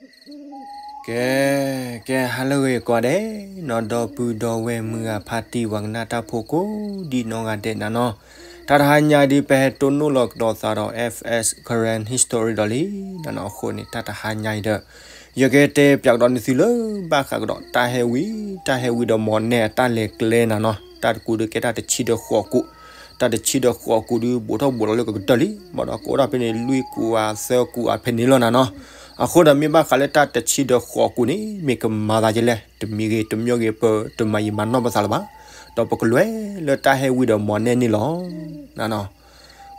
ကဲ, ကဲ ဟါလၢအဂ့ၤကိးဂၤဒဲးနီၤ, ဒီပုၢ်ဒီဝဲၢ်မုၢ်ဂၤဖါတံၢ်ပှၤကနၣ်တၢ်ဖိကိးဒံနီၢ်ဂၤဒဲးနၤနီၤ, တၢ်တဟါညါဒ်ပဟဲတိၢ်နီၣ်လီၤကဒီးသးဒီး F S Karen History ဒီးလံနၤနီၤ, အဃိန့ၣ် တၢ်တဟါညါအံၤဒီး ယကတဲပၠးကဒီးနသုလၢဘၣ်ဃးကဒီးတၢ်ဟဲဝံ, တၢ်ဟဲဝံဒီးမီၢ်နဲၣ်အတၢ်လဲၤကျဲနၤနီၤ, တၢ်တကူးဒုးကဲတၢ်တဆံဒီးဃိးကူး, တၢ်တဆံဒီးဃိးကူးဒုး ဘူးထီၣ်ဘူးလီၤလၢကကတၢၢ်လံ, ဘၣ်ဒီးကအိၣ်ဒၣ်ဖဲန့ၣ် လွံၢ်ကူးအသၢကူးအဖဲန့ၣ်လီၤနၤနီၤ, အဃိဒီးမ့ၢ်ဘၣ်ဃးလၢတၢ်တဆံဒီးဃိးကူးန့ၣ် မ့ၢ်ကမၤသးဒ်လဲၣ်, တမံၤဂ့ၤတမံၤဂ့ၤ ပတမၤယံာ်မၤနီၢ်ပသးလၢၤဘၣ်, ဒီးပကလဲၤလၢတၢ်ဟဲဝံဒီးမီၢ်နဲၣ်န့ၣ်လီၤ, နၤနီၤ,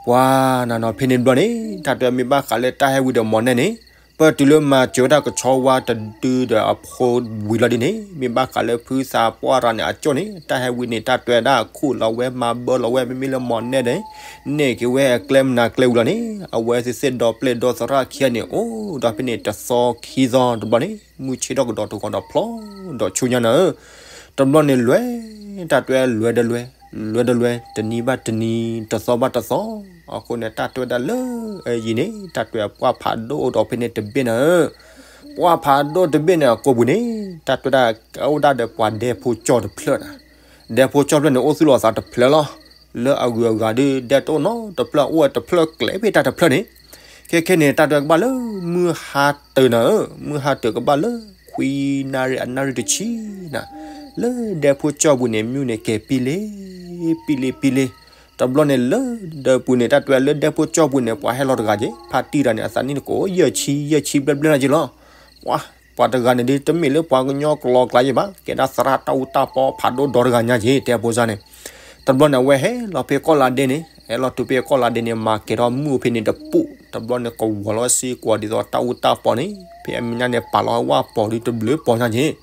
ပှၤနၤနီၤ ဖဲန့ၣ်တဘျီန့ၣ် တၢ်တဲမ့ၢ်ဘၣ်ဃးလၢတၢ်ဟဲဝံဒီးမီၢ်နဲၣ်န့ၣ် ပတုၤလၢမၤစၢၤဝဲဒၣ်ကဆီဝါတဒုဒီးအဖိဝံၤလီၤဒ်န့ၣ် မ့ၢ်ဘၣ်ဃးလၢဖုသးပှၢ်ရၤန့ၣ်အကၠိၣ်န့ၣ် တၢ်ဟဲဝံန့ၣ် တၢ်တဲဝဲဒၣ်ခူၣ်လီၤဝဲမၤဘၢလီၤဝဲ မ့မ့ၢ်လၢမီၢ်နဲၣ်န့ၣ် န့ၢ်က့ၤဝဲအကျဲမနုၤကျဲဝံၤလီၤန့ၣ် အဝဲသ့ၣ်သ့ၣ်ဒီပျဲၢ်ဒီသရၣ်ခံဂၤန့ၣ် အိၣ်ဒီးဖဲန့ၣ်တသီခံသီတဘျီန့ၣ် မုၢ်ဆ့ၣ်ထီၣ်ကဒီးတဂီၤဒီးဖျီဒီးဆူညါနၤဧၢ, တဘျီန့ၣ်လွဲၢ် တၢ်တဲလွဲၢ်ဒီးလွဲၢ် လွဲၢ်ဒီးလွဲၢ် တနံၤဘၣ်တနံၤ တသီဘၣ်တသီ, အဃိန့ၣ် တၢ်တဲဝဲဒၣ်လၢအယံၤန့ၣ် တၢ်တဲပှၢ်ဖးဒိၣ်အိၣ်ဒီးဖဲန့ၣ်တဘ့ၣ်နၤဧၢ, ပှၢ်ဖးဒိၣ်တဘ့ၣ်န့ၣ် အကိာ်ပူၤန့ၣ် တၢ်တဲဝဲဒၣ် အိၣ်ဒၣ်ဒီးပှၤဒဲဖိကၠီတဖျၢၣ်နၤ, ဒဲဖိကၠီတဖျၢၣ်န့ၣ် အိၣ်သူၣ်လီၤသးတဖျၢၣ်လီၤ, လၢအဂုၤအဂၤဒုး ဒဲတအိၣ်နီတဖျၢၣ် အိၣ်ဝဲတဖျၢၣ်ကျဲဖဲတၢ်တဖျၢၣ်န့ၣ်, ခဲခဲန့ၣ် တၢ်တဲကဘၣ်လၢမုၢ်ဟါတၢၤနၤဧၢ, မုၢ်ဟါတၢၤကဘၣ်လၢ ခွံနၣ်ရံၣ်အနၣ်ရံၣ်တဆံနၤ, လၢဒဲဖိကၠီပူၤန့ၣ် မ့ၢ်န့ၣ်ကဲၤပံလ့ ပံလ့ ပံလ့, တဘျီန့ၣ်လၢ ဒဲပူၤန့ၣ် တၢ်တဲလၢဒဲဖိကၠီပူၤန့ၣ် ပှၤဟဲလီၤတဂၤက့ၤ ဖါတံၢ်တဂၤန့ၣ် အသးနံၣ်တကိး ယဲၢ်ဆံ ယဲၢ်ဆံဘျဲၣ်ဘျဲၣ်နၤက့ၤလီၤ, ပှၤ ပှၤတဂၤန့ၣ်ဒ် တမ့ၢ်လၢပှၤကညီကျိၤကျါယဲၢ်ဘၣ် ကဲဒၣ်သရၣ်တၢ်အူတၢ်ပီဖးဒိၣ်ဒီတဂၤညါက့ၤ တဲဖိစၢ်န့ၣ်, တဘျီန့ၣ် အဝဲဟဲလီၤဖဲကီၢ်လါဒဲန့ၣ် ဟဲလီၤတုၤဖဲကီၢ်လါဒဲန့ၣ် မၤကဲၤထီၣ်မုၢ်ဖဲန့ၣ်တပူၤ တဘျီန့ၣ် ကဝီၤလီၤစ့ၢ်ကီးဒ်သိးတၢ်အူတၢ်ပီန့ၣ် ဖဲအမဲာ်ညါန့ၣ် ပာ်လီၤဝဲပီၤဒ်တဘျုးပီၤညါက့ၤ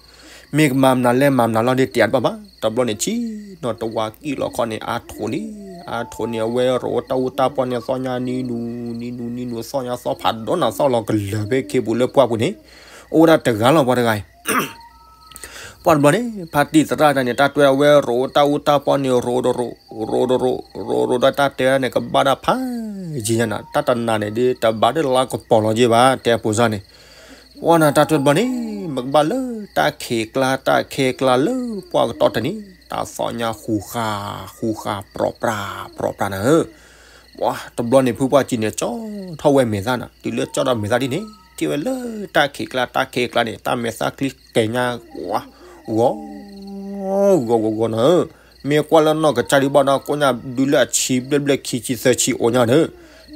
မ့ၢ်ကမၤမနုၤလဲၣ်မၤမနုၤလီၤဒ်တဲတဘၣ်ဘၣ်, တဘျီန့ၣ်ဆံနီၤတဝါကံၣ်လီၤခီန့ၣ် အါထိးလံ, အါထိးန့ၣ် အဝဲရိးတၢ်အူတၢ်ပီန့ၣ် သီၣ်ညါနံၤနူၤ နံၤနူၤ နံၤနူၤ သီၣ်ညါသီၣ်ဖးဒိၣ်နၤသီၣ်လီၤကလၢၤဖဲခ့ပူၤလၢပှၢ်ပူၤန့ၣ်, အိၣ်ဝဲဒၣ်တဂၤလီၤပှၤတဂၤအံၤ ပှၢ်တဘျီန့ၣ် ဖါတံၢ်သရၣ်တဂၤန့ၣ် တၢ်တဲအဝဲရိးတၢ်အူတၢ်ပီန့ၣ် ရိးတရိး ရိးတရိး ရိးရိးဒီးတၢ်တဲန့ၣ် ကဘၣ်ဒၣ်ဖးယံၤညါနၤ တၢ်တနၤန့ၣ်ဒ်တဘၣ်ဒၣ်လါကပီၤလီၤက့ၤဘၣ် တဲဖိစၢ်န့ၣ်, ပှၢ်နၤတၢ်တဲတဘျီန့ၣ် မ့ၢ်ကဘၣ်လၢတၢ်ခံးကျါ တၢ်ခံးကျါလၢပှၢ်ကတီၢ်တနံၤ တၢ်သီၣ်ညါဃူဃာ် ဃူဃာ် ပြီးပြး ပြီးပြးနၤဧၢ, ပှၢ်တဘျီန့ၣ် ဖုပှၢ်ကံန့ၣ် ကၠီထီၣ်ဝဲမဲာ်သၣ်နၤ တုၤလၢကၠီထီၣ်မဲာ်သၣ်ဒ်န့ၣ် ထံၣ်ဝဲလၢတၢ်ခံးကျါ တၢ်ခံးကျါန့ၣ် တၢ်မဲာ်သၣ်ချံကဲၤညါ ပှၢ် ဂီၤ ဂီၤဂီၤဂီၤနၤဧၢ, မ့ၢ်ကွၢ်လၢနီၢ်ကစၢ်ဒုးဘၣ်ဒီး ကိးညါဒုးလၢအဆံဘျဲၣ်ဘျဲၣ်ခံဆံသၢဆံအိၣ်ညါနၤ,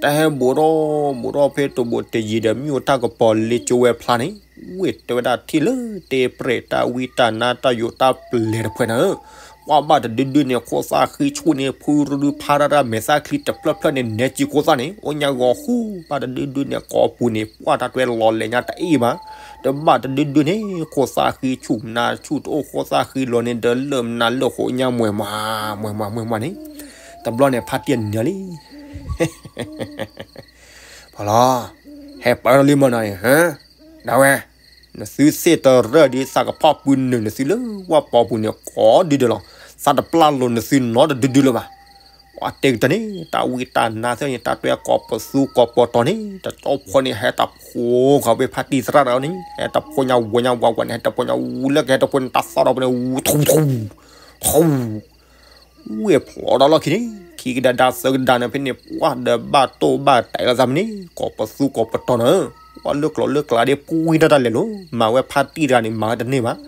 တၢ်ဟဲဘူးထီၣ် ဘူးထီၣ်ဖဲတဘူးတယံၤဒီး မ့ၣ်အူတၢ်ကပီၤလ့ကၠိဝဲဖျါန့ၣ်, ဝ့ၢ်တဲဝဲဒၣ်ထံၣ်လၢတဲပြဲၢ်တၢ်ဝံတၢ်နါတၢ်ယိးတၢ်ပျဲၤတဖှဲးနၤဧၢ, ပှၢ်ဘၣ်တဒုဒုန့ၣ် ခိၣ်သၣ်ဃံဆူၣ်န့ၣ် ဖုရူဒုဖးဒၣ်တၢ်မဲာ်သၣ်ချံတဖျၢၣ်ဖျၢၣ်န့ၣ် နဲကံခိၣ်သၣ်န့ၣ် အိၣ်ညါဂီၤဃူ ဘၣ်တဒုဒုန့ၣ် ကိာ်ပူၤန့ၣ် ပှၢ်တၢ်တွဲလီၤလဲၤညါတအ့ၣ်ဘၣ်, တဘၣ်တဒုဒုန့ၣ် ခိၣ်သၣ်ဃံဆူၣ်မနၤဆူၣ်တအိၣ် ခိၣ်သၣ်ဃံလီၤန့ၣ် ဒီးလၢမနၤလၢဃိးညါမွဲမး မွဲမး မွဲမးန့ၣ်, တဘျီန့ၣ် ဖါတံၢ်နၢၤလံ ဖီလီၤ, ဟဲပၢလီၤလံမနီၤန့ၣ်, ဒၣ်ဝဲ, နသုသ့ၣ်တရၢၣ်ဒ်သးကဖီၣ်ပုၢ်နုာ်နသုလၢဝၣ်ပီပူၤန့ၣ် ကိးဒုဒုလီၤ, သးတပျၢ်လိာ်နသုနီတဒုဒုလၢၤဘၣ်, ပှၤတဲကတၢၢ်န့ၣ် တၢ်ဝံတၢ်နါသ့ၣ်န့ၣ် တၢ်တွဲကိးပသူကိးပတီၤန့ၣ် တကၠီဖိန့ၣ် ဟဲတဖိဃီဝဲဖါတံၢ်သရၣ်တဂၤန့ၣ် ဟဲတဖိညါဝဲညါဝးဝးန့ၣ် ဟဲတဖိညါဝူလၢကဟဲတဖိန့ၣ် တၢ်သီၣ်ဒီးဖိန့ၣ် ဝူထူထူ ထူ ဝ့ၢ်ဖျိးဒီးလီၢ်ခံန့ၣ် ခံကဒါဒါသၢကဒါန့ၣ် ဖဲန့ၣ် ပှၢ်ဒီးဘၣ်တိၢ်ဘၣ်တဲာ်လီၤသးဖဲန့ၣ် ကိးပသူကိးပတီၤနၤဧၢ, ပှၢ်လၢကျိၤလၢကျါဒ်ပှံတၢ်တၢ်လဲၤလိၤ မၤဝဲဖါတံၢ်တဂၤန့ၣ် မၤဝဲတန့ၢ်ဘၣ်,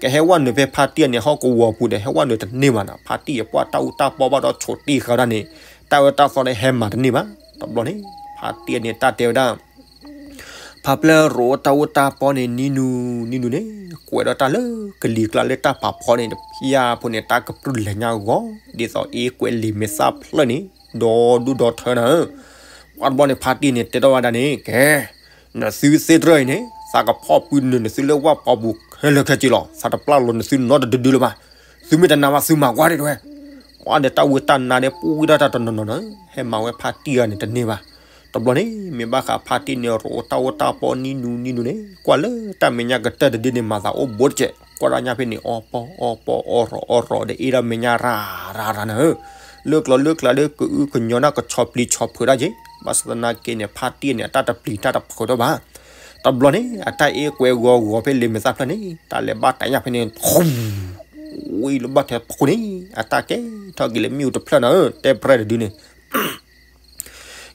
ကဟဲဝဲနုာ်ဖဲဖါတံၢ်န့ၣ် ဟီၣ်ကဝီၤပူၤဒီး ဟဲဝဲနုာ်တန့ၢ်ဘၣ်နၤ, ဖါတံၢ်အပှၢ်တၢ်အူတၢ်ပီဘၣ်ဒီးဆိးတ့ၢ်ဃာ်ဒၣ်န့ၣ် တၢ်အၢတၢ်သီန့ၣ်ဟဲမၤတန့ၢ်ဘၣ်, တဘျီန့ၣ် ဖါတံၢ်န့ၣ် တၢ်တဲဝဲဒၣ် ဖါပျဲၢ်ရိးတၢ်အူတၢ်ပီန့ၣ် နံၤနူၤ နံၤနူၤန့ၣ် ကွဲးဒီးတၢ်လၢကလံၤကျါလၢတၢ်ပာ်ဖီန့ၣ် တဖျၢၣ်ဖိန့ၣ် တၢ်ကပြုၢ်လဲၤညါဂီၤ ဒ်သိးအ့ကွဲးလံာ်မဲာ်သၣ်ဖျၢၣ်န့ၣ် ဒီဒူၣ်ဒီထၢနၤဧၢ, ပှၢ်တဘျီန့ၣ် ဖါတံၢ်န့ၣ် တဲထီၣ်ဝဲဒၣ်န့ၣ် ကဲ နသုသ့ၣ်တရၢၣ်အံၤန့ၣ် သးကဖီၣ်ပုၢ်နုာ်နသုလၢဝၣ်ပီပူၤခဲလၢာ်ခဲဆ့လီၤ, သးတပျၢ်လိာ်နသုနီတဒုဒုလၢၤဘၣ်, သုမ့ၢ်တနာ်ဘၣ်သုမၤကွၢ်ဒၣ်တဝဲ ပှၢ်ဒီးတၢ်ဝံတၢ်နါဒီးပှံတၢ်တၢ်တနီၤနီၤနၤဧၢ, ဟဲမၤဝဲဖါတံၢ်ဂၤန့ၣ်တန့ၢ်ဘၣ်, တဘျီန့ၣ် မ့ၢ်ဘၣ်ဃးဖါတံၢ်န့ၣ် ရိးတၢ်အူတၢ်ပီနံၤနူၤနံၤနူၤန့ၣ် ကွၢ်လၢတၢ်မဲာ်ညါကတၢၢ်တဒုန့ၣ် မၤသးအိၣ်ဘူးတကဲး ကွၢ်ဒၣ်ညါဖဲန့ၣ် အီပီအီရီးအီရီးဒီးအ့ၣ်ဒၣ်မဲာ်ညါရၤရၤရၤနၤဧၢ, လၢကျိၤလၢကျါဒီးကအုကညီနၢ်ကဆီၣ်ပျံၤဆီၣ်ဖုးဒၣ်က့ၤ, ဘၣ်ဆၣ်သနာ်က့န့ၣ် ဖါတံၢ်န့ၣ် အတၢ်တပျံၤတၢ်တဖုးထီၣ်ဘၣ် တဘျီန့ၣ် အတၢ်အ့ကွဲးဂီၤဂီၤဖဲလံာ်မဲာ်သၣ်ဖျၢၣ်န့ၣ် တၢ်လဲၤဘၣ်တၢ်ညၣ်ဖဲန့ၣ် ဝံၤလၢဘၣ်ထဲဖီခိၣ်န့ၣ် အတၢ်ကဲထီၣ်က့ၤလၢမ့ၣ်အူတဖျၢၣ်နၤဧၢ တဲပြဲၢ်တဒုန့ၣ်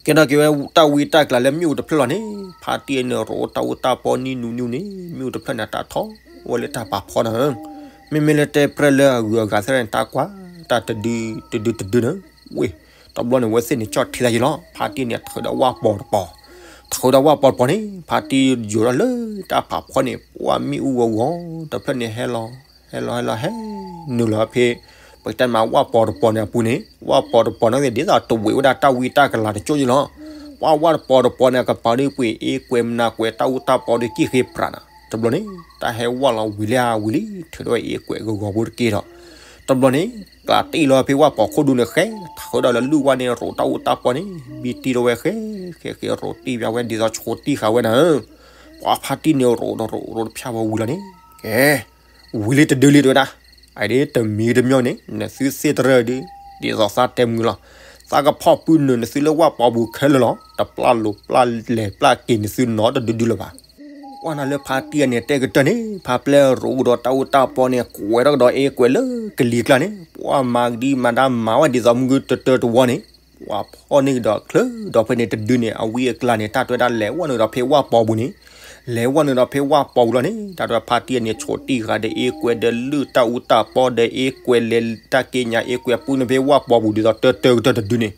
ကဲထီၣ်က့ၤဝဲတၢ်ဝံတၢ်ကျးလၢမ့ၣ်အူတဖျၢၣ်လီၤန့ၣ် ဖါတံၢ်န့ၣ်ရိးတၢ်အူတၢ်ပီနံၣ်နူနံၣ်န့ၣ် မ့ၣ်အူတဖျၢၣ်န့ၣ် တၢ်ထီၣ်ဝဲလၢတၢ်ပာ်ဖီနၤဧၢ မ့မ့ၢ်လၢတဲပြဲၢ်လၢအဂုၤအဂၤသ့ၣ်န့ၣ် တၢ်ကွၢ်တၢ်တဒုတဒုတဒုန့ၣ် ဝ့ၢ် တဘျီန့ၣ် ဝဲသ့ၣ်န့ၣ် ကၠီၣ်ထံသးယံၤလီၤ. ဖါတံၢ်န့ၣ် ထုးဒီးဝၣ်ပီၤတပီၤ, ထုးဒီးဝၣ်ပီၤတပီၤန့ၣ် ဖါတံၢ်ယိၤထီၣ်လၢတၢ်ဖးဖီန့ၣ် ပှၢ်မ့ၣ်အူဂီၤဂီၤတဖျၢၣ်န့ၣ် ဟဲလီၤ ဟဲလီၤ ဟဲလီၤ ဟဲနုာ်လီၤဖဲ ပကတဲမး ဝၣ်ပီၤတပီၤန့ၣ်အပူၤန့ၣ် ဝၣ်ပီၤတပီၤန့ၣ် ဒ်သိးတဝံးဝဲဒၣ်တၢ်ဝံတၢ်ကလၤတကၠိၢ်ယံၤလီၤ. ပှၢ်ဝၣ်တပီၤတပီၤန့ၣ် အကပၤဒ်ပှ့ၤအ့ကွဲးမနၤကွဲးတၢ်အူတၢ်ပီဒ်ကံၣ်ဃ့ပြးနၤ တဘျီန့ၣ် တၢ်ဟဲဝၣ်လီၤဝံၤလံဧါဝံၤလံ ထုးဒီးဝဲအ့ကွဲးဂီၤဂီၤဖိတက့ၢ်ဒီး တဘျီန့ၣ် ကျးတံၢ်လီၤဖဲဝၣ်ပီၤခိၣ်ဒူန့ၣ်ဃဲ ထုးဒီးလၢလူၢ်ဝၣ်န့ၣ် ရိးတၢ်အူတၢ်ပီန့ၣ် ဘံတံၢ်ထီၣ်ဝဲဃဲ ဃဲဃဲရိးတံၢ်ဘၣ်ဝဲ ဒ်သိးဆိးတံၢ်ဃာ်ဝဲနၤဧၢ ပှၢ်ဖါတံၢ်န့ၣ်ရိးဒီးရိးရိးတဖၠၣ်ဝဲဝံၤလီၤန့ၣ် ကဲ ဝံၤလံတဒုလံတဲဝဲဒၣ် အအံၤဒ်တမံၤတမံၤန့ၣ် နသုသ့ၣ်တရၢၢ်ဒု ဒ်သိးသးတဲမုာ်လီၤ သးကဖီၣ်ပုၢ်နုာ်နသုလၢဝၣ်ပီၤပူၤခဲလၢာ်လီၤ တပျၢ်လိာ်ပျၢ်လဲၤပျၢ်က့ၤနသုနီတဒုဒုလၢၤဘၣ် ကွၢ်နၤလၢဖါတံၢ်အန့ၣ် တဲကတၢၢ်န့ၣ် ဖါပျဲၢ်ရိးကဒီးတၢ်အူတၢ်ပီန့ၣ် ကွဲးထီၣ်ကဒီးအ့ကွဲးလၢကလံၤကျါန့ၣ် ပှၢ်မၤကဒံမၤဒါမၤဝဲဒ်သိးမုၢ်ဂုၢ်တတၢတဝီန့ၣ် ပှၢ်ဖီၣ်န့ၢ်ကဒီးချၢဒီးဖဲန့ၣ်တဒုန့ၣ် အဝံအကျါန့ၣ် တၢ်တဲဝဲဒၣ်လဲၤဝဲနုာ်ဒီးဖဲဝၣ်ပီၤပူၤန့ၣ် လဲၤဝဲနုာ်ဒီးဖဲဝၣ်ပီၤပူၤလီၤန့ၣ် တၢ်တဲဝဲဖါတံၢ်အန့ၣ် ဆိးတံၢ်ဃာ်ဒီးအ့ကွဲးဒီးလုၢ်တၢ်အူတၢ်ပီဒီးအ့ကွဲးလဲၤတၢ်က့ညါအ့ကွဲးပူၤန့ၣ်ဖဲဝၣ်ပီၤပူၤ ဒ်သိးတၢတၢကတၢၢ်တဒုန့ၣ်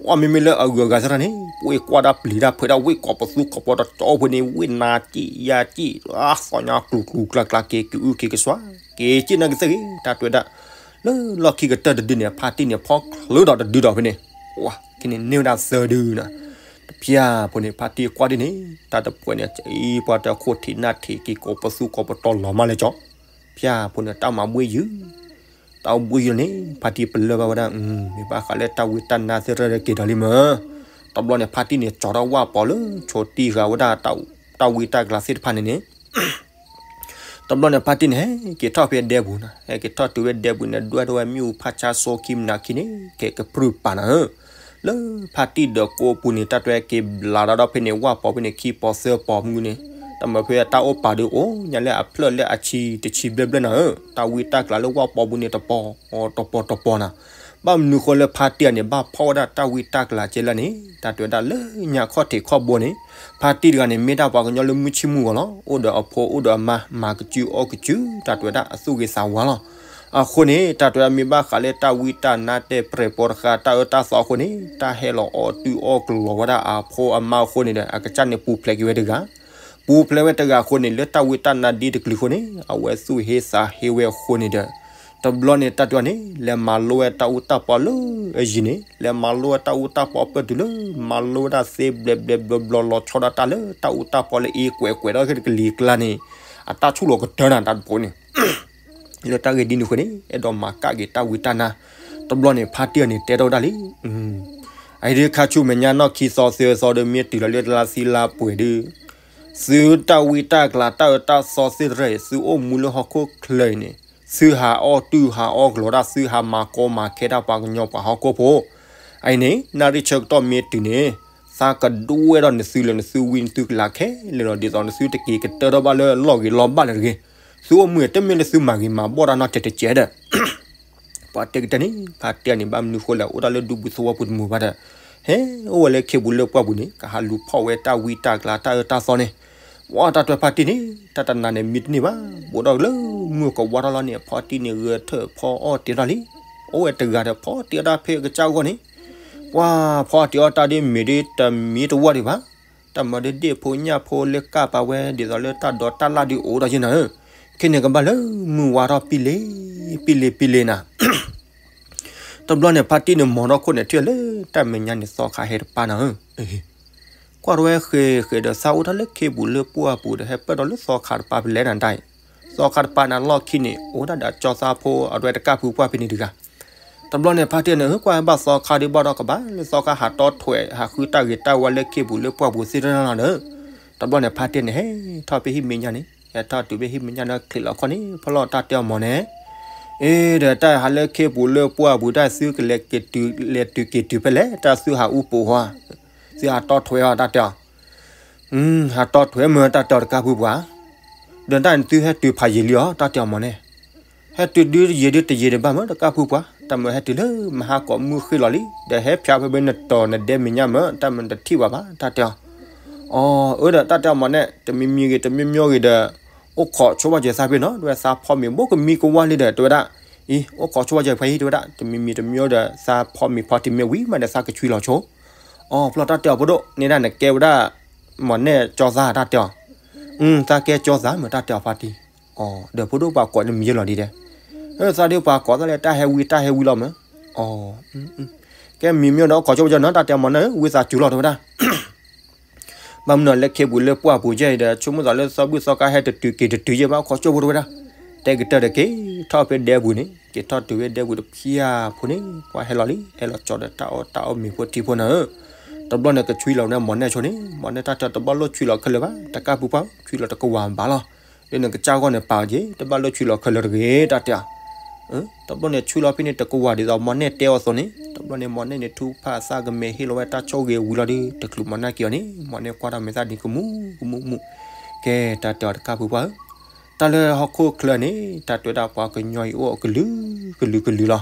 ပှၢ်မ့မ့ၢ်လၢအဂုၤအဂၤသ့ၣ်တဖၣ်န့ၣ် ပှ့ၤကွၢ်တၢ်ပျံၤတၢ်ဖုးတၢ်ဝ့ၢ်ကိးပသူကိးပီၤတကၠိဖိန့ၣ် ဝ့ၢ်နါက့ယါက့ သီညါကျူၤကျူၤကျါကျါက့ၤကအုက့ၤကစွါ က့ၤက့ၤနာ်က့ၤသ့ၣ်ဂ့ၤ တၢ်တဲဝဲဒၣ် လၢလီၢ်ခံကတၢၢ်တဒုန့ၣ် ဖါတံၢ်န့ၣ် ဖီၣ်ချုးဒီးတဒုဒီးဖဲန့ၣ် ပှၢ် ခဲန့ၣ်န့ၢ်ဝဲဒၣ်သၢဒုနၤ တဖၠၣ်ဖိန့ၣ် ဖါတံၢ်ကွၢ်ဒ်န့ၣ် တၢ်တပှဲၤန့ၣ် အံၤပှၤတခိၣ်ထံးနၢ်ထံးက့ၤကိးပသူကိးပတီၢ်လီၤမးလဲၤကၠီ ဖၠၣ်ဖိန့ၣ် တၢ်မၤဘှ့ၣ်ယုၢ် တၢ်အိၣ်ဘှံးယိာ်န့ၣ် ဖါတံၢ်ပလၢၢ်ဘၣ်ဝဲဒၣ် မ့ၢ်ဘၣ်ဃးလၢတၢ်ဝံတၢ်နါသ့ၣ်တဖၣ်က့ၤဒီးလံမၢ်. တဘျီန့ၣ် ဖါတံၢ်န့ၣ် ကၠီထီၣ်ဝၣ်ပီၤလၢ ဆိးတံၢ်ဃာ်ဝဲဒၣ် တၢ်ဝံတၢ်ကျါသ့ၣ်တဖၣ်န့ၣ်န့ၣ် တဘျီန့ၣ် ဖါတံၢ်န့ၣ် ဟဲက့ၤထီၣ်ဖဲဒဲပူၤနၤ, ဟဲက့ၤထီၣ်တုၤဝဲဒဲပူၤန့ၣ် ဒွဲၣ်ထီၣ်ဝဲမ့ၣ်အူဖးဆါစိခံမနၤခံန့ၣ် ကဲကပြုၢ်ပာ်နၤဧၢ လၢဖါတံၢ်ဒီးကိးပူၤန့ၣ် တၢ်တဲက့ၤဘျးဒီးဖဲန့ၣ် ဝၣ်ပီၤဖဲန့ၣ်ခံပီၤသၢပီၤမုၢ်န့ၣ် တၢ်မၤဖဲတၢ်အိၣ်ပာ်ဒုးအိၣ်ညါလၢအဖျၢၣ်လၢအဆံတဆံဘျဲၣ်ဘျဲၣ်နၤဧၢ, တၢ်ဝံတၢ်ကျါလၢဝၣ်ပီၤပူၤန့ၣ်တပီၤတပီၤတပီၤနၤ. ဘၣ်မနုၤဃိလၢဖါတံၢ်အန့ၣ် ဘၣ်ဖီၣ်ဝဲဒၣ်တၢ်ဝံတၢ်ကျါကဲလၢန့ၣ် တၢ်တဲဝဲဒၣ်လၢညါခီၣ်ထံးခီၣ်ဘိန့ၣ် ဖါတံၢ်တဂၤန့ၣ် မ့ၢ်ဒၣ်ပှၤကညီလၢမုၢ်ဆ့ၣ်မုၢ်ဂီၤလီၤ. အိၣ်ဒီးအဖိအိၣ်ဒီးအမါ မၤကစုအီၣ်ကစု တၢ်တဲဝဲဒၣ်အသူၣ်ဂ့ၤသးဝါလီၤ. အဃိန့ၣ် တၢ်တဲဝဲဒၣ်မ့ၢ်ဘၣ်ဃးလၢတၢ်ဝံတၢ်နါတဲပြဲၤပိာ်တဃာ်တၢ်အၢတၢ်သီအဃိန့ၣ် တၢ်ဟဲလီၤအီၣ်တုၤအီၣ်ကလီၤဝဲဒၣ်အဖိအမါအဃိန့ၣ်ဒီး အကစၢ်န့ၣ်ပူၤဖျဲးက့ၤဝဲတဂၤ ပူၤဖျဲးဝဲတဂၤအဃိန့ၣ် လၢတၢ်ဝံတၢ်နါဒ်တကလုာ်အဃိန့ၣ် အဝဲသူၣ်ဟ့သးဟ့ဝဲအဃိန့ၣ်ဒီး တဘျီန့ၣ် တၢ်တဲဝဲန့ၣ် လဲၤမၤလိဝဲတၢ်အူတၢ်ပီလၢအယံၤန့ၣ် လဲၤမၤလိဝဲတၢ်အူတၢ်ပီပၢၢ်တုၤလၢ မၤလိဝဲဒၣ်သ့ဘျဲးဘျဲးဘျီဘျီလီၤဆီဒၣ်တၢ်လၢတၢ်အူတၢ်ပီလၢအ့ကွဲးကွဲးဒီးကလံၤကျါန့ၣ် အတၢ်ဆူၣ်လီၤကတၢၢ်နၤတၢ်တဖိန့ၣ် လၢတၢ်ဂ့ၢ်ဒ်န့ၣ်အဃိန့ၣ် အဲၣ်ဒိးမၤကၣ်က့ၤတၢ်ဝံတၢ်နါ. တဘျီန့ၣ် ဖါတံၢ်အန့ၣ် တဲထီၣ်ဝဲဒၣ်လံ အအံၤဒ်ခါဆူမဲာ်ညါနီၢ်ခံသီသၢသီဒီး မ့ၢ်တုၤလီၤလၢတလါသံလါပှဲၤဒုး သုတၢ်ဝံတၢ်ကျါတၢ်အၢတၢ်သီသ့ၣ်တဖၣ်အံၤ သုအိၣ်မူလၢဟီၣ်ခိၣ်ချၢအံၤန့ၣ် သုဟးအီၣ်တုၤဟးအီၣ်ကလီၤဒၣ် သုဟးမၤကီမၤခဲဒၣ်ပှၤကညီပှၤဟီၣ်ခိၣ်ဖိ အအံၤန့ၣ် နၣ်ရံၣ်ဆၢကတီၢ်မ့ၢ်တုၤန့ၣ် သးကဒွဲၣ်ဒီးနသုလၢနသုဝံနသုကလၤခဲလၢာ်လီၤ. ဒ်သိးနသုတက့ၤကတၢၢ်ထီၣ်ဘၣ်လၢလီၢ်ဂ့ၤလီၢ်ဘၣ်လၢၤတဂ့ၤ. သုအိၣ်မူတမ့ၢ်လၢသုမၤဂ့ၤမၤဘၣ်တၢ်နီတစဲးစဲးဒီး ပှၤတဲကတၢၢ်န့ၣ် ဖါတံၢ်အန့ၣ် ဘၣ်မနုၤဃိလဲၣ် အိၣ်ဒၣ်လၢဒူပူၤသဝီပူၤတမုာ်ဘၣ်ဒီး ဟဲအိၣ်ဝဲလၢခ့ပူၤလၢပှၢ်ပူၤန့ၣ် ကဟးလူၤဖီၣ်ဝဲတၢ်ဝံတၢ်ကျါတၢ်အၢတၢ်သီန့ၣ် ပှၤတၢ်တဲဖါတံၢ်န့ၣ် တၢ်တနၤန့ၣ်မံတန့ၢ်ဘၣ် ဘူးဒီးလၢမုၢ်ကဝါထီၣ်လီၤန့ၣ် ဖါတံၢ်န့ၣ် ဂဲၤထၢၣ်ဖီအီၣ်တ့ထီၣ်လံ. အိၣ်ဝဲတဂၤဒီးဖီတ့ထီၣ်တၢ်ဖဲအကစၢ်အဂီၢ်န့ၣ် ပှၤဖီတ့အီၣ်တၢ်ဒ်မ့ၢ်ဒ်တမံၤတဝီဒံးဘၣ် တၢ်မၤဒ်ဒ့ၣ်ဖိညၣ်ဖိလၢကၢ်ပာ်ဝဲ ဒ်သိးလၢတၢ်ဒိးတၢ်လၢ်ဒုးအိၣ်ဒီးယဲနၤဧၢ, ခဲန့ၣ်ကဘၣ်လၢမုၢ်ဝါထီၣ်ပံလ့ပံလ့ပံလ့နၤ. တဘျီန့ၣ် ဖါတံၢ်န့ၣ်မီၤထီၣ်ခိၣ်န့ၣ် ထံၣ်လၢတၢ်မဲာ်ညါန့ၣ် သီခါဟဲတပၢ်နၤဧၢ, ကွၢ်တဝဲဃဲၤဃဲၤဒီး သးအိၣ်ထီၣ်လၢခ့ပူၤလၢပှၢ်ပူၤဒီး ဟဲပၢၢ်ဒီးလၢသီခါတပၢ်ဖဲလဲၣ်နၤဒၣ်အံၤ, သီခါတပၢ်န့ၣ်လီၢ်ခံန့ၣ် အိၣ်ဒၣ်ဒီးကၠီသးဖိအရဲတကၢ်ဖုပှၢ်ဖဲန့ၣ်တဂၤ တဘျီန့ၣ် ဖါတံၢ်န့ၣ် ကွၢ်ဘၣ်သီခါဒုးဘၣ်ဒီးကဘၣ်လၢသီခါဟးတီထွဲ ဟးဃုတၢ်ဂ့ၤတၢ်ဝါလၢခ့ပူၤလၢပှၢ်ပူၤသ့ၣ်တဖၣ်လီၤဒီး, တဘျီန့ၣ် ဖါတံၢ်န့ၣ် ဟဲထီၣ်ဖဲဟံၣ်မဲာ်ညါန့ၣ် ဟဲထီၣ်တုၤဖဲဟံၣ်မဲာ်ညါဒီးချံးလီၤခီၣ်န့ၣ် ဖီၣ်လီၤတၢ်တဲအီၤမီၤန့ၣ်, အ့ ဒီးတၢ်ဟးလၢခ့ပူၤလၢပှၢ်ပူၤ တၢ်သုကလဲၤက့ၤတုၤ လဲၤတုၤက့ၤတုၤဖဲလဲၣ် တၢ်သုဟးအူပိာ်ဟီ သုဟးတီထွဲအီၤတၢ်တဲအီၤ ဟးတီထွဲမ့ၢ်တၢ်တဲအီၤတကးဖုပှၤ, ဒီးတၢ်န့ၣ်သုဟဲတုၤဖးယံာ်လံအီၤ တၢ်တဲအီၤမ့ၢ်န့ၣ်, ဟဲတုၤဒုယံာ်ဒုတယံာ်ဒံးဘၣ်မ့ၢ်တကးဖုပှၤ, တၢ်မ့ၢ်ဟဲတုၤလၢမဟါကိးမုၢ်ဃ့ၢ်လီၤလံ, ဒီးဟဲဖၠးဖဲဖဲနတီၤနဒဲမဲာ်ညါမ့ၢ် တၢ်မ့ၢ်တထံၣ်ဘၣ်ဘၣ် တၢ်တဲအီၤ. အီၤ အၢဒီးတၢ်တဲအီၤမ့ၢ်န့ၣ် တမံၤမံၤဂ့ၤ တမံၤမံၤဂ့ၤဒီး အိၣ်ခိးဆိဘၣ်စၢၤသးဖဲနီၤ တဝဲသးဖီမ့ၤဘိကမံကဝါလံဒီး တဝဲဒၣ်, အံၤ အိၣ်ခိးဆိဘၣ်စၢၤဖဲအံၤ တဝဲဒၣ် တမံၤမံၤတမံၤဒီး သးဖီမ့ၤဖီထံမ့ၢ်ဝံၤမးဒီး သးကဆွံလီၤဆိ အီၤ ဖျီၣ်တၢ်တဲအီၤဖိဒိၣ်န့ၣ်ဒၣ် နကဲဝဲဒၣ် မ့ၢ်န့ၣ်ကၠီသးတၢ်တဲအီၤ, သးကဲကၠီသးမ့ၢ်တၢ်တဲအီၤဖါတံၢ်, အီၤ ဒီးဖိဒိၣ်ပှၤကိးန့ၣ်မံၤယဲလီၤဒ်ဒဲး, သးဒ်ပှၤကိးသးလၢတၢ်ဟဲဝံၤတၢ်ဟဲဝံၤလီၤမ့ၢ်, အီၤ ကဲမံၤမံၤဒီးအိၣ်ခိးဆိဘၣ်စၢၤနီၤ တၢ်တဲအီၤမ့ၢ်န့ၣ် ဝံသးစူၤလီၤတဝဲဒၣ် ဘၣ်မနုၤလၢခ့ပူၤလၢပှၢ်ပူၤယဲအံၤဒီး ဆိကမိၣ်သးလၢသီဘူၣ်သီခါဟဲတတုၤက့ၤတတုၤယဲဘၣ် အိၣ်ခိးဆိဖိတဝဲဒၣ်, တဲကတၢၢ်ဒီးက့ၤထီၣ်ဖဲဒဲပူၤန့ၣ် က့ၤထီၣ်တုၤဖဲဒဲပူၤတဖျၢၣ်ဖိန့ၣ် ပှၤဟဲလီၤလံ ဟဲလီၤကၠီဒီးတၢ်အီၣ်တၢ်အီမ့ၤဖိထံဖိန့ၣ်, တဘျီန့ၣ်ကဆွံလီၤဝဲဒၣ်မ့ၢ်န့ၣ်ဆိန့ၣ် မ့ၢ်န့ၣ်တၢ်တဲတဘျီလိၣ်ဆွံလီၤခဲလၢာ်ဘၣ် တကးပူၤပှၤ ဆွံလီၤတကဝၤဘၣ်လီၤ, လၢနကစၢ်ဂီၢ်န့ၣ်ပာ်က့ၤ တဘၣ်လိၣ်ဆွံလီၤခဲလၢာ်တဂ့ၤ တၢ်တဲအီၤ တဘျီန့ၣ်ဆွံလီၤဖဲန့ၣ်တကဝၤဒ်သိးမ့ၢ်န့ၣ်တဲအီၤအသိးန့ၣ် တဘျီန့ၣ်မ့ၢ်န့ၣ်န့ၣ် ထူဖးသးကမဲာ်ဟ့ၣ်လီၤဝဲတၢ်ဆိၣ်ဂ့ၤဝံၤလီၤဒီး တချုးမ့ၢ်န့ၣ်က့ၤအီၤန့ၣ် မ့ၢ်န့ၣ်ကွၢ်ထီၣ်မဲာ်သၣ်ဒ်ကမူကမူကမူ, ကဲတၢ်တဲအီၤတကးဖုပှၤဧၢ, တၢ်လၢဟီၣ်ခိၣ်ချၢန့ၣ် တၢ်တဲဝဲဒၣ်ပှၤကညီအံၤအိၣ်အကလုာ်ကလုာ်ကလုာ်လီၤ,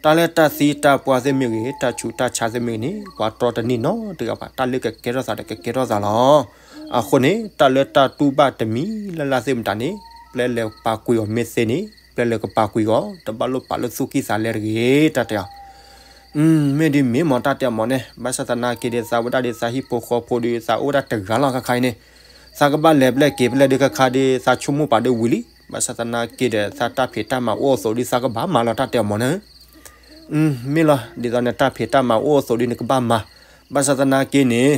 တၢ်လၢတၢ်သံတၢ်ပှၢ်သ့ၣ်မ့ၢ်ဂ့ၤ တၢ်ဆူးတၢ်ဆါသ့ၣ်မ့ၢ်ဂ့ၤန့ၣ် ပှၤတြီတန့ၢ်နီတဂၤဘၣ် တၢ်လၢကကဲထီၣ်သးဒီးကကဲထီၣ်သးလီၤ အဃိန့ၣ် တၢ်လၢတၢ်တူၢ်ဘၣ်တမံၤလၢ်လၢ်သ့ၣ်မတၤန့ၣ် ပျဲလဲၤပာ်ကွံာ်အီၤမ့ၢ်သ့န့ၣ် ပျဲလဲၤကပာ်ကွံာ်အီၤ တဘၣ်လိၣ်ပာ်လၢသူၣ်ကံၢ်သးလဲတဂ့ၤ တၢ်တဲအီၤ, မ့ၢ်ဒ်မ့ၢ်မ့ၢ်တၢ်တဲအီၤမ့ၢ်န့ၣ် ဘၣ်ဆၣ်သနာ်က့ဒီး သးဝဲဒၣ်ဒီးသးဟံၣ်ဖိဃီဖိဒီး သးအိၣ်ဝဲဒၣ်တဂၤလီၤခါခါအံၤန့ၣ်, သးကဘၣ်လဲၤပျဲက့ၤပျဲဒုးခါခါဒီး သးဆိကမိၣ်ပာ်ဒုးဝံၤလံ, ဘၣ်ဆၣ်သနာ်က့ဒီး သးတၢ်ဖံးတၢ်မၤအိၣ်အသိးဒီး သးကဘၣ်မၤလီၤတၢ်တဲအီၤမ့ၢ်န့ၣ် မ့ၢ်လီၤ ဒ်သိးနတၢ်ဖံးတၢ်မၤအိၣ်အသိးဒီးနကဘၣ်မၤ, ဘၣ်ဆၣ်သနာ်က့န့ၣ်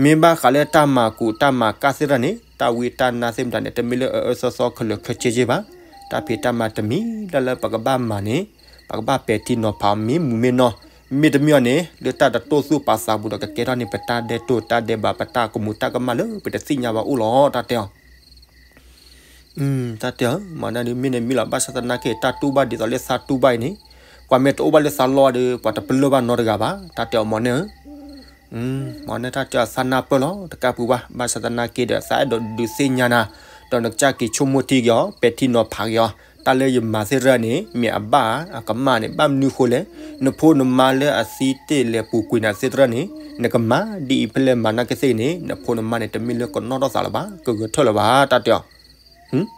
မ့ၢ်ဘၣ်ဃးလၢတၢ်မၤကူးတၢ်မၤကၢ်သ့ၣ်တဖၣ်န့ၣ် တၢ်ဝံတၢ်နါသ့ၣ်မတၤန့ၣ် တမ့ၢ်လၢအအၢအၢသီသီခဲလၢာ်ခဲဆ့က့ဘၣ်, တၢ်ဖံးတၢ်မၤတမံၤလၢ်လၢပကဘၣ်မၤန့ၣ် ပကဘၣ်ပဲာ်ထံနီၤဖးမ့ၢ်မုာ်မ့ၢ်နီၢ်, မ့တမ့ၢ်အီၤန့ၣ် လၢတၢ်တတိၢ်သူၣ်ပာ်သးပူၤဒီးကကဲထီၣ်န့ၢ်ပတၢ်ဒဲးတိၢ်တၢ်ဒဲးဘးပတၢ်ကမူၤတၢ်ကမၣ်လၢပတသ့ၣ်ညါဘၣ်အိၣ်လီၤ တၢ်တဲအီၤ တၢ်တဲအီၤ မ့ၢ်န့ၣ်မ့ၢ်လီၤ ဘၣ်ဆၣ်သနာ်က့ တၢ်တူၢ်ဘၣ်ဒ်သိးလၢသးတူၢ်ဘၣ်အံၤန့ၣ် ပှၤမ့ၢ်တအိၣ်ဘၣ်လၢသးလီၢ်ဒီး ပှၤတပလၢၢ်ဘၣ်နီတဂၤဘၣ် တၢ်တဲအီၤမ့ၢ်န့ၣ်ဧၢ, မ့ၢ်န့ၣ်တၢ်တဲအီၤသးနၢ်ပၢၢ်လီၤ တကးပူၤဘၣ် ဘၣ်ဆၣ်သနာ်က့ဒီး သးအဲၣ်ဒိးဒုးသ့ၣ်ညါနၤ, ဒီးနကစၢ်က့ၤဆိကမိၣ်ထံက့ၤအီၤ ပဲာ်ထံနီၤဖးက့ၤအီၤ, တၢ်လၢယမၤသ့ၣ်တဖၣ်န့ၣ် မ့ၢ်အဘၣ်အကမၣ်န့ၣ် ဘၣ်မနုၤဃိလဲၣ်, နဖိနမါလၢအသံတ့ၢ်လဲၤပူၤကွံာ်နၤသ့ၣ်တဖၣ်န့ၣ် နကမၤဒ်အံၤဖဲလဲၣ်မၤနာ်က့သ့ၣ်န့ၣ် နဖိနမါန့ၣ် တမ့ၢ်လၢကနီၣ်ထီၣ်သးလၢၤဘၣ် ကဂဲၤထၢၣ်လၢၤဘၣ် တၢ်တဲအီၤ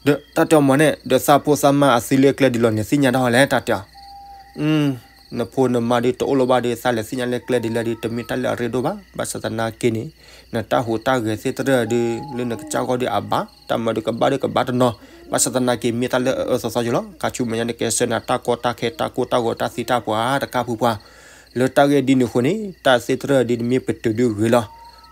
ဒီးတၢ်တဲအီၤမ့ၢ်န့ၣ် ဒီးသးဖိသးမါအသံလၢကျဲဒ်လဲၣ်န့ၣ် သ့ၣ်ညါတၢ်ဟီလဲၣ် တၢ်တဲအီၤ, နဖိနမါဒုးတအိၣ်လၢၤဘၣ်ဒီး သးလဲၤသ့ၣ်ညါလၢကျဲဒ်လဲၣ်ဒီး တမ့ၢ်တၢ်လၢအရ့ဒိၣ်ဘၣ်, ဘၣ်ဆၣ်သနာ်က့န့ၣ် နတၢ်ဟူးတၢ်ဂဲၤသ့ၣ်တဖၣ်ဒီး လၢနကစၢ်ဂီၢ်ဒီးအဘၣ်, တၢ်မၤဒီးကဘၣ်ဒီးကဘၣ်တနီၤ, ဘၣ်ဆၣ်သနာ်က့ မ့ၢ်တၢ်လၢအအၢအၢသီသီယိလီၤ, ခါဆူမဲာ်ညါန့ၣ် ကဲဆၢနၤတၢ်ကီတၢ်ခဲ တၢ်ကိၢ်တၢ်ဂီၤတၢ်သံတၢ်ပှၢ် တကးပူၤပှၤ လၢတၢ်ဂ့ၢ်ဒ်န့ၣ်အဃိန့ၣ် တၢ်သ့ၣ်တဖၣ်ဒ်န့ၣ်မ့ၢ်ပတုာ်ဒုးဂ့ၤလီၤ.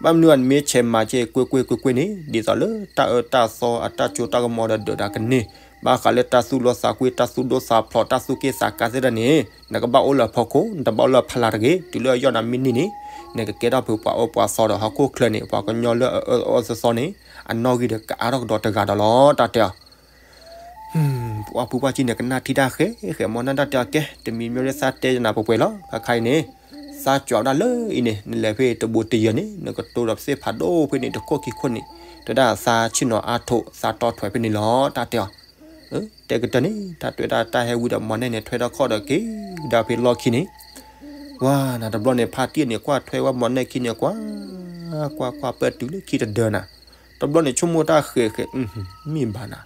ဘၣ်မနုၤအနမ့ၢ်ဆဲးမၤကဲကွ့ၢ်ကွ့ၢ်ကွ့ၢ်ကွ့ၢ်န့ၣ် ဒ်သိးလၢတၢ်အၢတၢ်သီအတၢ်ကၠိတၢ်ကမီၤဒီးဒုးတၢ်ကန့ၢ်, ဘၣ်ဃးလၢတၢ်သူၣ်ဒိၣ်သးကွံ တၢ်သူၣ်ဒိၣ်သးဖျိး တၢ်သူၣ်က့ၣ်သးကါသ့ၣ်တဖၣ်န့ၣ် နကဘၣ်အိၣ်လၢအဖီခိၣ် နတဘၣ်အိၣ်လၢအဖီလာ်တဂ့ၤ, တုၤလၢအယီၢ်နၤမ့ၢ်န့ၢ်န့ၣ် နကကဲထီၣ်ဖုပှၤအၢပှၤသီဒီးဟီၣ်ခိၣ်ချၢန့ၣ် ပှၤကညီလၢအအၢအၢသီသီန့ၣ် အနီၣ်ဂံၢ်ဒီးကအါထီၣ်ကဒီးတဂၤဒီးလီၤ တၢ်တဲအီၤ ပှၤဖုပှၢ်ကံန့ၣ် ကနၣ်ထံၣ်တၢ်ဃဲဃဲ မ့ၢ်န့ၣ်တၢ်တဲအီၤကဲ တမံၤမ့ၢ်လၢသးတဲယနၤပှဲၤပှဲၤလီၤ ခါခါအံၤန့ၣ် သးကွၢ်ဝဲဒၣ်လၢအံၤန့ၣ် နလဲၤဖဲတဘိတယၢၤန့ၣ် နကတိၤဒီးပသ့ၣ်ဖးဒိၣ်ဖဲန့ၣ် တခိၣ်ခံခိၣ်န့ၣ် တဲဝဲဒၣ်သးဆ့ၣ်နီၤအါထိး သးတီထွဲဖဲန့ၣ်လီၤ တၢ်တဲအီၤ တဲကတၢၢ်န့ၣ် တၢ်တဲဝဲဒၣ်တၢ်ဟဲဝံၤဒီး မ့ၢ်န့ၣ်န့ၣ် ထွဲထီၣ်ခီၣ်ဒီးက့ၤဒီးဖဲလီၢ်ခံန့ၣ် ဝါ နတဘျီန့ၣ် ဖါတံၢ်န့ၣ် ကွၢ်ထွဲဝဲ မ့ၢ်န့ၣ်ခံန့ၣ် ကွၢ် ကွၢ်ကွၢ်ပၢၢ်တုၤလၢခံတဒၢနၤ, တဘျီန့ၣ် ဆိကမိၣ်တၢ်ဃဲဃဲ မ့ၢ်ဘၣ်နၤ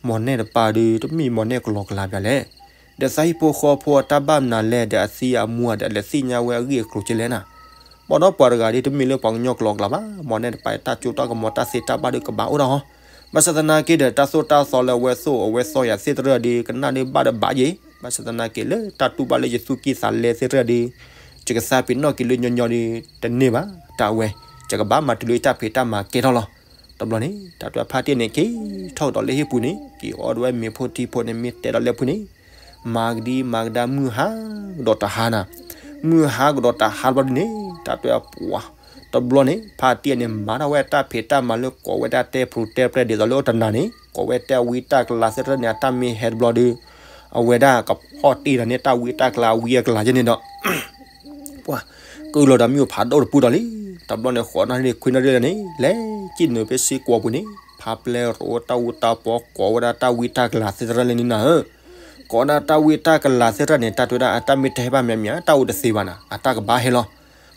မ့ၢ်န့ၣ်တပၤဒီး တမ့ၢ်မ့ၢ်န့ၣ်ကလီကလီဘၣ်လဲၣ်, ဒီးသးဟံၣ်ဖိဃီဖိအတၢ်ဘၣ်မနုၤလဲၣ် ဒီးအသံအမူဒီး အလဲၤသ့ၣ်ညါဝဲအဂ့ၢ်အကျိၤကလဲၣ်နၤ, ဘၣ်ဒီးပှၤတဂၤဒီး တမ့ၢ်လၢပှၤကညီကလီကလီဘၣ်, မ့ၢ်န့ၣ်တပၤ တၢ်ကၠိတၢ်ကမီၤ တၢ်သ့တၢ်ဘၣ်ဒီးကဘၣ်အိၣ်ဒီးဟီ, ဘၣ်ဆၣ်သနာ်က့ဒီး တၢ်သိၣ်တၢ်သီလၢအဝဲသိၣ်အဝဲသီယၤသ့ၣ်တဖၣ်ဒီး ကနၣ်ဒီးဘၣ်ဒီးဘၣ်ယဲ, ဘၣ်ဆၣ်သနာ်က့လၢတၢ်တူၢ်ဘၣ်လၢယသူၣ်ကံၢ်သးလဲသ့ၣ်တဖၣ်ဒီး ယကသးပ့ၤနီၣ်က့ၤလၢညီညီဒီး တန့ၢ်ဘၣ်, တၢ်ဝဲ ယကဘၣ်မၤတုၤလၢယတၢ်ဖံးတၢ်မၤကဲထီၣ်လီၤ. တဘျီန့ၣ် တၢ်တဲဖါတံၢ်န့ၣ် က့ၤထီၣ်ကဒီးလၢဟံၣ်ပူၤန့ၣ် က့ၤအီၣ်ဒီးဝဲမ့ၤဖိထံဖိန့ၣ် မ့ၢ်တဲဒီးလၢဖုန့ၣ် မၤကဒံမၤကဒါ မုၢ်ဟါကဒီးတဟါနၤ, မုၢ်ဟါကဒီးတဟါတဘျီဒ်န့ၣ် တၢ်တဲပှၤ တဘျီန့ၣ် ဖါတံၢ်န့ၣ် မၤထီၣ်ဝဲတၢ်ဖံးတၢ်မၤလၢကိးဝဲဒၣ်တဲပျုၤတဲပြဲးဒ်သိးလၢအိၣ်တနၤန့ၣ် ကိးဝဲတၢ်ဝံတၢ်ကလၤသ့ၣ်တဖၣ်န့ၣ် အတၢ်မ့ၢ်ဟဲတဘျီဒီး အဝဲဒၣ်ကဖီၣ်တ့ၢ်ဒီးန့ၣ် တၢ်ဝံတၢ်ကလၤအဝံအကလၤယဲန့ၣ်ဒီး ပှၤ ကုၢ်လီၤဒီးမ့ၣ်အူဖးဒိၣ်တပူၤဒီးလံ တဘျီန့ၣ် ဃိးနၣ်ရံၣ်ခွံနၣ်ရံၣ်လၢန့ၣ် လဲၤကံၣ်နုာ်ဖဲစ့ၢ်ကီးပူၤန့ၣ် ဖါပျဲၢ်ရိတၢ်အူတၢ်ပီ ကိးဝဲဒၣ်တၢ်ဝံတၢ်ကလၤသ့ၣ်တဖၣ်လၢန့ၣ်နၤဧၢ. ကိးဒၣ်တၢ်ဝံတၢ်ကလၤသ့ၣ်တဖၣ်န့ၣ် တၢ်တဲဝဲဒၣ် အတၢ်မ့ၢ်တဟဲဘၣ်မံၤမံၤ တၢ်အိၣ်တသ့ဘၣ်နၤ အတၢ်ကဘၣ်ဟဲလီၤ.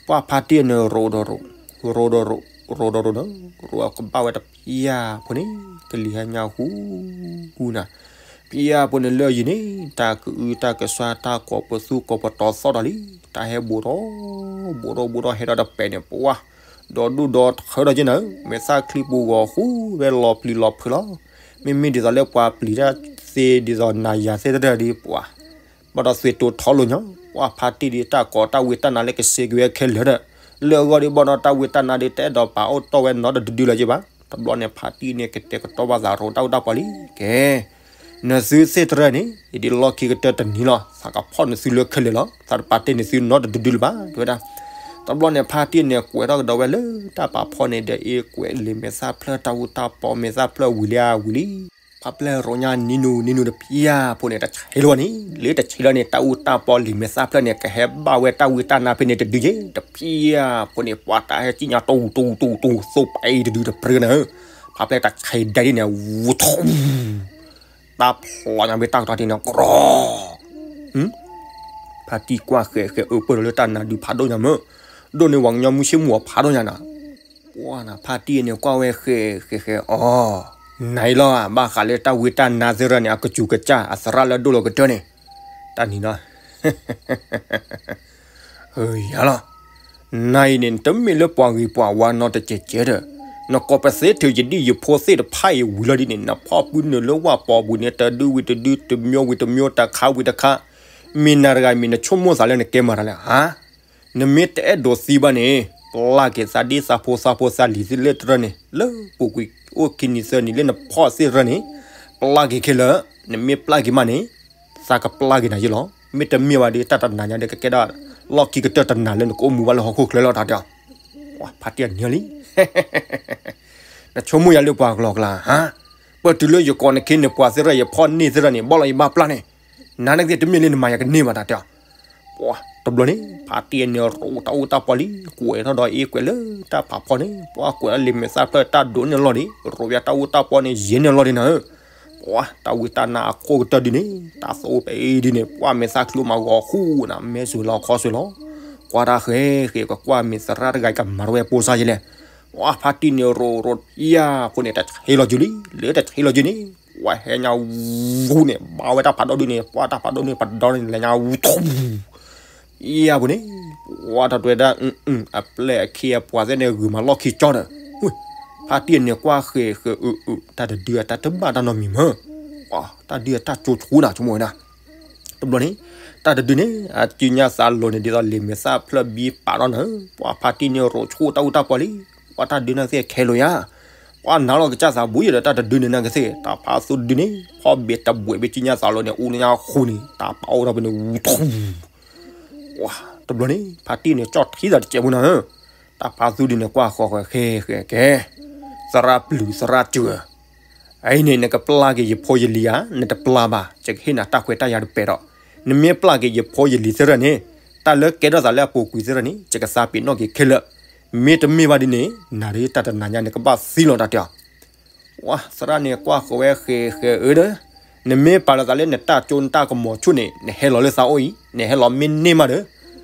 ပှၢ်ဖါတံၢ်န့ၣ် ရိဒီးရိ ရိဒီးရိ ရိဒီးရိဒီး ရိအကဘၣ်ဝဲတဖျၢၣ်ဖိန့ၣ် ကလံၤဟဲညါဃူ ဃူနၤ ဖျၢၣ်ဖိန့ၣ်လၢအယံၤန့ၣ် တၢ်ကအုတၢ်ကဆါ တၢ်ကိးပသူကိးပတီၤသီၣ်ဒီးလံ. တၢ်ဟဲဘူးထီၣ် ဘူးထီၣ်ဘူးထီၣ် ဟဲဒီးတပဲာ်န့ၣ် ပှၢ် ဒီးဒူၣ်ဒီးထၢဒီးက့နၤဧၢ, မဲာ်သၣ်ချံပူၤဂီၤဃူဝဲလီၤပျံၤလီၤဖုးလီၤ. မ့မ့ၢ်ဒ်သိးလၢပှၤပျံၤတၢ်သ့ဒ်သိးနၤယၤသ့ၣ်တဖၣ်ဒီး ပှၢ် ဘၣ်ဒီးသွံၣ်တိၤထီလိာ်ညီ ပှၢ်ဖါတံၢ်ဒီးတၢ်ကိးတၢ်ဝံတၢ်နါလၢကစ့က့ၤဝဲခဲလၢာ်ဒီး လၢအဂီၢ်ဒီးဘၣ်ဒီးတၢ်ဝံတၢ်နါဒီးတအဲၣ်ဒိးပာ်အိၣ်တီၢ်ဝဲနီတဒုဒုလၢၤက့ဘၣ်. တဘျီန့ၣ် ဖါတံၢ်န့ၣ် ကတဲာ်ကတီၤဘၣ်သးရိတၢ်အူတၢ်ပီလံ ကဲ နသုသ့ၣ်တဖၣ်န့ၣ် ယဒ်လီၢ်ခံကတၢၢ်တနံၤလီၤ သးကဖီၣ်နသုလၢခဲလၢာ်လီၤ သးတပာ်တ့ၢ်နသုနီတဒုဒုလၢၤဘၣ် တဲဝဲဒၣ်. တဘျီန့ၣ် ဖါတံၢ်န့ၣ် ကွဲးထီၣ်ကဒီးဝဲလၢတၢ်ပာ်ဖီၣ်န့ၣ်ဒီး အ့ၣ်ကွဲးလံာ်မဲာ်သၣ်ဖျၢၣ်တၢ်အူတၢ်ပီမဲာ်သၣ်ဖျၢၣ်ဝံၤလံဧါဝံၤလံ ဖါပျဲၢ်ရိညါနံၤနူၤနံၤနူၤတဖျၢၣ်ဖိန့ၣ် တဆံးလီၤန့ၣ် လၢတဆံးလီၤန့ၣ် တၢ်အူတၢ်ပီလံာ်မဲာ်သၣ်ဖျၢၣ်န့ၣ် ကဟဲဘၣ်ဝဲတၢ်ဝံတၢ်နါဖဲန့ၣ်တဒုယ့ၣ် တဖျၢၣ်ဖိန့ၣ် ပှၢ်တၢ်ဟဲကံၣ်ညါတူတူတူတူ သိၣ်ပအံၤတဒုတပြၢနၤဧၢ. ဖါပျဲၢ်တဆံးဒဲးဒ်န့ၣ် ဝူထူ တၢ်ဖျိညါဖဲတၢ်ကတီၢ်ထံန့ၣ် ကြီ ဖါတံၢ်ကွၢ်ဃဲးဃဲးအၢပၢၢ်ဒီးလၢတၢ်နါဒုးဖးဒိၣ်ညါမၢ်, ဒိၣ်န့ၢ်ဝၤကညီမုၢ်ဆ့ၣ်မုၢ်အီၤဖးဒိၣ်ညါနၤ. ပှၢ်နၤ ဖါတံၢ်န့ၣ်ကွၢ်ဝဲဃဲးဃဲးဃဲး အိ နၤအံၤလီၤ ဘၣ်ဃးလၢတၢ်ဝံတၢ်နါသ့ၣ်တဖၣ်န့ၣ် အကစူၤကစၢ်အသရၣ်လၢအဒိၣ်လီၤကတၢၢ်န့ၣ် တၢ်နံၤလီၤ ယၤလီၤ. နၤအံၤန့ၣ် နတမ့ၢ်လၢပှၤဂ့ၤပှၤဝါနီတစဲးစဲးဒီး, နကိးပသ့ထုးယဒံၣ်ယဖိသ့ၣ်တဖၣ်အံၤဝံၤလီၤဒ်န့ၣ် နဖီၣ်ပုၢ်နုာ်လၢဝၢ်ပီပူၤန့ၣ် တဒုဝံၤတဒု တမျိုးဝံၤတမျိုး တခါဝံၤတခါ, မ့ၢ်နၤတဂၤမ့ၢ်နဆိကမိၣ်သးလၢနကဲမၤတၢ်လဲၣ်ဧါ. နမ့ၢ်တအဲၣ်ဒိးသံဘၣ်န့ၣ် ပျၢ်က့ၤသးဒ့သးဖိသးဖိသးလံၤသ့ၣ်လၢတရၢန့ၣ် လၢပူၤကွံာ်အိၣ်ခံနံၤသၢနံၤလၢနဖီၣ်သ့ၣ်တရၢန့ၣ်, ပျၢ်က့ၤခဲလၢာ်, နမ့ၢ်ပျၢ်က့ၤမးန့ၣ် သးကပျၢ်က့ၤနၤယ့ၣ်လီၤ. မ့တမ့ၢ်ဘၣ်ဒီး တၢ်တနၤညါဒီးကကဲဒၣ် လီၢ်ခံကတၢၢ်တနၤလၢနကအိၣ်မူဘၣ်လၢဟီၣ်ခိၣ်ချၢလီၤတၢ်တဲအီၤ. ပှၢ်ဖါတံၢ်အနံၤလံ နဆိကမိၣ်ယၤလၢပှၤကလီကလါဧါ. ပတုၤလၢယကိးနခ့နပှၤသ့ၣ်တဖၣ် ယဖီၣ်န့ၢ်သ့ၣ်တဖၣ်န့ၣ် ဘၣ်လီၤယဘၣ်ပျၢ်န့ၣ်, နၤန့ၣ်ကသ့ၣ်တမ့ၢ်လၢနမၤယၤကန့ၢ်ဘၣ်တၢ်တဲအီၤ. ပှၢ်တဘျီန့ၣ် ဖါတံၢ်အနံၤရိတၢ်အူတၢ်ပီလံ, ကွဲးထီၣ်ဒီးအ့ၣ်ကွဲးလၢတၢ်ဖးဖီန့ၣ်, ပှၢ်ကွဲးလၢလံာ်မဲာ်သၣ်ဖျၢၣ်တၢ်ဒိးန့ၢ်အလီၢ်န့ၣ်, ရိဝဲတၢ်အူတၢ်ပီန့ၣ် ယဲၢ်န့ၢ်အလီၢ်ဒ်နၤဧၢ. ပှၢ်တၢ်ဝံတၢ်နါအခိၣ်ကတၢၢ်ဒ်န့ၣ်, တၢ်သိၣ်ပအံၤဒ်န့ၣ်, ပှၢ်မဲာ်သၣ်ချံမးဂီၤဃူနၤ, မဲာ်စှၤလီၤခီစှၤလီၤ, ကွၢ်တၢ်ဃဲဃဲ ကကွၢ်မ့ၢ်သရၣ်တဂၤကမၤတဝဲပိစါယလဲၣ်. ပှၢ်ဖါတံၢ်န့ၣ်ရိရိတဖျၢၣ်ဖိန့ၣ် တဆံးလီၤစုလံ, လၢတဆံးလီၤစုန့ၣ်, ပှၢ်ဟဲညါဝူန့ၣ် ဘၣ်ဝဲတၢ်ဖးဒိၣ်ဒုန့ၣ်, ပှၢ်တၢ်ဖးဒိၣ်န့ၣ် ပဒီန့ၣ် လဲၤညါဝူထူ ယၤပူၤန့ၣ်, ပှၢ်တၢ်တဲဝဲဒၣ် အပျဲၢ်အခ့အပှၤသ့ၣ်န့ၣ် ဂုာ်မၤလီၢ်ခံကၠီဒီး, ဖါတံၢ်အနံၤကွၢ်ဃဲဃဲအၢအၢ, တၢ်တဒုအတၢ်တဘၣ်တၢ်နီတမံၤမၢ်, ပှၢ်တၢ်ဒုအတၢ်ကၠိဆိနၤဆိကမိၣ်ဝဲဒၣ်. တဘျီန့ၣ်, တၢ်တဒုန့ၣ် အစုညါသးလိၤန့ၣ် ဒ်သိးလံာ်မဲာ်သၣ်ဖျၢၣ်ဘံပာ်ထီၣ်နၤ, ပှၢ်ဖါတံၢ်န့ၣ်ရိဆိတၢ်အူတၢ်ပီလံ, ပှၢ်တၢ်ဒုန့ၣ်သ့ၣ်ခဲလိာ်ယၤ ပှၢ်နၤလီၤကစၢ်သးဘူးယဒီးတၢ်တဒုန့ၣ်နၤကသ့ၣ်, တၢ်ဖးသူဒုန့ၣ် ဖီၣ်ဘ့ၣ်တဘှဲးဘ့ၣ်စုညါသးလိၤန့ၣ် အူလၢညါဃူန့ၣ် တၢ်ပာ်အိၣ်ထီၣ်ဖဲန့ၣ်ဝူထူ ပှၢ်တဘျီန့ၣ် ဖါတံၢ်န့ၣ် ကၠီၣ်ထံသးတစဲးဖိနၤဧၢ, တၢ်ဖးသူဒုန့ၣ် ကွၢ်ဃီဃီဃဲဃဲကဲ, သရၣ်ပျုၤသရၣ်စၢၤ အအံၤန့ၣ် နကပျၢ်က့ၤယဖိယလံၤဧါ, နတပျၢ်ဘၣ် ယကဟ့ၣ်နၤတၢ်ခွဲးတၢ်ယာ်တပဲာ်ဒီး, နမ့ၢ်ပျၢ်က့ၤယဖိယလံၤသ့ၣ်တဖၣ်န့ၣ်, တၢ်လၢကဲထီၣ်သးလၢအပူၤကွံာ်သ့ၣ်တဖၣ်န့ၣ် ယကသးပ့ၤနီၣ်က့ၤခဲလၢာ်, မ့တမ့ၢ်ဘၣ်ဒ်န့ၣ် နၤဒီးတၢ်တနၤညါန့ၣ် ကဘၣ်သံလီၤတၢ်တဲအီၤ. ဝဲသရၣ်န့ၣ်ကွၢ်ဃီဝဲဃဲဃဲအၢဒီး, နမ့ၢ်ပာ်လီၤသးလၢနတၢ်ကၠိနတၢ်ကမီၤဆူၣ်န့ၣ် နဟဲလီၤလၢသးအိၣ်အံၤ, နဟဲလီၤမ့ၢ်န့ၢ်မးဒီး,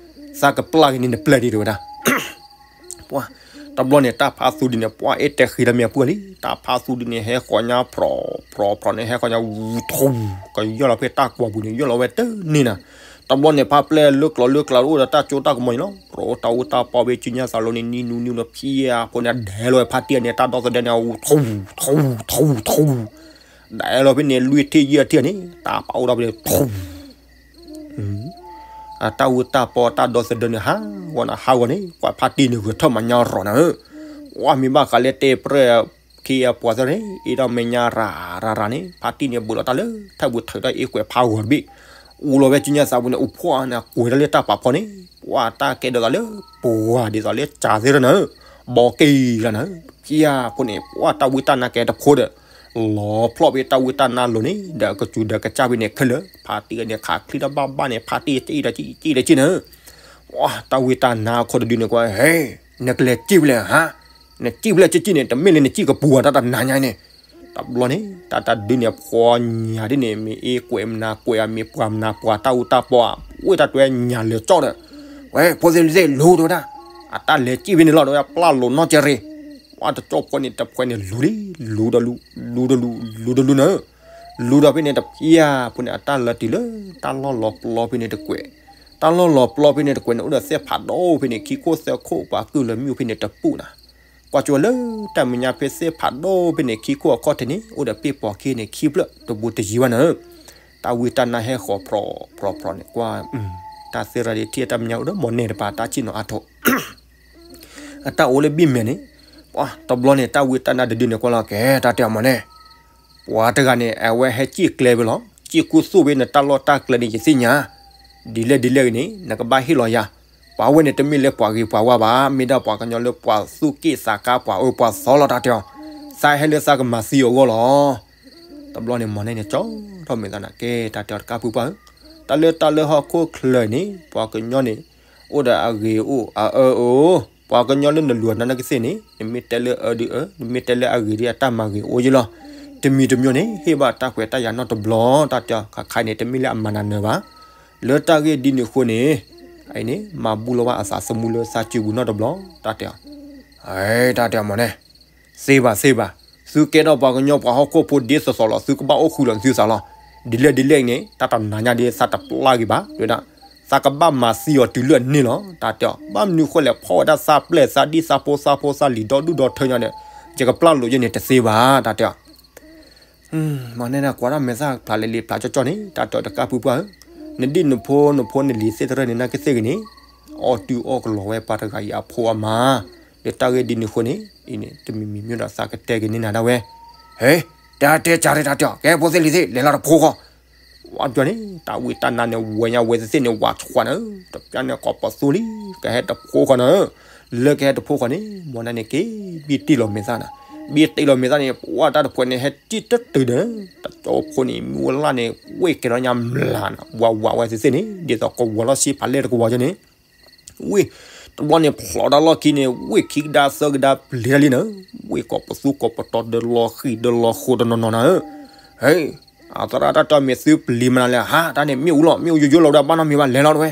သးကပျၢ်က့ၤန့ၣ်နပျဲၢ်ဒံးတဲဝဲဒၣ် ပှၢ်တဘျီန့ၣ် တၢ်ဖးသူဒုန့ၣ် ပှၢ်အ့ၣ်တဲဃံလၢမ့ၢ်အပှၢ်လံ, တၢ်ဖးသူဒုန့ၣ် ဟဲဃီၤညါဖြီဖြီဖြီန့ၣ် ဟဲဃီၤညါဝူထူ, ကယီၢ်လီၤဖဲတၢ်ကွီၤပူၤန့ၣ် ယီၢ်လီၤဝဲတန့ၢ်နၤ, တဘျီန့ၣ် ဖါပျဲၢ်လၢကျိၤလၢကျါအိၣ်ဒီးတၢ်ကၠိတၢ်ကမီၤန့ၣ်လီၤ, ရိတၢ်အူတၢ်ပီဘ့ၣ်စုညါသးလိၤန့ၣ် နံၤနူနံၤလီၤဖံဧါဖိန့ၣ် ဒဲးလီၤဝဲဖါတံၢ်အနံၤတၢ်ဒီသဒၢန့ၣ် ဝူထူထူထူထူ ဒဲးလီၤဖဲန့ၣ် လွံၢ်ထံၣ်ယဲၢ်ထံၣ်န့ၣ် တၢ်ပာ်အိၣ်ဒီးဖဲန့ၣ် ထူ အတၢ်အူတၢ်ပီတၢ်ဒီသဒၢန့ၣ် ဟးဂီၤန့ၣ် ဟးဂီၤန့ၣ် ကွၢ်ဖါတံၢ်န့ၣ်ဂဲၤထၢၣ်မၤညါရီၤနၤဧၢ, ပှၢ်မ့ၢ်ဘၣ်ဃးလၢတဲပြဲၢ်ခ့အပှၤသ့ၣ်န့ၣ် အ့ၣ်ဒိးမဲာ်ညါရၤရၤရၤန့ၣ် ဖါတံၢ်န့ၣ် ဘူးလီၤတၢ်လၢထၢၣ်ပူၤထုးဒီးအ့ၣ်ကွဲးဖးဂီၤတဘ့ၣ်, အူလီၤဝဲစုညါသးပူၤန့ၣ် အူဖှီၣ်န့ၣ် အကွဲးတၢ်လၢတၢ်ပာ်ဖီန့ၣ် ပှၢ်တၢ်ကဲဒိးသးလၢ ပှၤဒ်သိးလၢကၠၤသ့ၣ်တဖၣ်နၤဧၢ, ဘီက့ၤလီၤနၤဧၢ, ဖံဧါဖိန့ၣ် ပှၢ်တၢ်ဝံတၢ်နါကဲတဖိဒီး လီၤဖျီၣ်ဖဲတၢ်ဝံတၢ်နါလိၤန့ၣ် ဒီးအကစူၤဒီးကစၢ်ဖဲန့ၣ်ခဲလၢာ်, ဖါတံၢ်န့ၣ် ခးချံတဘၣ်ဘၣ်န့ၣ် ဖါတံၢ်တအံၣ်ဒီးကံၣ်တကံၣ်နၤဧၢ, ပှၢ်တၢ်ဝံတၢ်နါခီတဒုန့ၣ်ကွၢ် ဟဲ နကလဲၤစံၣ်ဖဲလဲၣ်ဧါ, နစံၣ်ဖဲလဲၣ်စံၣ်စံၣ်န့ၣ် တမ့ၢ်လၢနစံၣ်ကပူၤဧါ တၢ်တနၤညါန့ၣ်. တဘျီန့ၣ် တၢ်တဒုန့ၣ် ဖှီညါဒ်န့ၣ် မ့ၢ်အ့ကွဲးမနၤကွဲးဧါ မ့ၢ်ပှၤမနၤပှၤတၢ်အူတၢ်ပီဧါ, ဝဲတၢ်တွဲညါလၢာ်ကၠီၣ်ဒီး, ဝဲ ဖိသ့ၣ်လံၤသ့ၣ် လူၤတဲဝဲဒၣ်, အတၢ်လဲၤစံၣ်ဖဲန့ၣ်လီၤ တဲဝဲဒၣ် ပျၢ်လိာ်နီၢ်ကဲရ့ၣ်, ပှၤတကၠီၣ်ဖိန့ၣ် တဖှဲန့ၣ်လူၤလံ, လူၤဒီးလူၤ, လူၤဒီးလူၤ, လူၤဒီးလူၤန့ၣ် လူၤဒီးဖဲန့ၣ်တဖျၢၣ်ဖိန့ၣ် အတၢ်လၢတုၤလၢ တၢ်လီၢ်လီၤပျီဖဲန့ၣ်တကွဲး, တၢ်လီၢ်လီၤပျီဖဲန့ၣ်တကွဲးန့ၣ် အိၣ်ဒီးသ့ၣ်ဖးဒိၣ်ဖဲန့ၣ် ခံခိၣ်သၢခိၣ် ပှၤကုၢ်လၢမံအိၣ်ဖဲန့ၣ်တပူၤနၤ. ကွၢ်ကၠိလၢတၢ်မဲာ်ညါဖဲသ့ၣ်ဖးဒိၣ်ဖဲန့ၣ် ခံခိၣ်အခီၣ်ထံးန့ၣ် အိၣ်ဒီးပ့ၢ်ပိာ်ခံန့ၣ် ခံဖျၢၣ်တဘူးတယံၤဘၣ်နၤ. တၢ်ဝံတၢ်နါဟဲဃီၤဖြီဖြီဖြီန့ၣ် ကွၢ်, တၢ်သ့ၣ်ရၤဒ်ထံၣ်အတၢ်မဲာ်ညါအိၣ်ဒီး မိၢ်နဲၣ်တပၤ တၢ်စံၣ်နီၤအါထီၣ် အတၢ်အိၣ်လၢဘံၣ်မဲာ်န့ၣ်, ပှၤတဘျီန့ၣ် တၢ်ဝံတၢ်နါတဒုန့ၣ်ကွၢ်လီၤ ကဲ တၢ်တဲအီၤမၢ်န့ၣ်, ပှၤတဂၤန့ၣ် အဝဲဟဲစံၣ်ကျဲဖဲလီၤ, စံၣ်ကူသိၣ်ဖဲနတၢ်လီၢ်တၢ်ကျဲန့ၣ် ယသ့ၣ်ညါ, ဒ်လဲၣ်ဒ်လဲၣ်ဂ့ၤန့ၣ် နကဘၣ်ဟ့ၣ်လီၤယၤ, ပှၤဝဲန့ၣ်တမ့ၢ်လၢပှၤဂ့ၤပှၤဝါဘၣ်, မ့ၢ်ဒၣ်ပှၤကညီလၢပှၤသူၣ်က့ၣ်သးကါ ပှၤအၢပှၤသီလီၤ တၢ်တဲအီၤ, သးဟဲလၢသးကမၤသံအီၤအဂီၢ်လီၤ. တဘျီန့ၣ် မိၢ်နဲၣ်န့ၣ် ကၠီထီၣ်မဲာ်သးနၤ ကဲ တၢ်တဲအီၤတကးဖုပှၢ်ဧၢ, တၢ်လၢတၢ်လၢဟီၣ်ခိၣ်ချၢန့ၣ် ပှၤကညီန့ၣ် အိၣ်ဒီးအဂ့ၤအိၣ်အအၢအိၣ်, ပှၤကညီလၢနလူၤနၤနာ်ကသ့ၣ်န့ၣ် နမ့ၢ်တဲလၢအၢဒုးအၢ, နမ့ၢ်တဲလၢအဂ့ၤဒ်အတၢ်မၤဂ့ၤအိၣ်ယ့လီၤ. တမံၤတမံၤန့ၣ် ဟ့ၣ်ဘၣ်တၢ်ခွဲးတၢ်ယာ်နီတဘျီ တၢ်တဲအီၤ ခါခါအံၤန့ၣ် တမ့ၢ်လၢအမၤနၤနၢၤဘၣ်. လၢတၢ်ဂ့ၢ်ဒ်န့ၣ်အဃိန့ၣ် အအံၤန့ၣ် မၤဘူၣ်လီၤဘၣ်အသးသမူလၢသးစုပူၤနီတဘျီ တၢ်တဲအီၤ, တၢ်တဲအီၤမၢ်န့ၣ် သ့ဘၣ်သ့ဘၣ်, သုကဲထီၣ်ပှၤကညီပှၤဟီၣ်ခိၣ်ဖိဒ်သိးသိးလီၤ, သုကဘၣ်အိၣ်ဃုာ်လီၤသုသးလီၤ. ဒ်လဲၣ်ဒ်လဲၣ်အံၤန့ၣ် တၢ်တနၤညါဒ်သးတပျၢ်ဂ့ၤဘၣ် တဲဝဲဒၣ်, သးကဘၣ်မၤသံအီၤတုၤလၢအန့ၢ်လီၤ တၢ်တဲအီၤ. ဘၣ်မနုၤဃိလဲၣ် ဖီၣ်ဝဲဒၣ်သးပျဲၢ်သးဒံၣ်သးဖိသးဖိသးလံၤဒီဒူၣ်ဒီထၢညါဒီး ယကပျၢ်လိာ်ယဲန့ၣ်တသ့ဘၣ် တၢ်တဲအီၤ. မိၢ်နဲၣ်န့ၣ် ကွၢ်တၢ်မဲာ်သၣ်ဖျါလၢလံာ်ဖျါကၠီကၠီန့ၣ် တၢ်တဲအီၤတကးဖုပှၢ်ဧၢ, နဒ်နဖိနဖိနလံၤသ့ၣ်တဖၣ်န့ၣ် နာ်ကသ့ၣ်ဂ့ၤန့ၣ် အီၣ်တုၤအီၣ်ကလီၤဝဲပှၤတဂၤအံၤအဖိအမါ, ဒီးတၢ်ဂ့ၢ်ဒ်န့ၣ်အဃိန့ၣ် အံၤန့ၣ် တမံၤမံၤမ့ၢ်ဒီးသးကတဲက့ၤန့ၢ်နၤဒၣ်ဝဲ, ဟဲ, တၢ်တဲကၢ်ရ့ၣ် တၢ်တဲအီၤ ကဲ ဖိသ့ၣ်လံၤသ့ၣ် လဲၤလီၤတဖိဃီ ဝဲဒၣ်န့ၣ် တၢ်ဝံတၢ်နါန့ၣ် ဝဲညါဝဲသ့ၣ်သ့ၣ်န့ၣ် ဝးဆှးနၤ, တပျၢ်န့ၣ် ကိးပသူလံ, ကဟဲတဖိဃီနၤ, လၢကဟဲတဖိဃီန့ၣ် မိၢ်နဲၣ်န့ၣ်က့ၤ ဘံၣ်တ့ၢ်လီၤမဲာ်သၣ်နၤ, ဘံၣ်တ့ၢ်လီၤမဲာ်သၣ်န့ၣ် ပှၤတၢ်တဖှဲးန့ၣ် ဟဲစံၣ်တတုၤဒီး တကၠီဖိန့ၣ် မ့ၣ်အူလၢ်န့ၣ် ဝ့ၢ်ကဲထီၣ်ညါမျးနၤ, ဝးဝးဝဲသ့ၣ်သ့ၣ်န့ၣ် ဒ်သိးကဝီၤလီၢ်ဆံဖးလဲၢ်တကဝီၤကၠီန့ၣ် ဝ့ၢ်, တဘျီန့ၣ် ဖျိးတၢ်လီၢ်ခံန့ၣ် ဝ့ၢ်ခံကဒါသၢကဒါပျံၤတၢ်လံနၤ, ဝ့ၢ်ကိးပသူကိးပတီၤဒီးလီၤဃံၤဒီးလီၤဃိတနီၤနီၤနၤ, ဟဲ, အသရၣ်တၢ်တဲအီၤ မ့ၢ်သုပျံၤမနုၤလဲၣ် ဟး တၢ်န့ၣ်မ့ၣ်အူလီၤ မ့ၣ်အူယိယိလီၤဒီး ဘၣ်နီတမံၤဘၣ် လဲၤလီၤတဝဲ,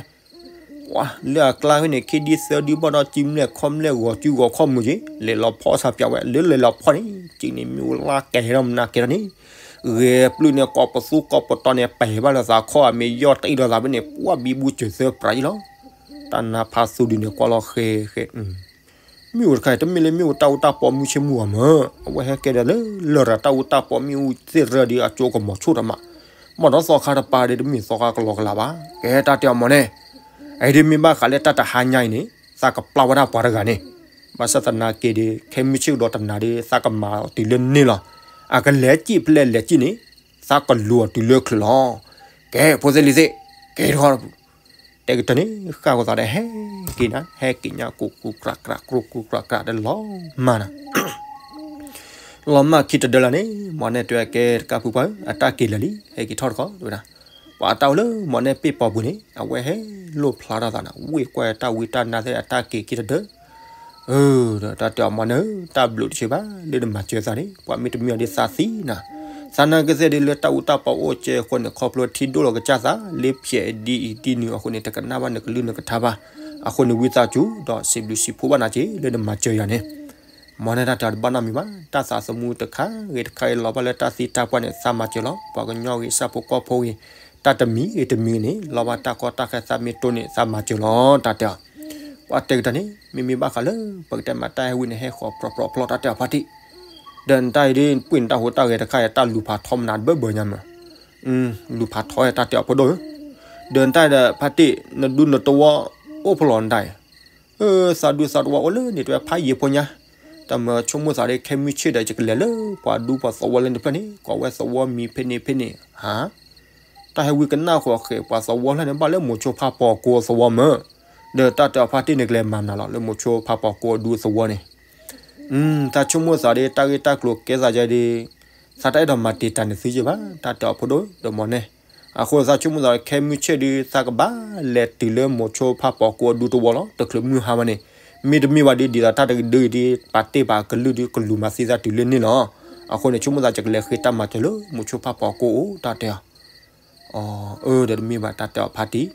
ပှၤလၢအကျါဖဲန့ၣ် ခံဒံသၢဒံဘၣ်ဒီး စုမဲာ်ခီၣ်မဲာ်ဂီၤစုဂီၤခီၣ်မုာ်က့ၤ လဲၤလီၤဖီၣ်ဆၣ်ပၠးဝဲ လၢလဲၤလီၤဖီၣ်န့ၣ် က့ၤန့ၣ် မ့ၣ်အူလၢ်ကဲထီၣ်မနုၤကဲထီၣ်န့ၣ် ဂဲၤပျုၢ်န့ၣ် ကိးပသူကိးပတီၤန့ၣ် ပဲာ်ဘၣ်လၢသးခီၣ် မ့ၢ်ယီၢ်တအံၣ်ဒီးသးဖဲန့ၣ် ပှၤဘံဘူစၢၤသၢပြးယံလီၤ. တၢ်နါဖးသူဒုန့ၣ် ကွၢ်လီၤဃဲဃဲ မ့ၣ်အူတခါအံၤ တမ့ၢ်လၢမ့ၣ်အူတၢ်အူတၢ်ပီမုၢ်ဆ့ၣ်မုၢ်ဂီၤမး, အဝဲဟဲကဲဒီးလၢလရာ်တၢ်အူတၢ်ပီမ့ၣ်အူသ့ၣ်ရၢဒီးအကၠိကမီၤဆိၣ်တမး, မ့ၢ်ဒီးသီခါတပၤဒီးတမ့ၢ်သီခါကလီကလးဘၣ်. ကဲတၢ်တဲအီၤမၢ်န့ၣ်, အအံၤဒ်မ့ၢ်ဘၣ်ဃးလၢတၢ်တဟါညါအံၤန့ၣ် သးကပျၢ်ဝဲဒၣ်ပှၤတဂၤန့ၣ်, ဘၣ်ဆၣ်သနာ်က့ဒီး ခဲမုၢ်ဆ့ၣ်ကဒီးတနၤဒီး သးကမၤအီၤတုၤလၢန့ၢ်လီၤ. အကလဲၤစံၣ်ဖဲလဲၣ်လဲၤစံၣ်န့ၣ် သးကလူၤအီၤတုၤလၢချုးလီၤ. ကဲ ဖိသ့ၣ်လံၤသ့ၣ်, ကဲတခီ တဲကတၢၢ်န့ၣ် ဃၣ်ကသးဒီးဟဲက့ၤနၤ, ဟဲက့ၤညါ ကူကူကြးကြး ကြူကူကြးကြးဒီးလီၤမၢ်နၤ, လီၤမၢ်ခံတဒၢလၢ်န့ၣ် မိၢ်နဲၣ်တဲဝဲ ကဲတကးဖုပှၢ်ဧၢ, အတၢ်က့ၤလၢာ်လံ, ဟဲက့ၤထီၣ်တခီ တဲဝဲဒၣ်, ပှၤတၢ်အိၣ်လၢမိၢ်နဲၣ်ပ့ၢ်ပီၤပူၤန့ၣ် အဝဲဟဲလိၣ်ဖျါထီၣ်သးနၤ, ဝ့ၢ်ကွၢ်တၢ်ဝံတၢ်နါသ့ၣ်အတၢ်က့ၤခံတဒၢ ဒီးတၢ်တဲအီၤမၢ်န့ၣ်, တၢ်ဘျုးတဆၢဘၣ် လၢနမၤစၢၤသးန့ၣ်, ပှၤမ့ၢ်တမံအီၤဒ်သးသံနၤ, သးနာ်က့သ့ၣ်ဒ်လၢတၢ်အူတၢ်ပီအိၣ်ကဲအဃိန့ၣ် ခီဖျိထံဒိၣ်လီၤကစၢ်သး လၢဖျဲးဒ်အံၤဒ်နုၤအဃိန့ၣ် တကနၣ်ဘၣ်နကလုၢ်နကထါဘၣ်, အဃိန့ၣ်ဝံသးစူၤ ဒီးစံးဘျုးစံးဖှိၣ်ဘၣ်နၤက့ၤ လၢနမၤစၢၤယၤန့ၣ် မၢ်န့ၣ်တၢ်တဲအီၤတဘၣ်နီတမံၤဘၣ်, တၢ်သးသမူတခါဂ့ၤတခါဂ့ၤ လီၤဘၣ်လၢတၢ်သံတၢ်ပှၢ်န့ၣ် သးမၤစၢၤလီၤ. ပှၤကညီဂ့ၤ ဆၣ်ဖိကီၢ်ဖိဂ့ၤ, တၢ်တမံၤဂ့ၤတမံၤဂ့ၤန့ၣ် လီၤဘၣ်တၢ်ကီတၢ်ခဲသးမ့ၢ်တိၢ်န့ၣ် သးမၤစၢၤလီၤ တၢ်တဲအီၤ. ပှၤတဲကတၢၢ်န့ၣ် မ့မ့ၢ်ဘၣ်ဃးလၢ ပကတဲမးတၢ်ဟဲဝံန့ၣ် ဟဲဃီၤပြီပြီဖျီတၢ်တဲအီၤဖါတံၢ်, ဒီးနတၢ်အံၤဒ် ပှ့ၤနတၢ်ဟူးတၢ်ဂဲၤတခါအံၤ တၢ်လူၤဖးထီမနၤတဘၢဘၢညါမး, လူၤဖးထီတၢ်တဲအီၤဖိဒိၣ်ဧၢ, ဒီးနတၢ်အံၤဒီးဖါတံၢ် နဒူနတဝီအိၣ်ဖဲလဲၣ်နတၢ်အံၤ သးဒူသးတဝီအိၣ်လၢန့ၣ် တဲဝဲဖးယံာ်ဖိညါ, တၢ်မၤဆိကမိၣ်သးဒီး ခဲမုၢ်ဆ့ၣ်ဒီး ယကလဲၤလၢပှၤဒူပှၤသဝီလၢန့ၣ်တဖျၢၣ်န့ၣ် ကိးဝဲသဝီမံၤဖဲန့ၣ်ဖဲန့ၣ်, ဟါ, တၢ်ဟဲဝံကနၣ်ဃီၤဃဲၤပှၤသဝီလၢန့ၣ် ဘၣ်လၢမိၤဆိဖးပီၤကိအသဝီမး, ဒီးတၢ်တဲအီၤဖါတံၢ်န့ၣ် ကလဲၤမၤနၤလီၤ လၢမိၤဆိဖးပီၤကိအဒူသဝီန့ၣ် သးဆိကမိၣ်သးဒီး တၢ်ဂ့ၢ်တၢ်ကျိၤကဲသးယဲဒီး သးတအဲၣ်ဒိးမၤတံာ်တာ်န့ၢ်သုယဲဘၣ် တၢ်တဲအီၤဖိဒိၣ်ဒီးမၢ်န့ၣ်, အဃိသးဆိကမိၣ်သးဒီး ခဲမုၢ်ဆ့ၣ်ဒီး သးကဘၣ်လဲၤတုၤလၢမိၤဆိဖးပီၤကိအဒူသဝီလီၤ တချုးမုၢ်ဟါမးန့ၣ်, မ့တမ့ၢ်ဘၣ်ဒီး ဒ်သိးတၢ်တဒုအံၤဒီး ပာ်တ့ၢ်ပာ်ကလုၢ်ဒီး ကလူၤမၤသံသးတုၤလၢန့ၣ်လီၤ. အဃိန့ၣ် ဆိကမိၣ်သး ယကလဲၤဃ့တၢ်မၤစၢၤလၢ မိၤဆိဖးပိာ်ကိၣ်အအိၣ် တၢ်တဲအီၤ. အၢ ဒီးတမ့ၢ်ဘၣ် တၢ်တဲအီၤ ဖါတံၢ်,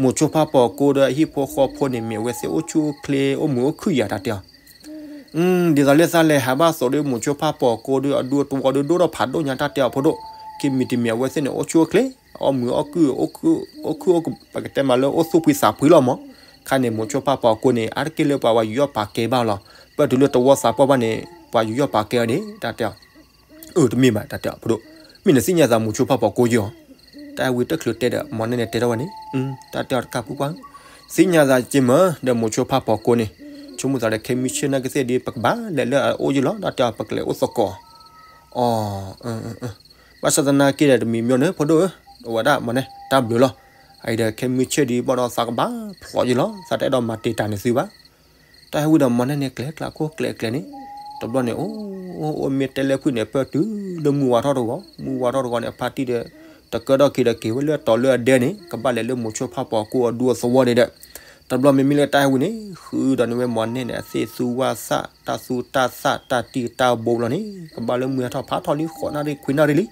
မိၤဆိဖးပိာ်ကိၣ်ဒီးအဟံၣ်ဖိဃီဖိန့ၣ် မ့ၢ်အဝဲသ့ၣ်အိၣ်ဆူၣ်အိၣ်ချ့ အိၣ်မုာ်အိၣ်ခုၣ်ယၤ တၢ်တဲအီၤ. ဒ်သိးလၢသးလဲၤဟးဘၣ်သိးဒီး မိၤဆိဖးပိာ်ကိၣ်ဒီး အဒူအသဝီဒီး ဒိၣ်ထီၣ်ဖးဒိၣ်ညါ တၢ်တဲအီၤ ဖိဒိၣ်, ခံမံၤတမံၤ အဝဲသ့ၣ်န့ၣ် အိၣ်ဆူၣ်အိၣ်ချ့, အိၣ်မုာ်အိၣ်ခုၣ်, အိၣ်ခုၣ်, ပကတဲမးလၢ အိၣ်သူၣ်ဖှံသးဖှံလီၤမး. ခါန့ၣ် မိၤဆိဖးပိာ်ကိၣ်န့ၣ် အါတက့ၢ်လၢပှၤယူးယီၣ်ပာ်ကဲဘၣ်လီၤ. ပၢၢ်တုၤလၢတဝီသးပှၢ်ဘၣ်န့ၣ် ပှၤယူးယီၣ်ပာ်ကဲအီၤန့ၣ် တၢ်တဲအီၤ. အၢ တမ့ၢ်ဘၣ် တၢ်တဲအီၤ ဖိဒိၣ်, မ့ၢ်နသ့ၣ်ညါသး မိၤဆိဖးပိာ်ကိၣ်ယီၤ. တၢ်ဟဲဝံတချုးတဲဒီး မီၤနဲၣ်န့ၣ်တဲထီၣ်ဝဲန့ၣ်, တၢ်တဲအီၤတကးပူၤပှၢ်, သ့ၣ်ညါသးက့မၢ် ဒီးမိၤဆိဖးပိာ်ကိၣ်န့ၣ်, ဆိကမိၣ်သးဒီး ခဲမုၢ်ဆ့ၣ်နာ်က့သ့ၣ်ဒီး ပကဘၣ်လဲၤလၢအအိၣ်ယံလီၤ တၢ်တဲအီၤ ပကလဲၤအိၣ်သကိး. အီ ဘၣ်ဆၣ်သနာ်က့ဒီး တမံၤမ့ၢ်န့ၣ် ဖိဒိၣ်ဧၢ, အဝဲဒၣ်မီၤနဲၣ် တၢ်ဘျုးလီၤ. အအံၤဒီး ခဲမုၢ်ဆ့ၣ်ဒီး ဘၣ်ဒီးသးကဘၣ်ဖျိးယံလီၤ, သးတအဲၣ်ဒိးမၤတံာ်တာ်န့ၢ်သုဘၣ်. တၢ်ဟဲဝံဒီး မီၤနဲၣ်န့ၣ် ကျဲၤကျါခိၣ်ကျဲၤကျဲၤန့ၣ်, တဘျီန့ၣ် အိၣ်အိၣ်မ့ၢ်တဲလၢဖုၣ်န့ၣ် ပၢၢ်တုၤလၢမုၢ်ဝါထီၣ်တဂီၤ, မုၢ်ဝါထီၣ်တဂီၤန့ၣ် အဖါတံၢ်ဒီး တကၢထီၣ်က့ၤဒီး က့ၤဝဲလၢတီၤလၢအဒဲန့ၣ် ကဘၣ်လဲၤလၢမိၤဆိဖးပိာ်ကိၣ်အဒူအသဝီန့ၣ်ဒီး, တဘျီမ့မ့ၢ်လၢတၢ်ဟဲဝံန့ၣ် ဃုဒီးန့ၢ်ဝဲမီၤနဲၣ်န့ၣ် အသ့ၣ်သူဝၣ်သၣ် တၢ်သူတၢ်သၣ် တၢ်တံၢ်တၢ်ဘိဘျီန့ၣ် ကဘၣ်လၢမုၢ်ဟဲထီၣ်ဖးထီလံ ဃိးနၣ်ရံၣ်ခွံနၣ်ရံၣ်လံ.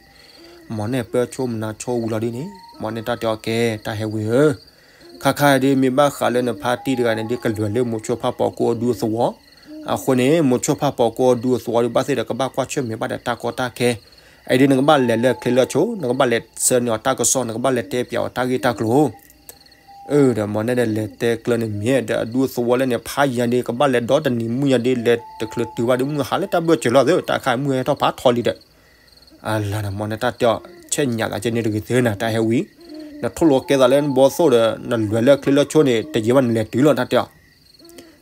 မီၤနဲၣ်ပၢၢ်ဆိမနၤဆိဝံၤလီၤဒ်န့ၣ် မီၤနဲၣ်တၢ်တဲအီၤ ကဲ တၢ်ဟဲဝံဧၢ, ခါခါဒီး မ့ၢ်ဘၣ်ဃးလၢနဖါတံၢ်တဂၤန့ၣ်ဒီး ကလဲၤလၢမိၤဆိဖးပိာ်ကိၣ်အဒူအသဝီ. အဃိန့ၣ် မိၤဆိဖးပိာ်ကိၣ်အဒူအသဝီဒီး ဘၣ်သ့ၣ်ဒီး ကဘၣ်ကွၢ်ဆၢၣ်မဲာ်ဘၣ်ဒီးတၢ်ကီတၢ်ခဲ. အအံၤဒီး နကဘၣ်လဲၤလၢချ့လၢဆိ, နကဘၣ်လဲၤဆှၢန့ၢ်အီၤတၢ်ကစီၣ်, နကဘၣ်လဲၤတဲပၠးအီၤတၢ်ဂ့ၢ်တၢ်ကျိၤ. အၢ ဒီးမီၤနဲၣ်ဒီး လဲၤတဲကျၢၤန့ၣ်မ့ၢ် ဒီးအဒူအသဝီလၢန့ၣ် ဖးယံၤဒီး ကဘၣ်လဲၤဒီတနံၤမုၢ်ညါဒီး လဲၤတချုးတုၤဘၣ်ဒီး မုၢ်ဟါလၢတၢ်ဘၢၣ်စၢၤလီၤသ့ၣ် တၢ်ခါမုၢ်ဟဲထီၣ်ဖးထီလံဒီး အလၤ မီၤနဲၣ်တၢ်တဲအီၤ ဆဲးညၣ်သးကဲန့ၣ်တဂ့ၤသ့ၣ်နၤ တၢ်ဟဲဝံၤ, နထိၣ်လီၤကဲသးလၢနဘီသိၣ်ဒီး နလဲၤလၢချ့လၢဆိန့ၣ် တယံာ်ဘၣ်နလဲၤတုၤလီၤ တၢ်တဲအီၤ.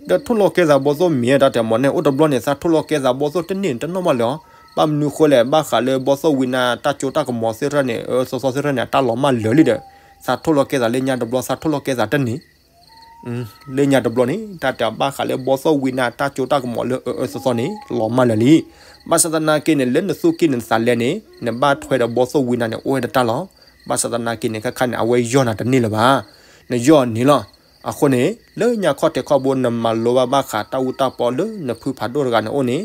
ဒီးထိၣ်လီၤကဲသးဘီသိၣ်မ့ၢ် တၢ်တဲအီၤ မီၤနဲၣ် အိၣ်တဘျီန့ၣ် သးထိၣ်လီၤကဲသးဘီသိၣ်တန့ၢ်တနီၢ်ဘၣ်လၢၤအီၤ, ဘၣ်မနုၤဃိလဲၣ် ဘၣ်ဃးလၢဘီသိၣ်ဝံနၤ တၢ်ကၠိတၢ်ကမီၤသ့ၣ်တဖၣ်န့ၣ် အၢအၢသီသီသ့ၣ်တဖၣ်န့ၣ် အတၢ်လီၤမၢ်လၢာ်လံဒီး သးထိၣ်လီၤကဲသးလၢညါတဘျီ သးထိၣ်လီၤကဲသးတန့ၢ် လၢညါတဘျီန့ၣ် တၢ်တဲအီၤ ဘၣ်ဃးလၢဘီသိၣ်ဝံနၤ တၢ်ကၠိတၢ်ကမီၤလၢအၢအၢသီသီန့ၣ် လီၤမၢ်လၢာ်လံ. ဘၣ်ဆၣ်သနာ်က့န့ၣ် လၢနသူၣ်က့ၣ်နသးလဲန့ၣ် နဘၣ်ထွဲဒီးဘီသိၣ်ဝံနၤန့ၣ် အိၣ်ဝဲတတၢ်လီၤ. ဘၣ်ဆၣ်သနာ်က့န့ၣ် ခါခါန့ၣ် အဝဲယီၢ်နၤတန့ၢ်လၢၤဘၣ်, နယီၢ်န့ၣ်လီၤ. အဃိန့ၣ် လၢညါခီၣ်ထံးခီၣ်ဘိ နမၤလိဘၣ်ဘၣ်ဃးတၢ်အူတၢ်ပီလၢနဖုဖးဒိၣ်တဂၤန့ၣ်အိၣ်န့ၣ်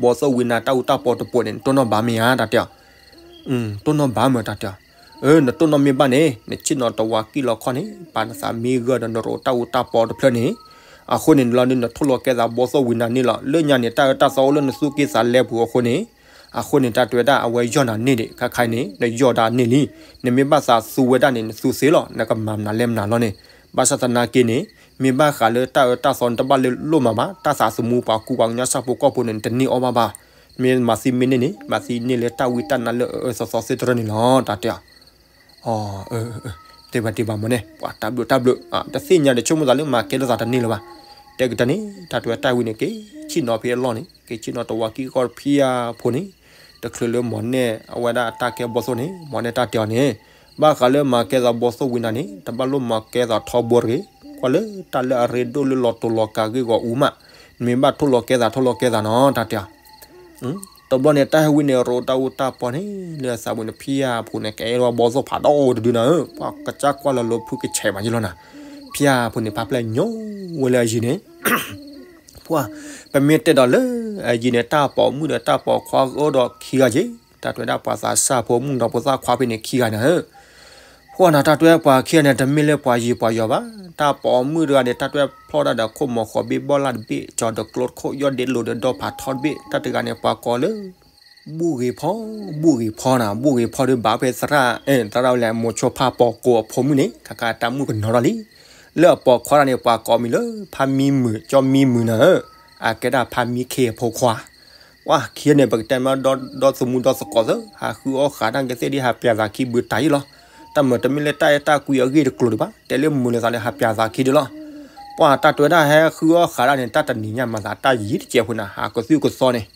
ဘီသိၣ်ဝံနၤတၢ်အူတၢ်ပီတပိၤန့ၣ် နတိၢ်နီၣ်ဘၣ်မ့ၢ်ဧါ တၢ်တဲအီၤ. တိၢ်နီၣ်ဘၣ်မ့ၢ် တၢ်တဲအီၤ. အၢ နတိၢ်နီၣ်မ့ၢ်ဘၣ်န့ၣ် နဆ့ၣ်နီၤတဝၤကံၣ်လီၤခီၣ်န့ၣ် ပာ်နသးမံဂၢၢ်ဒီးနရိးတၢ်အူတၢ်ပီတဖျၢၣ်န့ၣ်, အဃိန့ၣ်လီၤဒီး နထိၣ်လီၤကဲသးဘီသိၣ်ဝံနၤန့ၣ်လီၤ. လၢညါန့ၣ် တၢ်အၢတၢ်သီအိၣ်လၢနသူၣ်က့ၣ်သးလဲပူၤအဃိန့ၣ်, အဃိန့ၣ် တၢ်တဲဝဲဒၣ် အဝဲယီၢ်နၤန့ၢ်ဒံး ခါခါအံၤန့ၣ် နယီၢ်ဒၣ်န့ၢ်လံ. နမ့ၢ်ဘၣ်သးသူဝဲဒၣ်န့ၣ် နသူသ့လီၤ. နကမၤမနုၤလဲၣ်မနုၤလီၤန့ၣ်. ဘၣ်ဆၣ်သနာ်က့န့ၣ် မ့ၢ်ဘၣ်ဃးလၢတၢ်အၢတၢ်သီန့ၣ် တဘၣ်လိၣ်မၤဘၣ်, တၢ်သးသမူပှၤကူပှၤကညီဆၣ်ဖိကီၢ်ဖိန့ၣ် နတန့ၢ်အီၣ်ဘၣ်ဘၣ်. မ့ၢ်မၤသံမ့ၢ်န့ၢ်န့ၣ် မၤသံန့ၢ်လၢတၢ်ဝံတၢ်နါလၢအအၢသီသီသ့ၣ်တဖၣ်န့ၣ်လီၤ တၢ်တဲအီၤ. တဲဘၣ်တဲဘၣ်မ့ၢ်န့ၣ် ပှၤတၢ်ဘျုးတၢ်ဘျုး တသ့ၣ်ညါဒီး ဆိကမိၣ်သးလၢမၤကဲထီၣ်သးတန့ၢ်လၢၤဘၣ်. တဲကတၢၢ်န့ၣ် တၢ်တဲဝဲတၢ်ဝံန့ၣ် က့ၤဆ့ၣ်နီၤဖဲအလီၢ်န့ၣ် က့ၤဆ့ၣ်နီၤတဝၤကံၣ်ဃီဖံယါဖိန့ၣ် တချုးလၢမီၤနဲၣ် အဝဲဒၣ်အတၢ်ကဲဘီသိၣ်န့ၣ် မီၤနဲၣ်တၢ်တဲအီၤန့ၣ် ဘၣ်ဃးလၢမၤကဲသးဘီသိၣ်ဝံနၤန့ၣ် တဘၣ်လိၣ်မၤကဲသးထီဘိတဂ့ၤ. ကွၢ်လၢတၢ်လၢအရ့ဒိၣ်လၢလီၤတိၤလီၤကၤဂ့ၢ်ဂီၤအူမး, နမ့ၢ်ဘၣ်ထိၣ်လီၤကဲသး ထိၣ်လီၤကဲသးနီၤ တၢ်တဲအီၤ. တဘျီန့ၣ် တၢ်ဟဲဝံန့ၣ် ရိးတၢ်အူတၢ်ပီန့ၣ် လၢအသးပူၤန့ၣ် ဖံယါဖိန့ၣ် ကဲထီၣ်ဘီသိၣ်ဖးဒိၣ်တဒုန့ၣ်ဧၢ, ပှၤကစၢ်ကွၢ်လၢလိာ်ဖုကဆဲးမးယလီၤနၤ. ဖံယါဖိန့ၣ် ဖါပျဲၢ်ညိဝဲလၢအယံၤန့ၣ် ပှၤ ပမ့ၢ်တဲဒီးလၢအယံၤန့ၣ် တၢ်ပိာ်မုၣ်ဒီးတၢ်ပိာ်ခွါအိၣ်ဒီးခံဂၤက့ၤ, တၢ်တဲဝဲဒၣ်ပှၤသးစၢ်ဖိမုၣ်ဒီးဖိသၣ်ခွါဖဲန့ၣ်ခံဂၤန့ၣ်ဧၢ. ပှၤနၤ တၢ်တဲဝဲပှၤခံဂၤန့ၣ် တမ့ၢ်လၢပှၤယံၤပှၤယီၤဘၣ်, တၢ်ပိာ်မုၣ်တဂၤန့ၣ် တၢ်တဲဝဲဖျီၣ်တၢ်ဒီးခိၣ်မီၤဃီၤဘ့ၣ်ဘီလၢ်တဘ့ၣ်, ကၠီၤဒီးကျိတခိၣ် ယီၢ်ဒ့လိၤဒီးဒီဖးထီတဘ့ၣ်, တၢ်တဂၤန့ၣ် ပှၤကိးလၢ ဘူၣ်ဂ့ၤဖီ, ဘူၣ်ဂ့ၤဖီနၤ, ဘူၣ်ဂ့ၤဖီဒီးဘၣ်ဖဲသရၣ်, သရၣ်ဝဲလဲၣ် မိၤဆိဖးပိာ်ကိာ်အဖိမုၣ်န့ၣ် ခါခါတၢ်မုၣ်ကနီၤထီၣ်လံ. လၢအပိာ်ခွါတဂၤန့ၣ် ပှၤကိးမံၤလၢ ဖါမံမုာ် ကၠီမံမုာ်နၤဧၢ, အကဲဒၣ်ဖါမံခ့အဖိခွါ. ပှၤခံဂၤန့ၣ် ပကတဲမ့ၢ်ဒီသမူဒီသကိးသၢ, ဟးဃုအီၣ်ဃးတၢ်ကသ့ၣ်ဒ်ဟးပၠးသးခံဘုတၢ်အံၤလီၤ. တၢ်မၤတမ့ၢ်လၢတၢ်အဲၣ်တၢ်ကွံအဂ့ၢ်တကျိၤဒံးဘၣ်, တဲလၢမုာ်လၢသးလၢဟးပၠးသးခံဒံးလီၤ. ပှၤတၢ်တဲဝဲဒၣ်ဟဲဃုအီၣ်ဃးတၢ်န့ၣ် တၢ်တနံၤညါမၤသးတၢ်ယံာ်တစဲးဖိနၤ ဟးကသုၣ်ကသီန့ၣ်,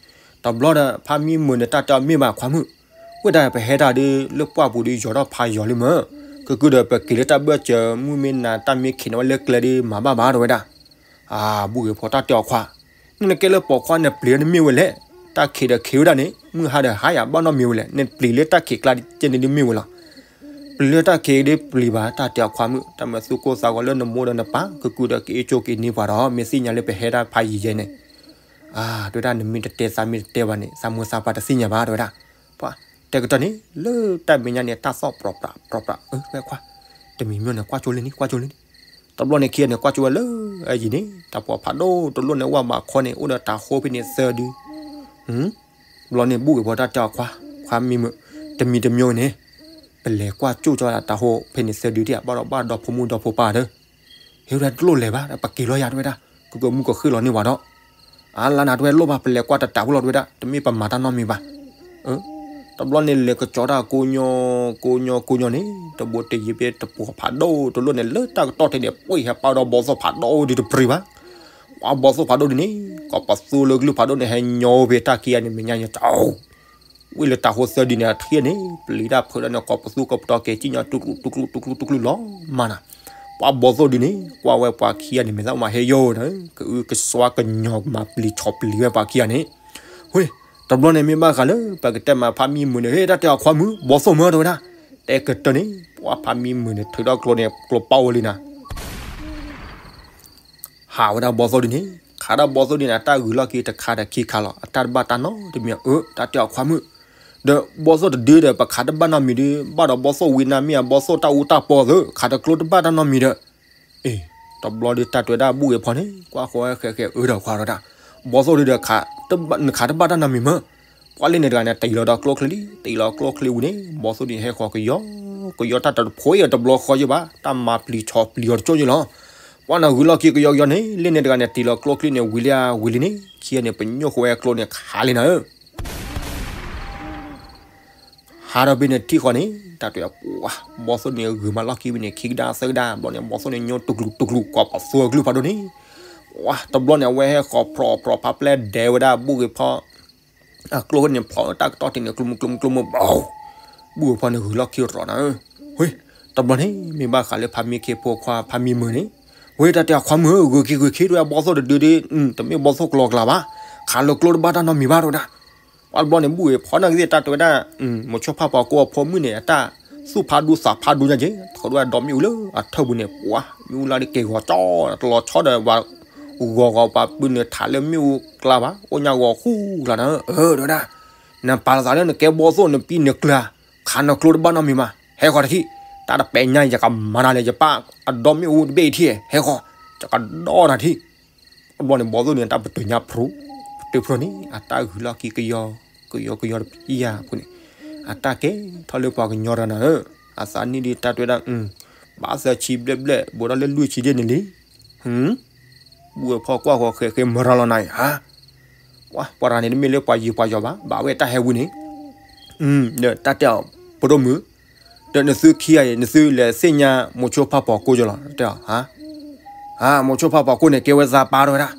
တဘျီဒီး ဖါမံမုာ်န့ၣ် တၢ်တဲအီၤမ့ၢ်ဘၣ်ခွါမုၣ်, ဝဲဒၣ်ပဟဲတၢ်ဒီးလၢပှၢ်ပူၤဒီးယီၤထီၣ်ဖးယီၤလံမၢ်, ကကုဒီးပက့ၤလၢတၢ်ဘၢၣ်စၢၤ မုၢ်မ့ၢ်နၤတၢ်မ့ၢ်ခံးန့ၣ်ဝဲလၢကျဲဒီးမၤဘၣ်ဘၣ် တဲဝဲဒၣ်. အၢ ဘူၣ်ဂ့ၤဖီ တၢ်တဲအီၤခွါ, နနကဲလၢပိာ်ခွါနပျံၤနမ့ၢ်ဝဲလဲၣ်, တၢ်ခံးဒီးခံးဝဲဒၣ်န့ၣ် မုၢ်ဟါဒီးဟါယၤဘၣ်နီတမံၤဝဲလဲၣ်, နပျံၤလၢတၢ်ခံးကျါကဲန့ၣ်ဒ်မ့ၢ်ဝဲလီၤ. ပျံၤလၢတၢ်ခံးဒ်ပျံၤဘၣ် တၢ်တဲအီၤခွါမုၣ်, တၢ်မၤသူၣ်ကိၢ်သးဂီၤလၢနမိၢ်ဒီးနပၢ် ကကုာ်ဒီးကအ့ၣ်ကၠိက့ၤန့ၢ်ပှၤဒီး မ့ၢ်သ့ၣ်ညါလၢပဟဲဒၣ်ဖးယံၤယဲန့ၣ်, အါ တဲဝဲဒၣ် နမ့ၢ်တတဲသးမ့ၢ်တတဲဘၣ်န့ၣ် သးမုၢ်သးပှၢ်တသ့ၣ်ညါဘၣ် တဲဝဲဒၣ်. ပှၤတဲကတၢၢ်န့ၣ် လၢတၢ်မဲာ်ညါန့ၣ် တၢ်သီၣ်ပြီပြးပြီပြး အၢ ဝဲခွါ, တမံၤမ့ၢ်န့ၣ် ကွၢ်ကၠိလံန့ၣ် ကွၢ်ကၠိလံန့ၣ်. တဘျီန့ၣ်ခံဂၤန့ၣ် ကွၢ်ကၠိဝဲလၢအယံၤန့ၣ် တၢ်ပှီၤဖးဒိၣ်တလိၣ်န့ၣ် ဝဲဘၣ်ခီန့ၣ် အိၣ်ဒီးတၤဟိဖဲန့ၣ်သၢဒု ဘျီန့ၣ် ဘူၣ်ဂ့ၤဖီတၢ်တဲအီၤခွါ, ခွါမံမုာ်, တမံၤတမံၤန့ၣ် ပလဲၤကွၢ်ကၠိကၠီတၤဟိဖဲန့ၣ်သၢဒုဒံး ဘၣ်ဒီးဘၣ်ဒီဖိမုၣ်ဒီဖိပၢ်ဒီး, ဟ့ၣ်ဝဲဒၣ်တလိၣ်လဲၤဘၣ် ပက့ၤလီၤယၤတဲဝဲဒၣ်, ကကမူၣ်ကဃ့ၢ်လီၤန့ၢ်ဝဲဒီး, အါလါနၤတဲဝဲလိၣ်ဘၣ် ပလဲၤကွၢ်တတးဝဲလီၤတဲဝဲဒၣ် တမ့ၢ်ပမၤတၢ်နီတမံၤဘၣ်. တဘျီန့ၣ်လဲၤကကၠီတၢ်ကိးညီ, ကိးညီကိးညီန့ၣ် တဘိတယံၤဖဲတပှီၤဖးဒိၣ်တလိၣ်န့ၣ် လၢတၢ်ကတီၢ်ထဲန့ၣ် ပှ့ၤဟဲပာ်ဒီးဘီသိၣ်ဖးဒိၣ်ဒုတပျံၤဘၣ်. ပှၤဘီသိၣ်ဖးဒိၣ်ဒုန့ၣ် ကိးပသူလၢကလုၢ်ဖးဒိၣ်န့ၣ် ဟဲညီဖဲတၢ်ခံဂၤန့ၣ်မဲာ်ညါညါ ဝံၤလၢတၤဟိသၢဒုန့ၣ် အထံၣ်န့ၣ် ပျံၤတၢ်ဖုးဒၣ်န့ၣ် ကိးပသူကိးပတီၤကဲၤကံၣ်ညီ တူၢ်ကျူၢ်တူၢ်ကျူၢ်တူၢ်ကျူၢ်လီၤမးနၤ. ပှၤဘီသိၣ်ဒုန့ၣ် ကွၢ်ဝဲပှၤခံဂၤန့ၣ် မဲာ်သၣ်မၤဟဲယိာ်ဒီး ကအုကစွါကညီၤကမၤပျံၤဆီၣ်ပျံၤဝဲပှၤခံဂၤန့ၣ်, ဝ့ၢ် တဘျီန့ၣ်မ့ၢ်ဘၣ်ဃးလၢ ပကတဲမးဖးမံမုာ်န့ၣ် ဟ့ၣ်တၢ်တဲအီၤခွါမုၣ် ဘီသိၣ်မၢတဲဝဲဒၣ်, တဲကတၢၢ်န့ၣ် ပှၤဖးမံမုာ်န့ၣ် ထုးထီၣ်ကျိန့ၣ် ကျိပီၣ်ဝဲလံနၤ ဟးဝဲဒၣ်ဘီသိၣ်ဒုန့ၣ်, ခးဒၣ်ဘီသိၣ်ဒုန့ၣ် အတၢ်ဂုၤလီၢ်ခံတခါဒီးခံခါလီၤ အတၢ်တဘၣ်တၢ်နီတမံၤ အၢ တၢ်တဲအီၤခွါမုၣ်, ဒီးဘီသိၣ်တဒုဒီး ပခးတဘၣ်နီတမံၤဒု ဘၣ်ဒီးဘီသိၣ်ဝံၤနၤမ့ၢ်အဘီသိၣ်တၢ်အူတၢ်ပီသၢ ခးတကျိတဘၣ်တၢ်နီတမံၤဒီး, အ့ တဘျီဒုတၢ်တဲဝဲဒၣ်ဘူၣ်ဂ့ၤဖီန့ၣ် ကွၢ်ဃီဝဲဃဲးဃဲးအၢဒီးခွါဒီးဒၣ်, ဘီသိၣ်ဒုဒီး နခးတဘၣ်တၢ်နီတမံၤမၢ ပှၤလၢန့ၣ်တဂၤန့ၣ် တံၢ်လီၤဒီးကျိချံလံ, တံၢ်လီၤကျိချံဝံၤန့ၣ် ဘီသိၣ်ဒုန့ၣ် ဟဲဃီၤကယီကယီတၢ်တဖိအံၤတဘျီဃီယ့ၢ်ဘၣ်, တၢ်မၤပျံၤဆီၣ်ပျံၤအီၤတကၠိယ့ၢ်လီၤ. ပှၤနဂုၤလီၢ်ခံကယီကယီန့ၣ် လၢန့ၣ်တဂၤန့ၣ် တံၢ်လီၤကျိချံန့ၣ် ဝံၤလံဧါ ဝံၤလံန့ၣ် ခံဂၤန့ၣ် ပညိၣ်ဃီဝဲကျိန့ၣ်ခးလံနၤဧၢ ဟးထီၣ်ဘ့ၣ်န့ၣ်ထံၣ်ဃီန့ၣ် တၢ်တဲအီၤပှၤ ဘီသိၣ်န့ၣ်ဂုၤမးလီၢ်ခံဝံၤန့ၣ် ခံကဒါသၢကဒါ ဘျီန့ၣ် ဘီသိၣ်န့ၣ်ညိတူၢ်ကျူၢ်တူၢ်ကျူၢ် ကိးပသူအကလုၢ်ဖးဒိၣ်န့ၣ်, ပှၤ တဘျီန့ၣ် အဝဲဟဲဃီၤဖြီၣ်ဖြီၣ်ဖးပျဲၢ်ဒဲးဝဲဒၣ်ဘူၣ်ဂ့ၤဖီ အကျိန့ၣ်ဖျိးတၢ်ကတီၢ်ထံးန့ၣ် ကျိမုၢ်ကျိမုၢ်ကျိမုၢ်ဘီ ဘူၣ်ဂ့ၤဖီန့ၣ်ဂုၤလီၢ်ခံရီၤနၤဧၢ, ဝ့ၢ် တဘျီန့ၣ် မ့ၢ်ဘၣ်ဃးလၢဖးမံခ့ဖိခွါဖးမံမုာ်န့ၣ်, ဝ့ၢ် တၢ်တဲအီၤခွါမုၣ်ဧၢ ဂုၤခံဂုၤခံတဲဝဲဘီသိၣ်တဒုဒု တမ့ၢ်ဘီသိၣ်ကျီကျါဘၣ်, ခးလၢကျိတဘၣ်တၢ်နီတမံၤဘၣ်တဲဝဲဒၣ် ပှၤတဘျီန့ၣ် ဘူၣ်ဂ့ၤဖီန့ၣ်ကသ့ၣ်တၢ်တဲဝဲဒၣ်, မိၤဆိဖးပီၤကိအဖိမုၣ်န့ၣ် အတၢ်သူၣ်ဖးဒူသးဖးဒူညါက့ၤ ထီၣ်ဒိၣ်ဝဲဒီမ့ၣ်အူလၢအထၢၣ်ပူၤန့ၣ် ပှၤ မ့ၣ်အူလၢဒ်က့ၤဂီၤကၠီ တလီၤဆီဒီးဝဲ ဂီၤဂီၤပှၤပုၢ်နုာ်ထးလၢမ့ၣ်အူကျါဘၣ် အိၣ်ညါဂီၤဃူကျါနၤ, အၢ တဲဝဲဒၣ်, နပာ်လီၤသးလၢနကဲဘီသိၣ်နပံနကျၢၤ, ခးနကျိတဘၣ်နီတမံၤမး ဟဲဃီၤတထံၣ်, တၢ်တပဲာ်ညါယကမၤနၤလဲၣ် ယပၢ်အဒီမ့ၣ်အူတဘ့ၣ်အထံၣ် ဟဲဃီၤ, ယကဒီနၤထံၣ် အဘျီန့ၣ် ဘီသိၣ်န့ၣ် တၢ်ပတုာ်ညါဖျိ, ပတုာ်ဖျိန့ၣ် အတၢ်ဂုၤလီၢ်ခံကယီ, ကယီကယီတပျံၤယၤဖိန့ၣ်, အတၢ်ကဲထီၣ်လၢပှၤကညီတဂၤနၤဧၢ, အသးနံၣ်ဒ်တၢ်တဲဝဲဒၣ်, ဘၣ်သၢဆံဘျဲၣ်ဘျဲၣ် ဘူးထီၣ်လၢလွံၢ်ဆံဒ်န့ၣ်လံ, ဘူၣ်ဝဲဖီကွၢ်ဃီၤဃဲးဃဲးမရၤလီၤနၤအံၤ, ဟါ, ပှၤတဂၤန့ၣ်တမ့ၢ်လၢပှၤယံၤပှၤယီၤဘၣ်, ဘၣ်ဝဲတၢ်ဟဲဝံၤန့ၣ်, ဒီးတၢ်တဲအီၤ ဖိဒိၣ်မုၣ် ဒီးနသုခံဂၤအံၤ နသုလဲၤသ့ၣ်ညါမိၤဆိဖးပီၤကိယလီၤ, တဲအီၤ, ဟါ, မိၤဆိဖးပီၤကိန့ၣ် ကဲဝဲသးပၢ်တဲဝဲဒၣ်,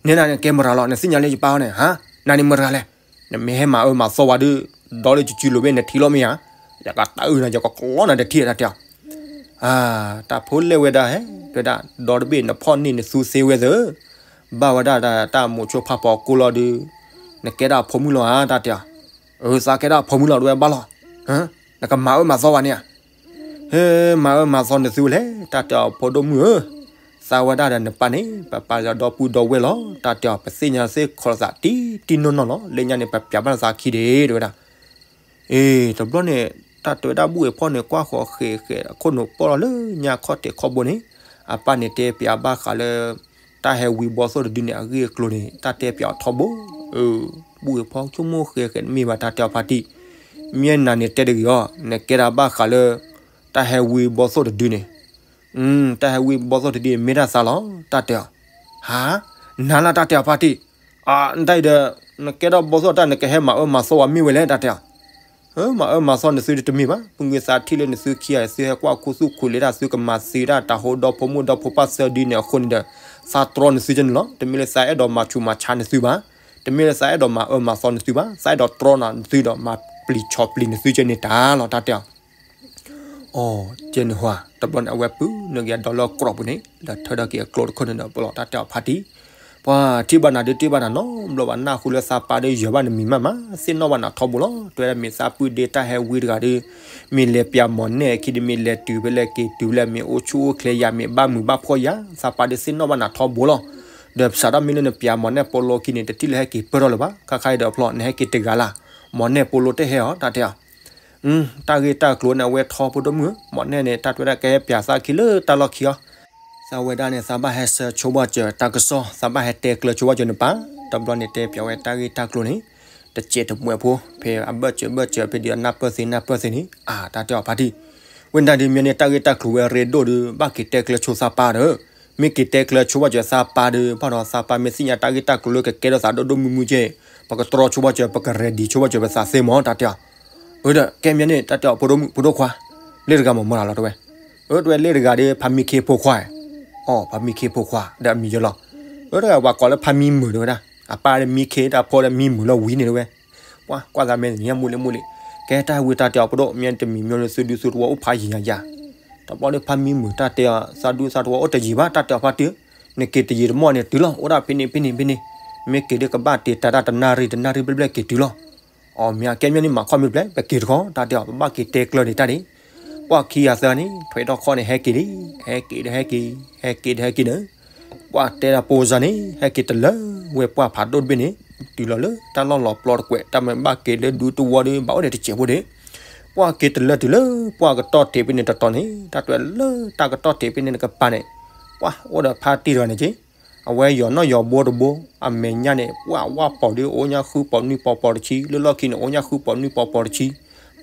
နဲနၤန့ၣ်ကဲမတၤလီၤ နသ့ၣ်ညါလၢယပၢ်အီၤန့ၣ်, ဟါ, နၤန့ၣ်မတၤလဲၣ်, နမ့ၢ်ဟဲမၤအၢမၤသီဝဲဒီး, ဒီးလၢယစုလိၤဘ့ၣ်နထံၣ်လီၤမ့ၢ်ဧါ, ယကတၢ်အုၣ်နၤ ယကကျီနၤတထံၣ်တၢ်တဲအီၤ တၢ်ဖိလဲၣ်ဝဲဒၣ်ဟဲ, တဲဝဲဒၣ် ဒီတဘ့ၣ်နဖီၣ်န့ၢ်နသူသ့ဝဲသၢ, ဘၣ်ဝဲဒၣ်တၢ်မိၤဆိဖးပီၤကိလီၤဒီး, နကဲဒၣ်အဖိမုၣ်လီၤဧါ တၢ်တဲအီၤ, အၢ သးကဲဒၣ်အဖိမုၣ်လီၤ တဲဝဲဘၣ်လီၤ, နကမၤအၢမၤသီဝဲန့ၣ်ဧါ, ဟဲ, မၤအၢမၤသီနသုဝဲလဲၣ် တၢ်တဲအီၤဖိဒိၣ်မုၣ်ဧၢ, သးဝဲဒၣ်ဒီးနပၢ်န့ၣ် ပပာ်လီၤဒီပုၢ်ဒီဝဲၢ်လီၤ တၢ်တဲအီၤ ပသ့ၣ်ညါသ့ၣ်ခီၣ်သးတံၢ်တံၢ်နီၢ်နီၢ်လီၤ လၢညါန့ၣ် ပပျးဘၣ်သးခံဒ့ တဲဝဲဒၣ် အ့ တဘျီန့ၣ် တၢ်တဲဝဲဒၣ်ဘူၣ်အ့ၤဖီၣ်န့ၣ် ကွၢ်ဃီၤဃဲးဃဲးအခိၣ်နူာ်ပီၢ်လီၤလၢညါခီၣ်ထံးခီၣ်ဘိန့ၣ်, အပၢ်န့ၣ်တဲပျးဘၣ်ဃးလၢ တၢ်ဟဲဝံၤဘီသိၣ်တဒုန့ၣ် အဂ့ၢ်အကျိၤန့ၣ် တၢ်တဲပျးအီၤထီဘိ, ဘူၣ်အ့ၤဖီၣ်ဆိကမိၣ်ဃဲးဃဲးတမ့ၢ်ဘၣ် တၢ်တဲအီၤဖါတံၢ်, မ့ၢ်နၤန့ၣ်တဲတဂ့ၤအီၤ နကဲဒၣ်ဘၣ်ဃးလၢ တၢ်ဟဲဝံၤဘီသိၣ်တဒုန့ၣ် တၢ်ဟဲဝံၤဘီသိၣ်တဒုန့ၣ် မ့ၢ်ဒၣ်သးလီၤ တၢ်တဲအီၤ, ဟါ, နၤလၢတၢ်တဲအီၤဖါတံၢ်, အတၢ်အံၤဒီး နကဲထီၣ်ဘီသိၣ်တၢ် နကဟဲမၤအၢမၤသီဝဲမ့ၢ်ဝဲလဲၣ် တၢ်တဲအီၤ, မၤအၢမၤသီနသုတမ့ၢ်ဘၣ် ပမ့ၢ်သးထံၣ်လၢနသုခံဂၤ သုဟဲကွၢ်ခူသူၣ်ခူလံတၢ် သုကမၤသံတၢ် တၢ်ဟိဒီဖိမိၢ်ဒီဖိပၢ်သၢဒုန့ၣ်အဃိန့ၣ်ဒီး သးတြီနသုကန့ၣ်လီၤ တမ့ၢ်လၢသးအဲၣ်ဒိးမၤဆူးမၤဆါနသုဘၣ်, တမ့ၢ်လၢသးအဲၣ်ဒိးမၤအၢမၤသီနသုဘၣ် သးအဲၣ်ဒိးတြီနၤနသုဒီးမၤပျံၤဆီၣ်ပျံၤနသုကန့ၣ်တၢ်လီၤ တၢ်တဲအီၤ အီ ကဲန့ၣ်ဟါ တဘျီန့ၣ် အဝဲပုၢ်နုာ်က့ၤအဒီလၢကျိးပူၤန့ၣ် ဒီးထၢထီၣ်က့ၤအကျိတခိၣ်န့ၣ်ဒီး ပလီၢ်တၢ်တဲအီၤဖါတံၢ်, ပှၤထံၣ်ဘၣ်နၤဒုးတ့ၢ်ဘၣ်နၤနီတဘျီဘၣ် နၢ်ဟူလၢသးပၢ်ဒုးယၢၤဘၣ်နမံၤမးမး သ့ၣ်နီၣ်ဘၣ်နၤထီဘိလီၤ. တဲဝဲဒၣ်မ့ၢ်သးပုၢ်ဒ့တၢ်ဟဲဝံတဂၤဒုး မ့ၢ်လဲၤပၠးမီၢ်နဲၣ်အခံဒုး မ့ၢ်လဲၤတုၤဖဲလဲၣ်က့ၤတုၤဖဲလဲၣ် မ့ၢ်အိၣ်ဆူၣ်အိၣ်ချ့ယၤ မ့ၢ်ဘၣ်မုာ်ဘၣ်ဖှီၣ်ယၤ သးပၢ်ဒုးသ့ၣ်နီၣ်ဘၣ်နၤထီဘိလီၤ. ဒီးစးထီၣ်မ့ၢ်လၢနပၠးမီၢ်နဲၣ်ပိလိခံန့ၣ် တထံၣ်လၢဟဲက့ၤပၢၢ်ထီၣ်လၢၤဘၣ် ခါခါအံၤဒီးဖျီ နဟဲက့ၤတဂၤလၢ် မီၢ်နဲၣ်ပိလိတဟဲအီၤ တၢ်တဲအီၤ တၢ်ဂ့ၢ်တၢ်ကျိၤန့ၣ် အဝဲထီဖိဒိၣ်မုၣ်ဧၢ, မီၢ်နဲၣ်န့ၣ် တၢ်တဲဝဲဒၣ်ကဟဲပၠးသးခံလၢတၢ်လီၢ်ခံအီၤ, သးဝဲဒၣ်န့ၣ် သးဘၣ်ဟဲဆှၢဆိဘၣ်စၢၤတၢ်ကစီၣ်, သးဘၣ်ဟဲတဲကျၢၤဆိဘၣ်စၢၤနပၢ်, တဘျီန့ၣ်တဲပၠးဝဲတၢ်ဂ့ၢ်တၢ်ကျိၤန့ၣ်, တစဲးတမှဲးဖိ, ဖဲအဘၢၣ်စၢၤဘၢၣ်စၢၤ ဖဲဒုးအနၢ်ပၢၢ်သ့နၢ်ပၢၢ်သ့န့ၣ်, အၢ တၢ်တဲအီၤဖါတံၢ်, ဝဲဒၣ်ဒုးမ့ၢ်န့ၣ် တၢ်ဂ့ၢ်တၢ်ကျိၤဝဲရ့ဒိၣ်ဒုး ဘၣ်က့ၤတဲကျၢၤဆိသးပၢ်ဒီး မ့ၢ်က့ၤတဲကျၢၤဆိဘၣ်စၢၤသးပၢ်ဒီး ဘၣ်ဒီးသးပၢ်မ့ၢ်သ့ၣ်ညါတၢ်ဂ့ၢ်တၢ်ကျိၤလၢကကဲထီၣ်သးဒိၣ်ဒိၣ်မုၢ်မုၢ်က့, ပကတြီဆိဘၣ်စၢၤ ပကreadyဆိဘၣ်စၢၤပသးသ့မၢ် တၢ်တဲအီၤ, အၢ ဒီးကဲမ့ၢ်န့ၣ် တၢ်တဲအီၤ ဖိဒိၣ်မုၣ်ဖိဒိၣ်ခွါ, လ့ၣ်တဂၤမၢ်မၢ်လီၤတဲဝဲ, အၢ တဲဝဲလ့ၣ်တဂၤဒီး ဖါမံခ့ဖိခွါ, အီ ဖါမံခ့ဖိခွါ ဒီးအမံၤယလီၤ, အၢ တဂၤပှၤကိးလၢဖါမံမုာ်တဲဝဲဒၣ်, အပၢ်ဒီးမံခ့ တၢ်ဖိဒီးမံမုာ်လီၤဝံၤန့ၣ်တဲဝဲ, ပှၤကွၢ်သးမ့ၢ်ညါမူလ့မူလ့, ကဲတၢ်ဝံတၢ်တဲအီၤ ဖိဒိၣ်မ့ၢ်တမံၤမ့ၢ်လၢသုဒူသုတဝီအိၣ်ဖးယံၤညါယၤ, တဘျီဒီးဖါမံမုာ်တၢ်တဲအီၤ သးဒူသးတဝီအိၣ်တယံၤဘၣ် တၢ်တဲအီၤဖါတံၢ်, နက့ၤတယံၤတမီၢ်န့ၣ်တုၤလီၤ အိၣ်ဒၣ်ဖဲန့ၣ်ဖဲန့ၣ်ဖဲန့ၣ်, မ့ၢ်က့ၤဒုးကဘၣ်တ့ၤတၢ်ဒၣ်တနၣ်ရံၣ်တနၣ်ရံၣ်ဘျဲၣ်ဘျဲၣ်က့ၤတုၤလီၤ, အီ မ့ၢ်အကဲမ့ၢ်န့ၣ်မၤခီၣ်မ့ၢ်ဘျဲၣ် ပက့ၤတခီ တၢ်တဲအီၤ ပဘၣ်က့ၤတဲကျၢၤဒံးတၢ်ဒံး, ပှၤခံဂၤသၢဂၤန့ၣ် ထွဲထီၣ်ခီၣ်န့ၣ် ဟဲက့ၤလံ, ဟဲက့ၤဒီးဟဲက့ၤ, ဟဲက့ၤဒီးဟဲက့ၤဒီး, ပှၤတဲဒၣ်ပိစါန့ၣ် ဟဲက့ၤတလၢဝဲပှၢ်ဖးဒိၣ်တဘ့ၣ်န့ၣ်, တုၤလီၤလၢတၢ်လီၢ်လီၤပျီတကွဲး တၢ်မ့ၢ်ဘၣ်က့ၤလၢဒူတဝီဒီး ဘၣ်အိၣ်ဒီးတစဲးဖိဒံး, ပှၤက့ၤတလၢတုၤလၢပှၢ်ကတီၢ်ထံးဖဲန့ၣ်တတီၤန့ၣ် တၢ်တဲလၢတၢ်ကတီၢ်ထံးဖဲန့ၣ်နကပၤန့ၣ်, ပှၤအိၣ်ဒီးဖါတံၢ်တဂၤန့ၣ်က့ အဝဲယီၤနီၣ်ယီၤဘိတဘိ, အမဲာ်ညါန့ၣ် ပှၤဝၣ်ပီၤဒုးအိၣ်ညါဃုပီၤနွံပီၤပီၤတဆံ, လၢလီၢ်ခံန့ၣ် အိၣ်ညါဃုပီၤနွံပီၤပီၤတဆံ,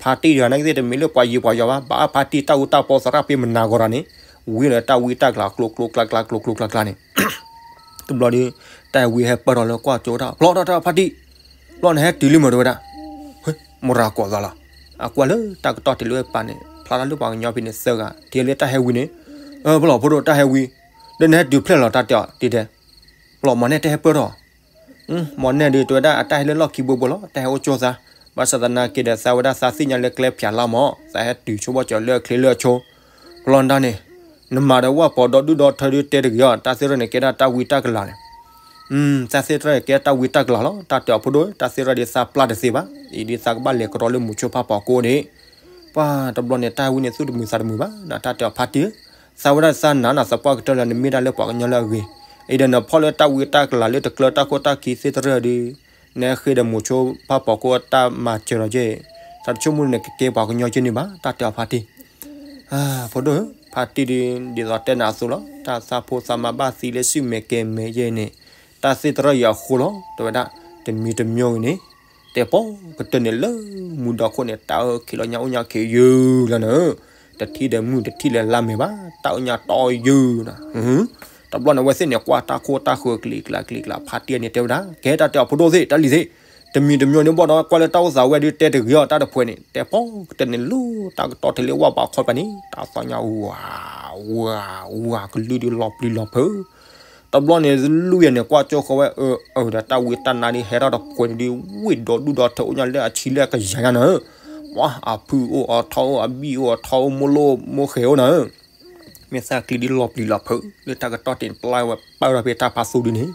ဖါတံၢ်တဂၤန့ၣ်ကသ့ၣ်တမ့ၢ်လၢပှၤယံၤပှၤယီၤဘၣ်, ဘၣ်အါဖါတံၢ်တၢ်အူတၢ်ပီသရၣ်ပ့မနၤဂီၤတၢ်န့ၣ်, ဝံၤလၢတၢ်ဝံတၢ်ကျးကျိၤကျိၤကျါကျါကျိၤကျိၤကျါကျါန့ၣ်, တဘျီဒီး တၢ်ဝံဟဲပၢၢ်ထီၣ်လၢကွၢ်ကၠိတၢ်, ဖျီတၢ်တၢ်ဖါတံၢ်, ဖျီနဟဲတုၤလံမၢ်တဲဝဲဒၣ်, မရၤကိးသးလီၤ, အကွၢ်လၢတၢ်ကတီၢ်ထံးလၢပၤန့ၣ် ဖျါတၢ်လၢပှၤကညီဖဲန့ၣ်သၢဂၤ ထံၣ်လၢတၢ်ဟဲဝံန့ၣ်, ဖျီဖိဒိၣ်တၢ်ဟဲဝံ, ဒီးနဟဲတုၤဖျဲၣ်လီၤတၢ်တဲအီၤတတဲ, ဖျီမီၢ်နဲၣ်တဟဲပၢၢ်ထီၣ် မီၢ်နဲၣ်ဒုးတဲဝဲဒၣ် အတၢ်ဟဲလၢလီၢ်ခံဘိဘိလီၤ တၢ်ဟဲအိၣ်ကၠိသး, ဘၣ်ဆၣ်သနာ်က့ဒီး သးဝဲဒၣ်သးသ့ၣ်ညါလၢကျဲဖၠးလီၤမၢ် သးဟဲတုၤဆိဘၣ်ကၠီၤလၢအချ့လၢအဆိ, ဖျီဒၣ်န့ၣ်, နမၤဒီးဝၣ်ပီၤဒီဒူၣ်ဒီထၢဒုးတဲတဂ့ၤအီၤ တၢ်သ့ၣ်ရၢန့ၣ် ကဲဒၣ်တၢ်ဝံတၢ်ကလၤန့ၣ်, တၢ်သ့ၣ်ရၢန့ၣ် ကဲတၢ်ဝံတၢ်ကလၤလီၤ တၢ်တဲအီၤဖိဒိၣ် တၢ်သ့ၣ်ရၢဒုးသးပျၢ်တသ့ဘၣ်, အံၤဒုးသးကဘၣ်လဲၤကရီလၢမိၤဆိဖးပီၤကိၣ်န့ၣ်, ပှၤတဘျီန့ၣ် တၢ်ဝံန့ၣ်သူၣ်တမုာ်သးတမုာ်ဘၣ် တၢ်တဲအီၤဖါတံၢ်ဧၢ, သးဝဲဒၣ်သးနာ်နသပှၢ်ကတၢၢ်လၢနမ့ၢ်ဒၣ်လၢပှၤကညီလၢအဂ့ၤ, အံၤဒီးနဖီၣ်လၢတၢ်ဝံတၢ်ကလၤလၢတကျၢၤတၢ်ခိၣ်တၢ်ခံသ့ၣ်တရၢဒုး, နဟဲဃ့ဒီးမိၤဆိဖးပီၤကိၣ်တၢ်မၤစၢၤလီၤက့, သးတဆိကမိၣ်နကကဲပှၤကညီက့န့ၣ်ဘၣ် တၢ်တဲအီၤဖါတံၢ် ဖိဒိၣ်ဧၢ, ဖါတံၢ်ဒုး ဒ်သိးတဲနၤအသိးလီၤ တၢ်သးဖိသးမါဘၣ်သံလၢစုၣ်မဲာ်ကဲမဲာ်ယဲၢ်န့ၣ်, တၢ်သ့ၣ်တရၢအံၤအဃိလီၤ တဲဝဲဒၣ်, တမံၤတမံၤဂ့ၤန့ၣ်, တဲပီၤကတၢၢ်န့ၣ်လၢမူဒီခိၣ်န့ၣ် တၢ်အၢခံးလီၤညါအိၣ်ညါခံးယုၢ်လီၤနၢ်, တထံၣ်ဒီးမုၢ်တထံၣ်လၢၤလါမဲာ်ဘၣ် တၢ်အၢညါတီယုၢ်နၢ် တဘျီန့ၣ်အဝဲသ့ၣ်န့ၣ် ကွၢ်တၢ်ခိၣ်တၢ်ဃၢၤကလံၤကျါကလံၤကျါ ဖါတံၢ်န့ၣ်တဲဝဲဒၣ် ကဲတၢ်တဲအီၤဖိဒိၣ်သ့ၣ် တၢ်လံၤသ့ၣ်, တမံၤတမံၤန့ၣ်ဘၣ်ဒီး ကွၢ်လၢတၢ်အိၣ်သးဝဲဒုးတဲတဂ့ၤအီၤ တၢ်တဖှဲးန့ၣ် တဲပီၤကတၢၢ်န့ၣ်လၢတၢ်ကတီၢ်ထံးလၢဝၣ်ပာ်ခီပၤန့ၣ် တၢ်သီၣ်ညါဝၤ, ဝၤ, ဝၤကလုၢ်ဒုးလီၤပျံၤလီၤဖုး တဘျီန့ၣ်လွံၢ်ယဲၢ်န့ၣ် ကွၢ်ကၠိဃီဝဲအၢ, အၢဒီးတၢ်ဝံတၢ်နါဒုးဟဲထီၣ်တဖှဲးန့ၣ်ဒုး ဝ့ၢ်ဒီဒူၣ်ဒီထၢအိၣ်ညါလၢအဆံလၢအကယၤညါနၢ်, ပှၤအဖုၣ်အိၣ်အီၤထီအိၣ်အဘံၣ်အိၣ်အီၤထီအိၣ် မိၢ်လိၣ်မိၢ်ဃဲၤအိၣ်နၢ်, မ့ၢ်သးကျံဒုးလီၤပျံၤလီၤဖုး လၢတၢ်ကတီၢ်တ့ၢ်ပျၢ်ဝဲပၢၢ်ထီၣ်ဖဲတၢ်ဖးသူဒုးန့ၣ်,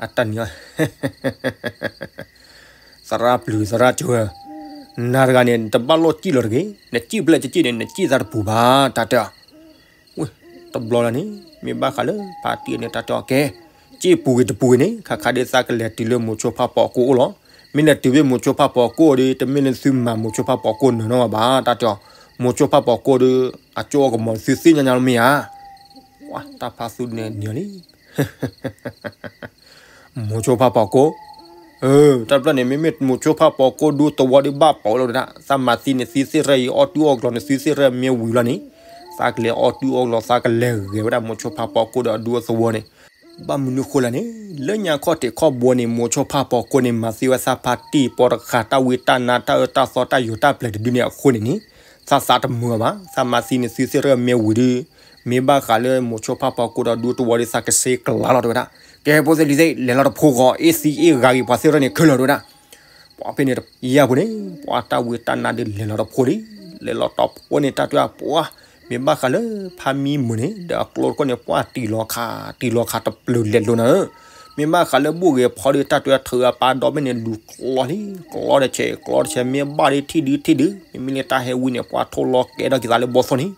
အတၢ်နံၤ သရၣ်ပျုၤသရၣ်ကၠိ, နၤတဂၤန့ၣ် တဘၣ်လိၣ်စံၣ်လီၤတဂ့ၤ, နစံၣ်ဖျဲၣ်ကစံၣ်န့ၣ် နစံၣ်သးတပူၤဘၣ် တၢ်တဲအီၤ ဝ့ၢ်, တဘျီလီၤန့ၣ် မ့ၢ်ဘၣ်ဃးလၢဖါတံၢ်န့ၣ် တၢ်တဲအီၤကဲ, စံၣ်ပူၤဂ့ၤတပူၤဂ့ၤန့ၣ် ခါခါဒုးသးကလဲၤတုၤလၢမိၤဆိဖးပီၤကိၣ်အိၣ်လီၤ. မ့ၢ်လဲၤတုၤဖဲမိၤဆိဖးပီၤကိၣ်ဒီး တမ့ၢ်လၢသုမၤမိၤဆိဖးပီၤကိၣ်နၢၤနီၢ်ဘၣ် တၢ်တဲအီၤ, မိၤဆိဖးပီၤကိၣ်ဒီး အကၠိအကမီၤသုသ့ၣ်ညါညါလီၤမ့ၢ်ဧါ. တၢ်ဖးသူန့ၣ်နံၤလံ မိၤဆိဖးပီၤကိၣ်, တဘျီန့ၣ် မ့မ့ၢ်မိၤဆိဖးပီၤကိၣ်ဒူသဝီဒုးဘၣ်ပိာ်လီၤဝဲဒၣ်, သးမၤသံန့ၣ် သုသ့ၣ်ရၢအံၤ အီၣ်တူၢ်အီၣ်ကျီၤန့ၣ် သုသ့ၣ်ရၢမ့ၢ်ဝံၤလီၤန့ၣ်, သးကလဲၤအီၣ်တူၢ်အီၣ်ကျီၤ သးကလဲၤဂဲၤဝဲဒၣ်မိၤဆိဖးပီၤကိၣ်ဒီးအဒူအသဝီန့ၣ်, ဘၣ်မနုၤဃိလဲၣ်န့ၣ်, လၢညါခီၣ်ထံးခီၣ်ဘိန့ၣ် မိၤဆိဖးပီၤကိၣ်န့ၣ် မၤသံဝဲသးဖါတံၢ်ပိာ်တဃာ် တၢ်ဝံတၢ်နါ တၢ်အၢတၢ်သီ တၢ်ယိာ်တၢ်ပျဲၤတဒုန့ၣ်အဃိန့ၣ်န့ၣ်, သးသးတမုာ်အီၤဘၣ်, သးမၤသံန့ၣ် သုသ့ၣ်ရၢမ့ၢ်ဝံၤဒုး မ့ၢ်ဘၣ်ဃးလၢမိၤဆိဖးပီၤကိၣ်ဒီးဒူသဝီဒုး သးကစ့ကလါလီၤတဝဲဒၣ်, ကဲဖိသ့ၣ်လံၤသ့ၣ် လဲၤလီၤတဖိဂီၤ အ့ၣ်သံအ့ၣ်ဂၤဂ့ၤ ပှၤသ့ၣ်ရၢန့ၣ်ခဲလၢာ်တဝဲဒၣ်, ပှၤဖဲန့ၣ်တယၢ်ပူၤန့ၣ် ပှၤတၢ်ဝံတၢ်နါဒုးလဲၤလီၤတဖိလံ, လဲၤလီၤတဖိန့ၣ် တၢ်တဲပှၤ, မ့ၢ်ဘၣ်ဃးလၢဖါမံမုာ်န့ၣ် ဒီးအကျိတခိၣ်န့ၣ် ပှၤတံၢ်လီၤခး တံၢ်လီၤခးတပျုၤလဲၤလိၤနၤဧၢ, မ့ၢ်ဘၣ်ဃးလၢဘူၣ်ဂ့ၤဖီဒီး တၢ်တွဲထုးအပၢ်ဒီဘ့ၣ်န့ၣ် လူၤကျီလံ, ကျီတဆဲး ကျီတဆဲး မ့ၢ်ဘၣ်ဒီးထံၣ်ဒုထံၣ်ဒု, မ့မ့ၢ်လၢတၢ်ဟဲဝံန့ၣ် ပှၤထိၣ်လီၤကဲထီၣ်က့ၤသးလၢဘီသိၣ်န့ၣ်,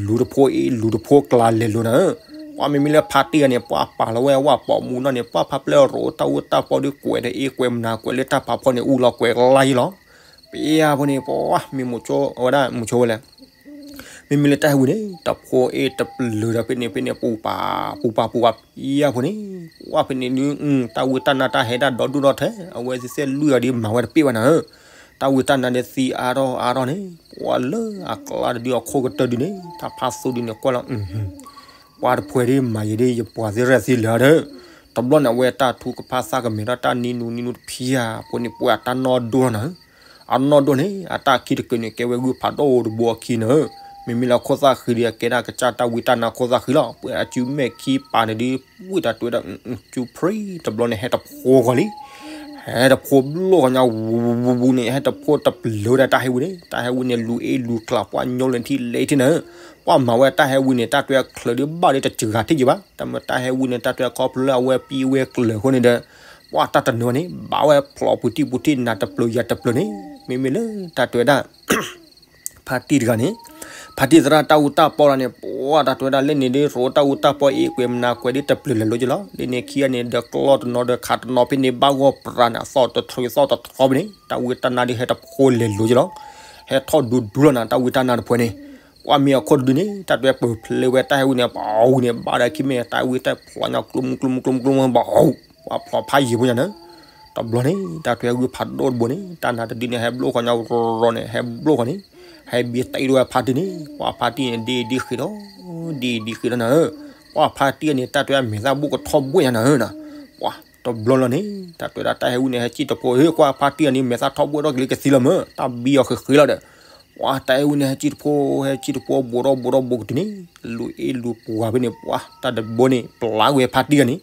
လူၤတဖိအ့ၣ် လူၤတဖိကျါလဲၤလိၤနၤဧၢ, ပှၤမ့မ့ၢ်လၢဖါတံၢ်ဂၤန့ၣ် ပှၤပာ်လီၤဝဲဝၣ်ပိာ်မူနီၢ်န့ၣ် ပှၤဖါပျဲၢ်ရိးတၢ်အူတၢ်ပီဒီး ကွဲးဒီးအ့ၣ်ကွဲးမနၤ ကွဲးလၢတၢ်ဖးဖီန့ၣ် အူလီၤကွဲးလါယံလီၤ. ပယါဖိန့ၣ် ပှၤမ့ၢ်မိၤဆိ အဝဲဒၣ်မိၤဆိဝဲလဲၣ် မ့မ့ၢ်လၢတၢ်ဟဲဝံန့ၣ် တဖိအ့ၣ်တပျၢၤဒီးဖဲန့ၣ် ဖဲန့ၣ် ပူၤပာ် ပူၤပာ် ပူၤပာ် ပယါဖိန့ၣ်, ပှၤဖဲန့ၣ်ဒုး တၢ်ဝံတၢ်နါတၢ်ဟဲဒၣ်ဒီဒူၣ်ဒီထၢ အဝဲသ့ၣ်သ့ၣ်လွံၢ်အီၤဒုးမၤဝဲတပ့ၢ်ဘၣ်နၤဧၢ, တၢ်ဝံတၢ်နါဒုးသံအါထီၣ်အါထီၣ်န့ၣ် ပှၤလၢအကျါတဒုအခိၣ်ကတၢၢ်ဒုးန့ၣ် တၢ်ဖးသိဒုးန့ၣ်ကွၢ်လီၤ ပှၤတဖှဲးဒ်မၤယံၤဒ်ယပှၤသ့ၣ်ရဲၣ်သ့ၣ်လၢာ်ဒီး, တဘျီန့ၣ် အဝဲတၢ်ထူကဖၣ်သၣ်ကမဲာ်ထီၣ်တၢ်နံၤနူနံၤနူတဖံဧါ, အဃိန့ၣ် ပှၤအတၢ်နီၢ်ဒိၣ်လီၤနၤဧၢ, အနီၢ်ဒိၣ်န့ၣ် အတၢ်ခံတကုးန့ၣ် ကဲဝဲဂုၢ်ဖးဒိၣ်တဘိအခံနၤဧၢ, မ့မ့ၢ်လၢခိၣ်သၣ်ဃံဒီး အကဲဒၣ်ကစၢ်တၢ်ဝံတၢ်နါခိၣ်သၣ်ဃံလီၤ, ပှၤအစုမဲာ်ခံပာ်န့ၣ်ဒုး ဝံၣ်တၢ်တွဲဒီး စုဖရံ တဘျီန့ၣ် ဟဲတဖိဂီၤလံ ဟဲတဖိဘျိၣ်ဂီၤညါ ဝူဝူဝူန့ၣ် ဟဲတဖိတပျၢၤဒီးတၢ်ဟဲဝံန့ၣ် တၢ်ဟဲဝံန့ၣ် လူၤအ့ၣ်လူၤကျါ ပှၤညိလၢထံၣ်လဲၤထံၣ်နၤဧၢ, ပှၤမၤဝဲတၢ်ဟဲဝံန့ၣ် တၢ်တွဲအချၢးဒုးဘၣ်ဒီးတစှၤထံၣ်ယံၤဘၣ်, တၢ်မ့ၢ်တၢ်ဟဲဝံန့ၣ် တၢ်တွဲခီဖျိလၢအဝဲပံဝဲကျၢၤအဃိန့ၣ်ဒီး ပှၤတၢ်တနၢၤဝဲန့ၣ် ဘၣ်ဝဲဖျိးပူၤထံၣ်ပူၤထံၣ်နၤတပျၢၤယၤတပျၢၤန့ၣ်, မ့မ့ၢ်လၢတၢ်တွဲဒၣ် ဖါတံၢ်တဂၤန့ၣ်, ဖါတံၢ်သရၣ်တၢ်အူတၢ်ပီတဂၤန့ၣ် ပှၤတၢ်တွဲဒၣ်လၢန့ၣ်ဒုး ရိးတၢ်အူတၢ်ပီအ့ၣ်ကွဲးမနၤကွဲးဒ်တပျၢၤလဲၤလိၤကလီၤ, လၢန့ၣ်ခံဂၤန့ၣ် ဒီးကျီတနီၤဒီးခးတနီၤဖဲန့ၣ် ဘၣ်ဂီၢ်ပြးန့ၣ် အသီၣ်တထြီသီၣ်တထြီဖဲန့ၣ် တၢ်ဝံတၢ်နါဒုးဟဲတဖိလဲၤလိၤကလီၤ, ဟဲထီၣ်ဒူဒူလီၤနၤ တၢ်ဝံတၢ်နါတဖှဲးန့ၣ်, ပှၤမ့ၢ်အခိၣ်တဒုန့ၣ် တၢ်တွဲပၢၢ်ဖျဲးဝဲတၢ်ဟဲဝံန့ၣ် ပှၤဝံန့ၣ် ဘၣ်ဒီးခံမ့ၢ်တၢ်ဝံတၢ်ဖျိးညါ ကျိမူကျိမူကျိမူကျိမူ ဘၣ် ပှၤဖျိးဖးယံၤဖိညါန့ၣ်, တဘျီန့ၣ် တၢ်တွဲဂုၢ်ဖးဒိၣ်တဘိန့ၣ် တၢ်နါတဒုန့ၣ် ဟဲဘျိဃီညါရီၤန့ၣ် ဟဲဘျိဃီန့ၣ်, ဟဲဘံတ့ဒိဝဲဖါတံၢ်န့ၣ် ပှၤဖါတံၢ်န့ၣ် ဒ်ဒ်ဃ့ဒီး, ဒ်ဒ်ဃ့ဒီးနၤဧၢ, ပှၤဖါတံၢ်န့ၣ် တၢ်တွဲအမဲာ်သၣ်ဘိၣ်ကထီၣ်ဘှဲၣ်ညါနၤဧၢ, ပှၤတဘျီလီၤန့ၣ် တၢ်တွဲဒၣ်တၢ်ဟဲဝံန့ၣ် ဟဲစံၣ်တဖိ ဟ့ၣ်ကွၢ်ဖါတံၢ်န့ၣ် မဲာ်သၣ်ထီၣ်ဘှဲၣ်ထီၣ်ကလံကသံလီၤမၢ် တၢ်ဘံအီၤဃ့ဃ့လီၤဒီး, ပှၤတၢ်ဟဲဝံန့ၣ် ဟဲစံၣ်တဖိ ဟဲစံၣ်တဖိ ဘူးထီၣ်ဘူးထီၣ်ဘူးကတုၤန့ၣ်, လူၤအ့ၣ်လူၤပှၤဖဲန့ၣ် ပှၤတၢ်တဘိန့ၣ် ပျၢ်ကွံာ်ဖါတံၢ်န့ၣ်,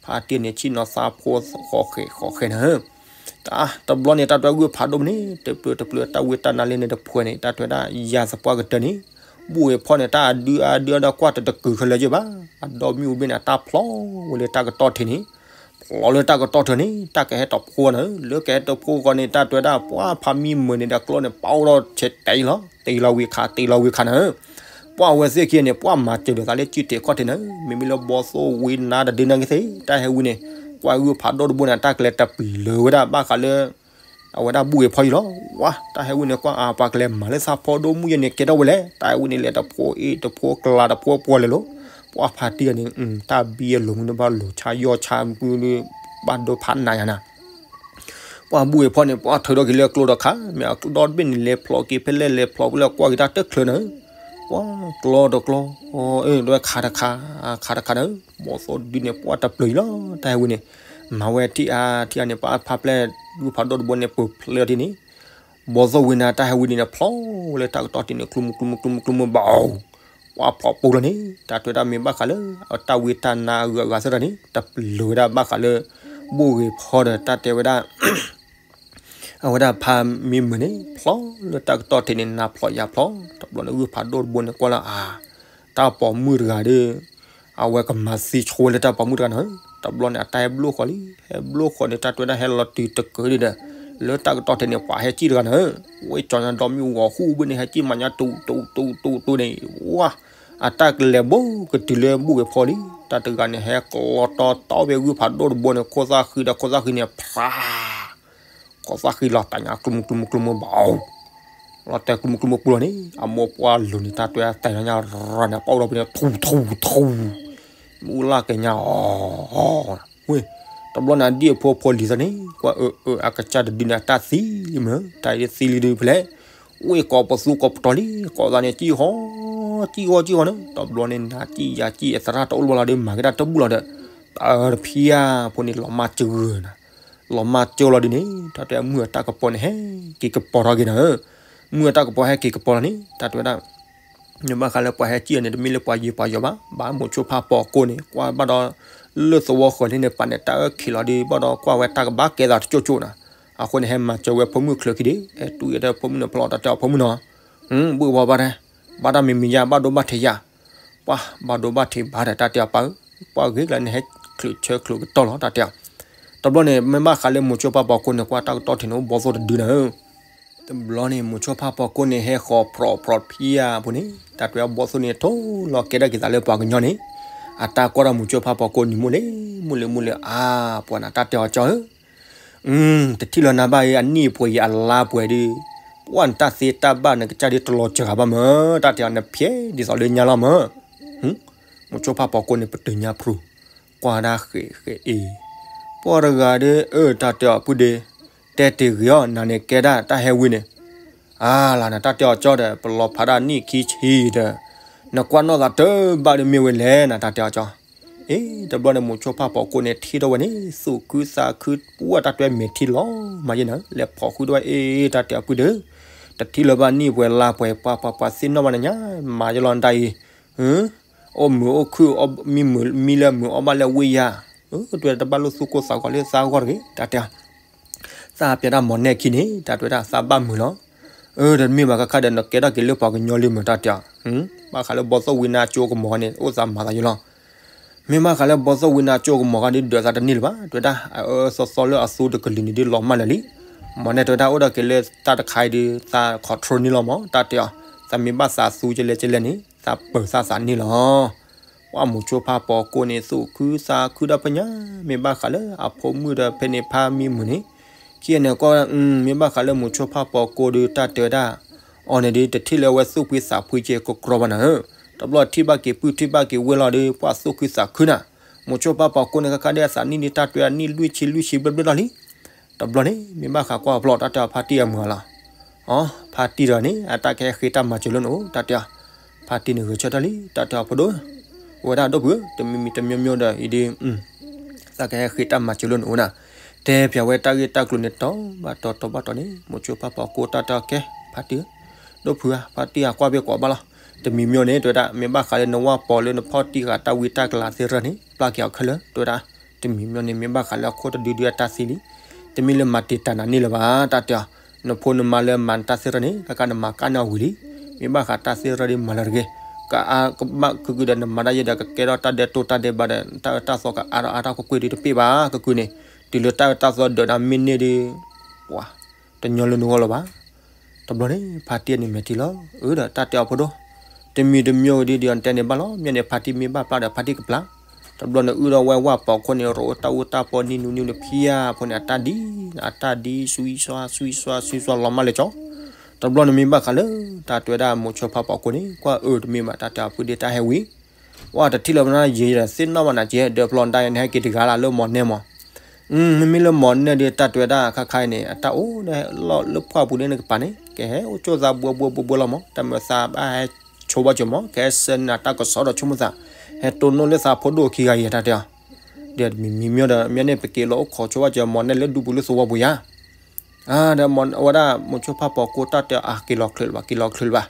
ဖါတံၢ်န့ၣ် ဆ့ၣ်နီၤသးဖိဃီဃဲၤဃီဃဲၤနၤဧၢ, တဘျီန့ၣ် တၢ်တွဲဂုၢ်ဖးဒိၣ်မ့ၢ်န့ၣ် တပျၢၤတပျၢၤ တၢ်ဝံတၢ်နါလၢန့ၣ်တဖှဲးန့ၣ် တၢ်တွဲဒၣ်ယၤသပှၢ်ကတၢၢ်န့ၣ်, ဘူၣ်ဝဲဖီန့ၣ် တၢ်အဒုအဒုအဒီးကွၢ်တတကုာ်ခဲလၢာ်ယဘၣ်, အဒီမုၢ်အူဘ့ၣ်န့ၣ် အတၢ်ဖျိးဝဲလၢတၢ်ကတီၢ်ထံးန့ၣ်, ဖျိးလၢတၢ်ကတီၢ်ထံးန့ၣ် တၢ်ကဟဲတဖိနၤဧၢ, လၢကဟဲတဖိဂီၤန့ၣ် တၢ်တွဲဒၣ်ပှၤဖါမံမုာ်န့ၣ်ဒီးကျိန့ၣ် ပအိၣ်ဒီးဆဲးတဲလီၤ တ့လီၤဝံၤခး တ့လီၤဝံၤခးနၤဧၢ ပှၤအဝဲသ့ၣ်ခံဂၤန့ၣ် ပှၤမၤစၢၤဒီးသးလၢစုတဲာ်ခီၣ်ထံးနၤဧၢ, မ့မ့ၢ်လၢဘီသိၣ်ဝံနါတဒုန့ၣ်ကသ့ၣ် တၢ်ဟဲဝံန့ၣ် ကွၢ်ဂုၢ်ဖးဒိၣ်တဘိန့ၣ် တၢ်ကလဲၤတပျၢၤဝဲဒၣ်ဘၣ်ဃးလၢ အဝဲဒၣ်ဘူၣ်ဂ့ၤဖီအံၤလီၤ. ဝါ တၢ်ဟဲဝံန့ၣ် ကွၢ်အပှၤကလဲၤမၤလၢသးဖီဒိၣ်မုၢ်ယဲန့ၣ် ကဲထီၣ်ဝဲလဲၣ်. တၢ်ဟဲဝံန့ၣ် လဲၤတဖိအ့ၣ်တဖိကျါတဖိပှၤလဲၤလိၤ. ပှၤဖါတံၢ်ဂၤန့ၣ် တၢ်ဘံအလိၤမုၢ်တဘၣ်လိၤဆါယီၢ်ဆါမုၢ် ဘၣ်ဒိဖးနးယၤနၤ ပှၤဘူၣ်ဂ့ၤဖီန့ၣ် ပှၤထုးထီၣ်က့ၤလၢကျိဒီးခါ မ့ၢ်အကျိဒီတဘ့ၣ်န့ၣ် လဲၤဖျိးက့ၤဖဲလဲၣ် လဲၤဖျိးဖဲလဲၣ် ကွၢ်က့ၤတၢ်တချၢနၤဧၢ. ပှၤကျီတကျီ အဝဲခးတခါ ခးတခါနၤဧၢ. ဘီသိၣ်ဒုန့ၣ် ပှၤတပျၢၤအံၤလီၤ. တၢ်ဟဲဝံန့ၣ် မၤဝဲထံၣ်အါထံၣ်အါန့ၣ် ပှၤဖါပျဲၢ်ဒူဖးဒိၣ်တဘိန့ၣ် ပၢၤဖျဲးအီၤဒ်န့ၣ် ဘီသိၣ်ဝံနၤ တၢ်ဟဲဝံန့ၣ် ဖျိးဝဲလၢတၢ်ကတီၢ်ထံးန့ၣ် ကျူမူကျူမူကျူမူကျူမူဘၣ် ပှၤဖျိးပူၤလီၤန့ၣ် တၢ်တွဲဒၣ်မ့ၢ်ဘၣ်ဃးလၢ တၢ်ဝံတၢ်နါအဂုၤအဂၤသ့ၣ်တဖၣ်န့ၣ် တပျၢၤဝဲဒၣ်ဘၣ်ဃးလၢ ဘူၣ်ဂ့ၤဖီဒီးတၢ်တဲဝဲဒၣ် အဝဲဒၣ်ဖါမံမုာ်န့ၣ် ဖျိးလၢတၢ်ကတီၢ်ထံးန့ၣ် နၤဖျိးယၤဖျိး တဘျီန့ၣ် ဂုၢ်ဖးဒိၣ်တဘိန့ၣ် ကွၢ်လၢအါ တၢ်ပိာ်မုၣ်တဂၤဒီး အဝဲကမၤသံဆိဝဲလၢတၢ်ပိာ်မုၣ်တဂၤနၤဧၢ. တဘျီန့ၣ် အတၢ်ဟဲဘျိဃီလံ ဟဲဘျိဃီန့ၣ် တၢ်တွဲဒၣ်ဟဲလီၤတုၤတကၢဒ်ဒီး လၢတၢ်ကတီၢ်ထံးန့ၣ် ပှၤဟဲစံၣ်တဂၤနၤဧၢ. ဝဲကၠီညါဒီမုၢ်ဂီၤဃူဘ့ၣ်န့ၣ် ဟဲစံၣ်မၤညါတူတူတူတူတူန့ၣ် ဝါ အတၢ်ကလဲၤဘိကတုၤလၢဘူၣ်ဂ့ၤဖီလံ. တၢ်တဂၤန့ၣ် ဟဲကျီတီတီဝဲဂုၢ်ဖးဒိၣ်တဘိန့ၣ် ခိၣ်သၣ်ဃံဒီးခိၣ်သၣ်ဃံန့ၣ် ဖြါ ခိၣ်သၣ်ဃံလီၤတၢ်ညါကျူမူကျူမူကျူမူဘၣ် လီၤတဲာ်ကျူမူကျူမူပူၤလီၤန့ၣ် အမိၢ်ပှၢ်လိၤန့ၣ် တၢ်တွဲတၢ်ညါရၤန့ၣ် ပအိၣ်ဒီးပန့ၣ် ထူထူထူ မူလၢက့ၤညါအီၤ ဝဲ တဘျီန့ၣ် အဒံၣ်အဖိအဖိလံၤသးန့ၣ် ကွၢ်အၢအၢ အကစၢ်တဒုန့ၣ် တၢ်သံလံမၢ် တၢ်အံၤသံလံဒုးဖဲလဲၣ် ဝဲကိးပသူကိးပတီၤလံ ကိးသးန့ၣ် စံၣ်ဟီ စံၣ်ဟီစံၣ်ဟီန့ၣ် တဘျီန့ၣ် နၤစံၣ်ယၤစံၣ် အသရၣ်တအိၣ်လၢၤဘၣ်လီၤဒီး မၤက့ၤတၢ်တဘူၣ်လီၤဒီး တၢ်တဖံးဧါ ဖိန့ၣ် လီၤမၢ်စၢၤဂၢၢ်နၤ လီၤမၢ်စၢၤလီၤဒ်န့ၣ် တၢ်တဲမုၢ်အတၢ်ကပီၤန့ၣ် ဟဲက့ၤကပီၤထီၣ်က့ၤနၤဧၢ မုၢ်အတၢ်ကပီၤဟဲက့ၤကပီၤလီၤန့ၣ် တၢ်တဲဝဲဒၣ် မ့ၢ်ဘၣ်ဃးလၢပှၤဟဲစံၣ်အီၤန့ၣ် တမ့ၢ်လၢပှၤယံၤပှၤယီၤဘၣ် ဘၣ်မိၤဆိဖးပိာ်ကိးန့ၣ် ကွၢ်ဘၣ်ဒီး လၢသဝီဃၢၤလံန့ၣ် ပာ်န့ၣ်တၢ်အၢခံးလီၤဒီး ဘၣ်ဒီးကွၢ်ဝဲတၢ်ကဘၣ်ကဲသးတကၠိၣ်ကၠိၣ်နၤ အဃိန့ၣ် ဟဲမၤစၢၤဝဲဖိမုၣ်ချၢခံဒံး ဟဲတူၢ်အီၤဒီးဖိမုၣ်န့ၣ် ဖျီတၢ်တဲအီၤဖိမုၣ်နီၤ ဘုၣ်ဘီဘၣ်တဲ ဘၣ်တၢ်မံၤမံၤယါ ဘၣ်ဒိဘၣ်ထံးယါ ပှၤဘၣ်ဒိဘၣ်ထံးဘၣ်ဒီးတၢ်တဲအီၤပၢ်ဧၢ ပှၤဂ့ၤကလၢန့ၣ် ဟဲချ တၢ်ကဆှဲကျိးကတီၢ်လီၤ တၢ်တဲအီၤ. တဘျီန့ၣ် မ့ၢ်ဘၣ်ဃးလၢမိၤဆိဖါပိာ်ကိန့ၣ် ကွၢ်တၢ်ကတီၢ်ထံးန့ၣ် အိၣ်ဘီသိၣ်တဒုနၤဧၢ. တဘျီန့ၣ် မိၤဆိဖါပိာ်ကိန့ၣ် ဟဲဃီၤဖြီၣ်ဖြီၣ်ဖံယါအပူၤန့ၣ် တၢ်တဲအီၤ ဘီသိၣ်န့ၣ် ထိၣ်လီၤကဲဒၣ်က့ၤသးလၢပှၤကညီန့ၣ် အတၢ်ကွၢ်ဒီးမိၤဆိဖါပိာ်ကိန့ၣ် မုၢ်လ့ၤမုၢ်လ့ၤမုၢ်လ့ၤမုၢ်လ့ၤ အါပှၤနၤ တၢ်တဲအီၤကၠီဧၢ တထံၣ်လၢၤနၤဘၣ်အံၤ အနံၣ်ပှဲၤအံၤ အလါပှဲၤဒုး, ပှၢ်နတၢ်သ့တၢ်ဘၣ် နကစၢ်ဒုးတလီၤစှၤဘၣ်မၢ်, တၢ်တဲအီၤ နဖျဲဒ်သိးလၢညါလီၤမၢ်. မိၤဆိဖါပိာ်ကိန့ၣ် ပတုာ်ညါဖရူၤ, ကွၢ်ဒၣ်ဃဲးဃဲးအ့ၤ, ပှၢ်တဂၤဒုး အၢ တၢ်တဲအီၤ ပုၢ်ဒ့, တဲတ့ၢ်ဂ့ၤအီၤ နၤန့ၣ်ကဲဒၣ်တၢ်ဟဲဝံၤန့ၣ်, အါလၢနတၢ်တဲအီၤကၠီဒီး ပလီၤဖးဒၣ်နံၣ်ခံဆံဒီး နကွၢ်နီၣ်သးတဘၣ်ဒီးမ့ၢ်ဝဲလဲၣ် နတၢ်တဲအီၤကၠီ. အ့ တဘျီန့ၣ် မိၤဆိဖါပိာ်ကိန့ၣ် ထံၣ်ထီၣ်ဝဲန့ၣ် သူၣ်ခုသးခု ပှၢ်တၢ်တွဲမဲာ်ထံလီၤမးယဲနၤ, လဲၤဖီၣ်ဃုာ်ဒီးဝဲ အ့ တၢ်တဲအီၤ ပုၢ်ဒ့, တထံၣ်လၢၤဘၣ်နံၣ်ပှဲၤလါပှဲၤ ပှၤပှၤပှၤသ့ၣ်နီၣ်ဘၣ်နညါ မၤယလီၤနတၢ်အံၤ, အိၣ်မုာ်အိၣ်ခုၣ် မံမုာ်မံလၢမုာ်အီၣ်ဘၣ်လၢဝ့ၢ်ယါ, အၢ တွဲတဘၣ်လိာ်သူၣ်ကိၢ်သးဂီၤလၢသးဂီၢ်တဂ့ၤ တၢ်တဲအီၤ သးပျဲတၢ်မီၢ်နဲၣ်ခံန့ၣ် တၢ်တဲဝဲဒၣ်သးဘၣ်မုာ်လီၤ. အၢ ဒီးမ့ၢ်ဘၣ်ဃးဃးဒီး နကဲထီၣ်က့ၤလၢပှၤကညီလံမုာ် တၢ်တဲအီၤ, ဘၣ်ဃးလၢဘီသိၣ်ဝံနါကၠိကမီၤန့ၣ် အိၣ်သးမၤသးယိလီၤ. မ့ၢ်ဘၣ်ဃးလၢဘီသိၣ်ဝံနါကၠိကမီၤဂၤဒုး ဒၢးသးတန့ၢ်လၢၤဘၣ် တဲဝဲဒၣ်, အအၢသီသီလၢအသူတကလုာ်န့ၣ်ဒုး လီၤမၢ်လၢာ်လံ. မီၢ်နဲၣ်တဲဝဲဒၣ် အိၣ်ဒီးက့ၤလၢတၢ်တခါအံၤဒုး သး control န့ၢ်လီၤမး တၢ်တဲအီၤ, သးမ့ၢ်ဘၣ်သးသူကလဲၣ်ကလဲၣ်န့ၣ် သးပၢၤသးသးန့ၢ်လီၤ. ပှၢ်မိၤဆိဖါပိာ်ကိန့ၣ် သူၣ်ခုသးခုဒီးဖဲညါ, မ့ၢ်ဘၣ်ဃးလၢအဖိမုၣ်ဒီးဖဲန့ၣ်ဖါမံမုာ်န့ၣ်, ခံဂၤန့ၣ်ကီၢ်, မ့ၢ်ဘၣ်ဃးလၢမိၤဆိဖါပိာ်ကိဒုး တၢ်တဲဝဲဒၣ်, အီၤန့ၣ်ဒုး တထံၣ်လၢအဝဲသူၣ်ဖှံသးဖှံက့ၤကကြီဘၣ်နၤဧၢ, တဘျီထံၣ်ဘၣ်က့ၤပုၢ်ထံၣ်ဘၣ်က့ၤဝဲၢ်လီၤဒုး ပှၢ်သူၣ်ခုသးခုနၤ, မိၤဆိဖါပိာ်ကိန့ၣ် ခါခါဒုးအသးနံၣ်ဒုး တၢ်တွဲအနံၣ်လွံၢ်ဆံလွံၢ်ဆံဘျဲၣ်ဘျဲၣ်လီၤလံ. တဘျီန့ၣ် မ့ၢ်ဘၣ်ဃးကွၢ်ဖျီၣ် တၢ်တဲအီၤဖါတံၢ်အမုာ်လီၤ. အီ ဖါတံၢ်ဒီးန့ၣ် အတၢ်ကဟဲဃ့တၢ်မၤစၢၤလၢနအိၣ် တၢ်တဲအီၤ, ဖါတံၢ်န့ၣ်ဂဲၤဆၢထၢၣ်လံ တၢ်တဲအီၤဖိဒိၣ်, အိၣ်ဝဲဒၣ်ဒိၣ်ဖုဧၢ, တမံၤမံၤတမံၤမံၤဒီးအံၤဒုး, သးကဟဲဃ့တၢ်မၤစၢၤလၢနအိၣ်နၤ, တဲပၠးဝဲတၢ်ဂ့ၢ်တၢ်ကျိၤန့ၣ် တီၤဘၣ်တီၤတီၤဘၣ်တီၤန့ၣ် မိၤဆိဖါပိာ်ကိတၢ်တဲအီၤကဲ, ဖါတံၢ်ဧၢ, ဒိၣ်ဖုဧၢ, ဖါတံၢ်အကွၢ်ဘ့ၣ်ကွၢ်ဘၣ်လီၤ, တမံၤမံၤန့ၣ် တဲဝဲဒၣ် မ့ၢ်ဘၣ်ဃးလၢနဝၢ်ပီၤလၢနဖီၣ်တံၢ်ဃာ်တၢ်ဝံတၢ်ကလၤသ့ၣ်ရၢန့ၣ် ပျၢ်က့ၤအီၤခဲလၢာ် တဲဝဲဒၣ်, တမံၤမံၤန့ၣ် မ့ၢ်ဘၣ်ဃးလၢအခိၣ်တဒုဒုအတၢ်သံလံ, တမ့ၢ်လၢမၤတံာ်တာ်နၤန့ၣ်လၢၤဘၣ် တၢ်တဲအီၤ, နဖိနမါလၢမၤနတၢ်သ့ၣ်ရၢန့ၣ် ခါခါနမၤကၣ်န့ၢ်အီၤဝံၤလံ, မ့ၢ်ဘၣ်ဃးတၢ်သ့ၣ်ရၢဒ်မၤလၢတဂ့ၤ, ကအါကဘၣ်ခုကုဒီးနမၤတၢ်ယဲဒီး ကကဲထီၣ်တၢ်ဒဲးတိၢ်တၢ်ဒဲးဘးဒီး တၢ်အၢတၢ်သီကအါထီၣ်အါထီၣ်ကွ့ၢ်ကွ့ၢ်ဒုးတပ့ၢ်ဘၣ် ကကုန့ၣ်, တုၤလၢတၢ်အၢတၢ်သီဒၢးနၤမ့ၢ်န့ၢ်ဒုး, ပှၤ, တညီလၢနဂီၢ်လၢၤဘၣ် တဘျီန့ၣ် ဖါတံၢ်န့ၣ်မဲာ်ထံလီၤ, အၢဒီးတၢ်တဲအီၤဖိဒိၣ်, တမံၤတမံၤဝဲဒ်ဒ်အီၤနတဲန့ၣ်ဘၣ်လီၤ, မ့ၢ်န့ၣ်ဖါတံၢ်မ့ၢ်ဘၣ်ပျၢ်ဒီးဖါတံၢ်ကပျၢ်, တဘျီန့ၣ်အုၣ်ဒီးဝဲဝၢ်ပီၤခိၣ်န့ၣ် ရိၣ်အိၣ်တၢ်အူတၢ်ပီနံၣ်နူနံၣ်နဖံယါဖိန့ၣ် အတၢ်ဒ်, အတၢ်ဒ် စွံစွါ စွံစွါ စွံစွါလီၤမၢ်လၢကၠီ, တဘျီန့ၣ်မ့ၢ်ဘၣ်ဃးလၢ တၢ်တဲဝဲဒၣ်မိၤဆိဖါပိာ်ခိၣ်န့ၣ် ကွၢ်အၢတမ့ၢ်ဘၣ် တၢ်တဲအီၤဖုဒ့တၢ်ဟဲဝံၤ ဝဲတထံၣ်လၢၤဘၣ်နၤယဲဒီး သ့ၣ်နီၣ်ဘၣ်နၤကဲ ဒၢးဖျီနဒါယဲန့ၣ် ဟဲက့ၤတဂၤလၢလၢမီၢ်နဲၣ်မး, မ့မ့ၢ်လၢမီၢ်နဲၣ်ဒုး တၢ်တဲဝဲဒၣ်ခါခါအံၤန့ၣ် အတၢ်အိၣ်လၢလီၢ်လၢပှၢ်ပူၤန့ၣ်နကပၤန့ၣ် ကဟဲအိၣ်ကၠိၣ်သးဘှဲဘှဲဘှဲဘှဲလီၤမး, တၢ်မၤသးဘၣ်ဟဲဆိဘၣ်စၢၤမး ကဟဲဆှၢနၤတၢ်ကစီၣ်ဒီးဆိကမိၣ်သး, ဟဲတိၢ်နီၣ်လၢသးဖိဒိၣ်ခံဂၤအံၤ တၢ်တဲအီၤ, ဒီးမံၤမံၤမ့ၢ်ဒီး မ့ၢ်န့ၣ် ပက့ၤလီၤအိၣ်ခိးဆိဘၣ်စၢၤမီၢ်နဲၣ်လၢဒူပူၤလၢသဝီပူၤယါ အၢ ဒီးမ့ၢ်အဝဲဒၣ်မိၤဆိဖါပိာ်ကိတၢ်တဲအီၤ က့ၤလီၤချုးလၢၤဘၣ် က့ၤလီၤချုးလၢၤဘၣ်,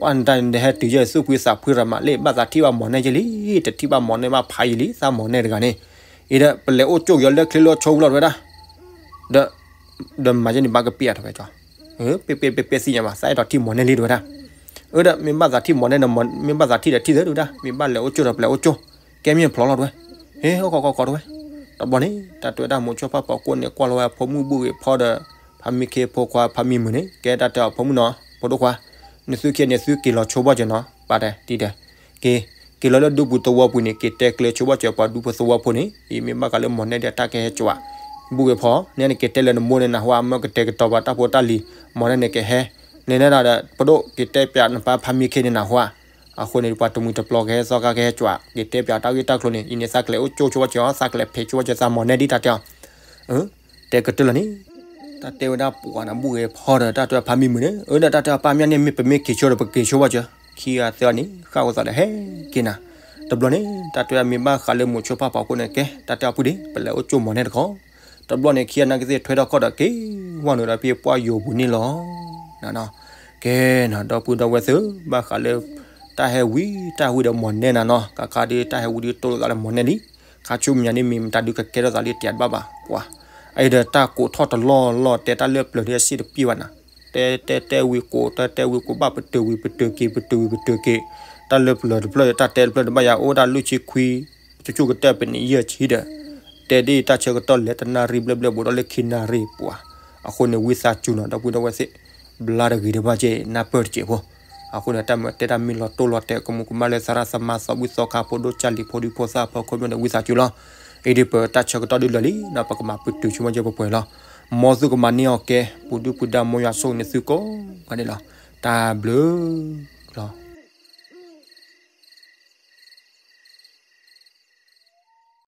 ဝဲနတၢ်နဟဲတုၤယဲၢ်သူၣ်ဖှံသးဖှံရၤမး လၢဘၣ်သးထံၣ်ဘၣ်မီၢ်နဲၣ်ယဲလံ, တထံၣ်ဘၣ်မီၢ်နဲၣ်ဘၣ်ဖးယံာ်လံ သးမီၢ်နဲၣ်တဂၤန့ၣ်, အံၤဒီး ပလဲၤအိၣ်ကၠိၣ်က့ၤအီၤလၢချ့လၢဆိဝံၤလီၤတဝဲဒၣ်, ဒီး ဒီးမၤယဲန့ၣ်ဘၣ်ကပ့ၢ်အထီၣ်ဝဲကၠီ, ပ့ၢ်ပ့ၢ်ပ့ၢ်ပ့ၢ်သ့ၣ်ညါဘၣ် သးအဲၣ်ဒိးထံၣ်မီၢ်နဲၣ်လံတဝဲဒၣ်, အၢ ဒီး မ့ၢ်ဘၣ်သးထံၣ်မီၢ်နဲၣ်ဒီး မ့ၢ်ဘၣ်သးထံၣ်ဒီးထံၣ်သ့တဝဲဒၣ် မ့ၢ်ဘၣ်လဲၤအိၣ်ကၠိၣ်ဒီးပလဲၤအိၣ်ကၠိၣ်, ကဲမ့ၢ်ဖျိးလီၤတဝဲ, ဟ့ၣ် အိၣ်ခိးခိးခိးတဝဲ, တဘျီန့ၣ် တၢ်တဲဝဲဒၣ်မိၤဆိဖါပိာ်ကိန့ၣ် ကွၢ်လီၤဝဲအဖိမုၣ်ဘူၣ်ဂ့ၤဖီဒီး ဖါမံခ့ဖိခွါဖါမံမုာ်န့ၣ် ကဲတၢ်တဲအီၤဖိမုၣ်နီၤ ဖိဒိၣ်ခွါ, နသုခံန့ၣ်သုက့ၤလီၤဆိဘၣ်စၢၤနီၤ ပာ်တဲတံၤတဲ, က့ၤ, က့ၤလီၤလၢဒူပူၤသဝီပူၤန့ၣ် က့ၤတဲကျဲဆိဘၣ်စၢၤပှၤဒူဖိသဝီဖိန့ၣ် အံၤမ့ၢ်ဘၣ်ဃးလၢမီၢ်နဲၣ်ဒီးတၢ်ကဟဲကၠီ, ဘူၣ်ဂ့ၤဖီ, နဲန့ၣ်က့ၤတဲလၢနမိၢ်န့ၣ်နၢ်ဟူဧါ မ့ၢ်ကတဲာ်ကတီၤပှၤတၢ်ဖိတၢ်လံၤ, မီၢ်နဲၣ်န့ၣ်ကဟဲ, နဲန့ၣ်ဒၣ်ဒီး ပဒိၣ်က့ၤတဲပၠးနပၢ်ဖါမံခ့န့ၣ်နၢ်ဟူဧါ, အဃိန့ၣ် ပှၤတမှံၤတပျီၤကဟဲသီခါကဟဲကၠီ, က့ၤတဲပၠးတၢ်ဂ့ၢ်တၢ်ကျိၤန့ၣ် အံၤန့ၣ်သးကလဲၤအိၣ်ကၠိဆိဘၣ်စၢၤအီၤ သးကလဲၤဖံးဆိဘၣ်စၢၤသးမီၢ်နဲၣ်ဒ်တၢ်တဲအီၤ တဲကတၢၢ်လီၤန့ၣ်, တၢ်တဲဝဲဒၣ်ပှၤနဘူၣ်ဂ့ၤဖီဒီး တၢ်တဲဖါမံမုာ်န့ၣ် အၢ ဒီးတၢ်တဲအပၢ်မၠၣ်န့ၣ် မ့ၢ်ပမ့ၢ်က့ၤဆိဒီးပက့ၤဆိဘၣ်စၢၤ, ခံဂၤသၢဂၤန့ၣ် ဃၣ်ဝဲသးဒီးဟဲက့ၤနၤ, တဘျီန့ၣ် တၢ်တဲမ့ၢ်ဘၣ်ဃးလၢမိၤဆိဖါပိာ်ကိန့ၣ် ကဲ တၢ်တဲအီၤပုၢ်ဒ့ ပလဲၤအိၣ်ကၠိမီၢ်နဲၣ်တခီ, တဘျီန့ၣ် ခံဂၤနာ်က့သ့ၣ်ထွဲထီၣ်ခီၣ်ဒီးက့ၤဝဲနုာ်ဒီးဖဲပှၢ်ယိာ်ပူၤန့ၣ်လီၤ. နနီၤ, ကဲနၤ ဒီပုၢ်ဒီဝဲၢ်သ့ၣ် ဘၣ်ဃးလၢ တၢ်ဟဲဝံၤ တၢ်ဟဲဝံၤဒီးမီၢ်နဲၣ်နၤနီၤ, ခါခါဒုး တၢ်ဟဲဝံၤဒုးတိၢ်လိာ်သးလၢမီၢ်နဲၣ်လံ, ခါဆူမဲာ်ညါန့ၣ်မ့ၢ်မတၤဒုးကကဲထီၣ်သးလၢတၢ်တဘၣ်ဘၣ်, ပှၤ, အအံၤဒီးတၢ်ကိးထီၣ်တလီၢ်လီၢ် တဲတၢ်လၢပျၢၤဒုးအစ့ၣ်တပျၢ်ဘၣ်နၤ, တဲတဲတဲဝံၤကိး တဲတဲဝံၤကိး ဘၣ်ပတုာ်ဝံၤပတုာ်က့ၤ ပတုာ်ဝံၤပတုာ်က့ၤ, တၢ်လၢပျၢၤတဖျၢၣ် တၢ်တဲတဖျၢၣ်တဘၣ်ယၤ အိၣ်ဒၣ်လွံၢ်ဆံခွံ ကၠိကတၢၢ်ပနံၣ်ယဲၢ်ဆံဒီး တဲဒ်တၢ်ဆၢကတီၢ်လဲၤတနၣ်ရံၣ်ဘျဲၣ်ဘျဲၣ်ဘူးဒီးလၢခံနၣ်ရံၣ်ပှၤ, အဃိန့ၣ် ဝံသးစူၤနီၤ ဒီပုၢ်ဒီဝဲၢ်သ့ၣ်, ဘျါတဂ့ၤတဘၣ်က့ နၢ်ပၢၢ်တစဲးဖိ, အဃိန့ၣ် တၢ်မ့ၢ်တဲတၢ်မံလီၤတိၢ်လီၤတဲာ် ကမူးကမၣ်လၢသရၣ်သမါသီဘူၣ်သီခါဖိဒိၣ်ကၢ်လံၤဖိဒံဖိသၣ်အဖီခိၣ်န့ၣ် ဝံသးစူၤလီၤ. အံၤဒ်ပတၢ်ဆၢကတီၢ်ဒ်လၢာ်လံနီၤ ပကမၤပတုာ်ဆိကမိၣ်က့ၤပှဲၤပှဲၤလီၤ. မ်သုကမၤန့ၢ်အီၤကဲ ပူၤဒုၣ်ပူၤဒါ မ်ယွၤဆိၣ်ဂ့ၤန့ၢ်သုကိးဂၤဒဲးလီၤ. တၢ်ဘျုးလီၤ.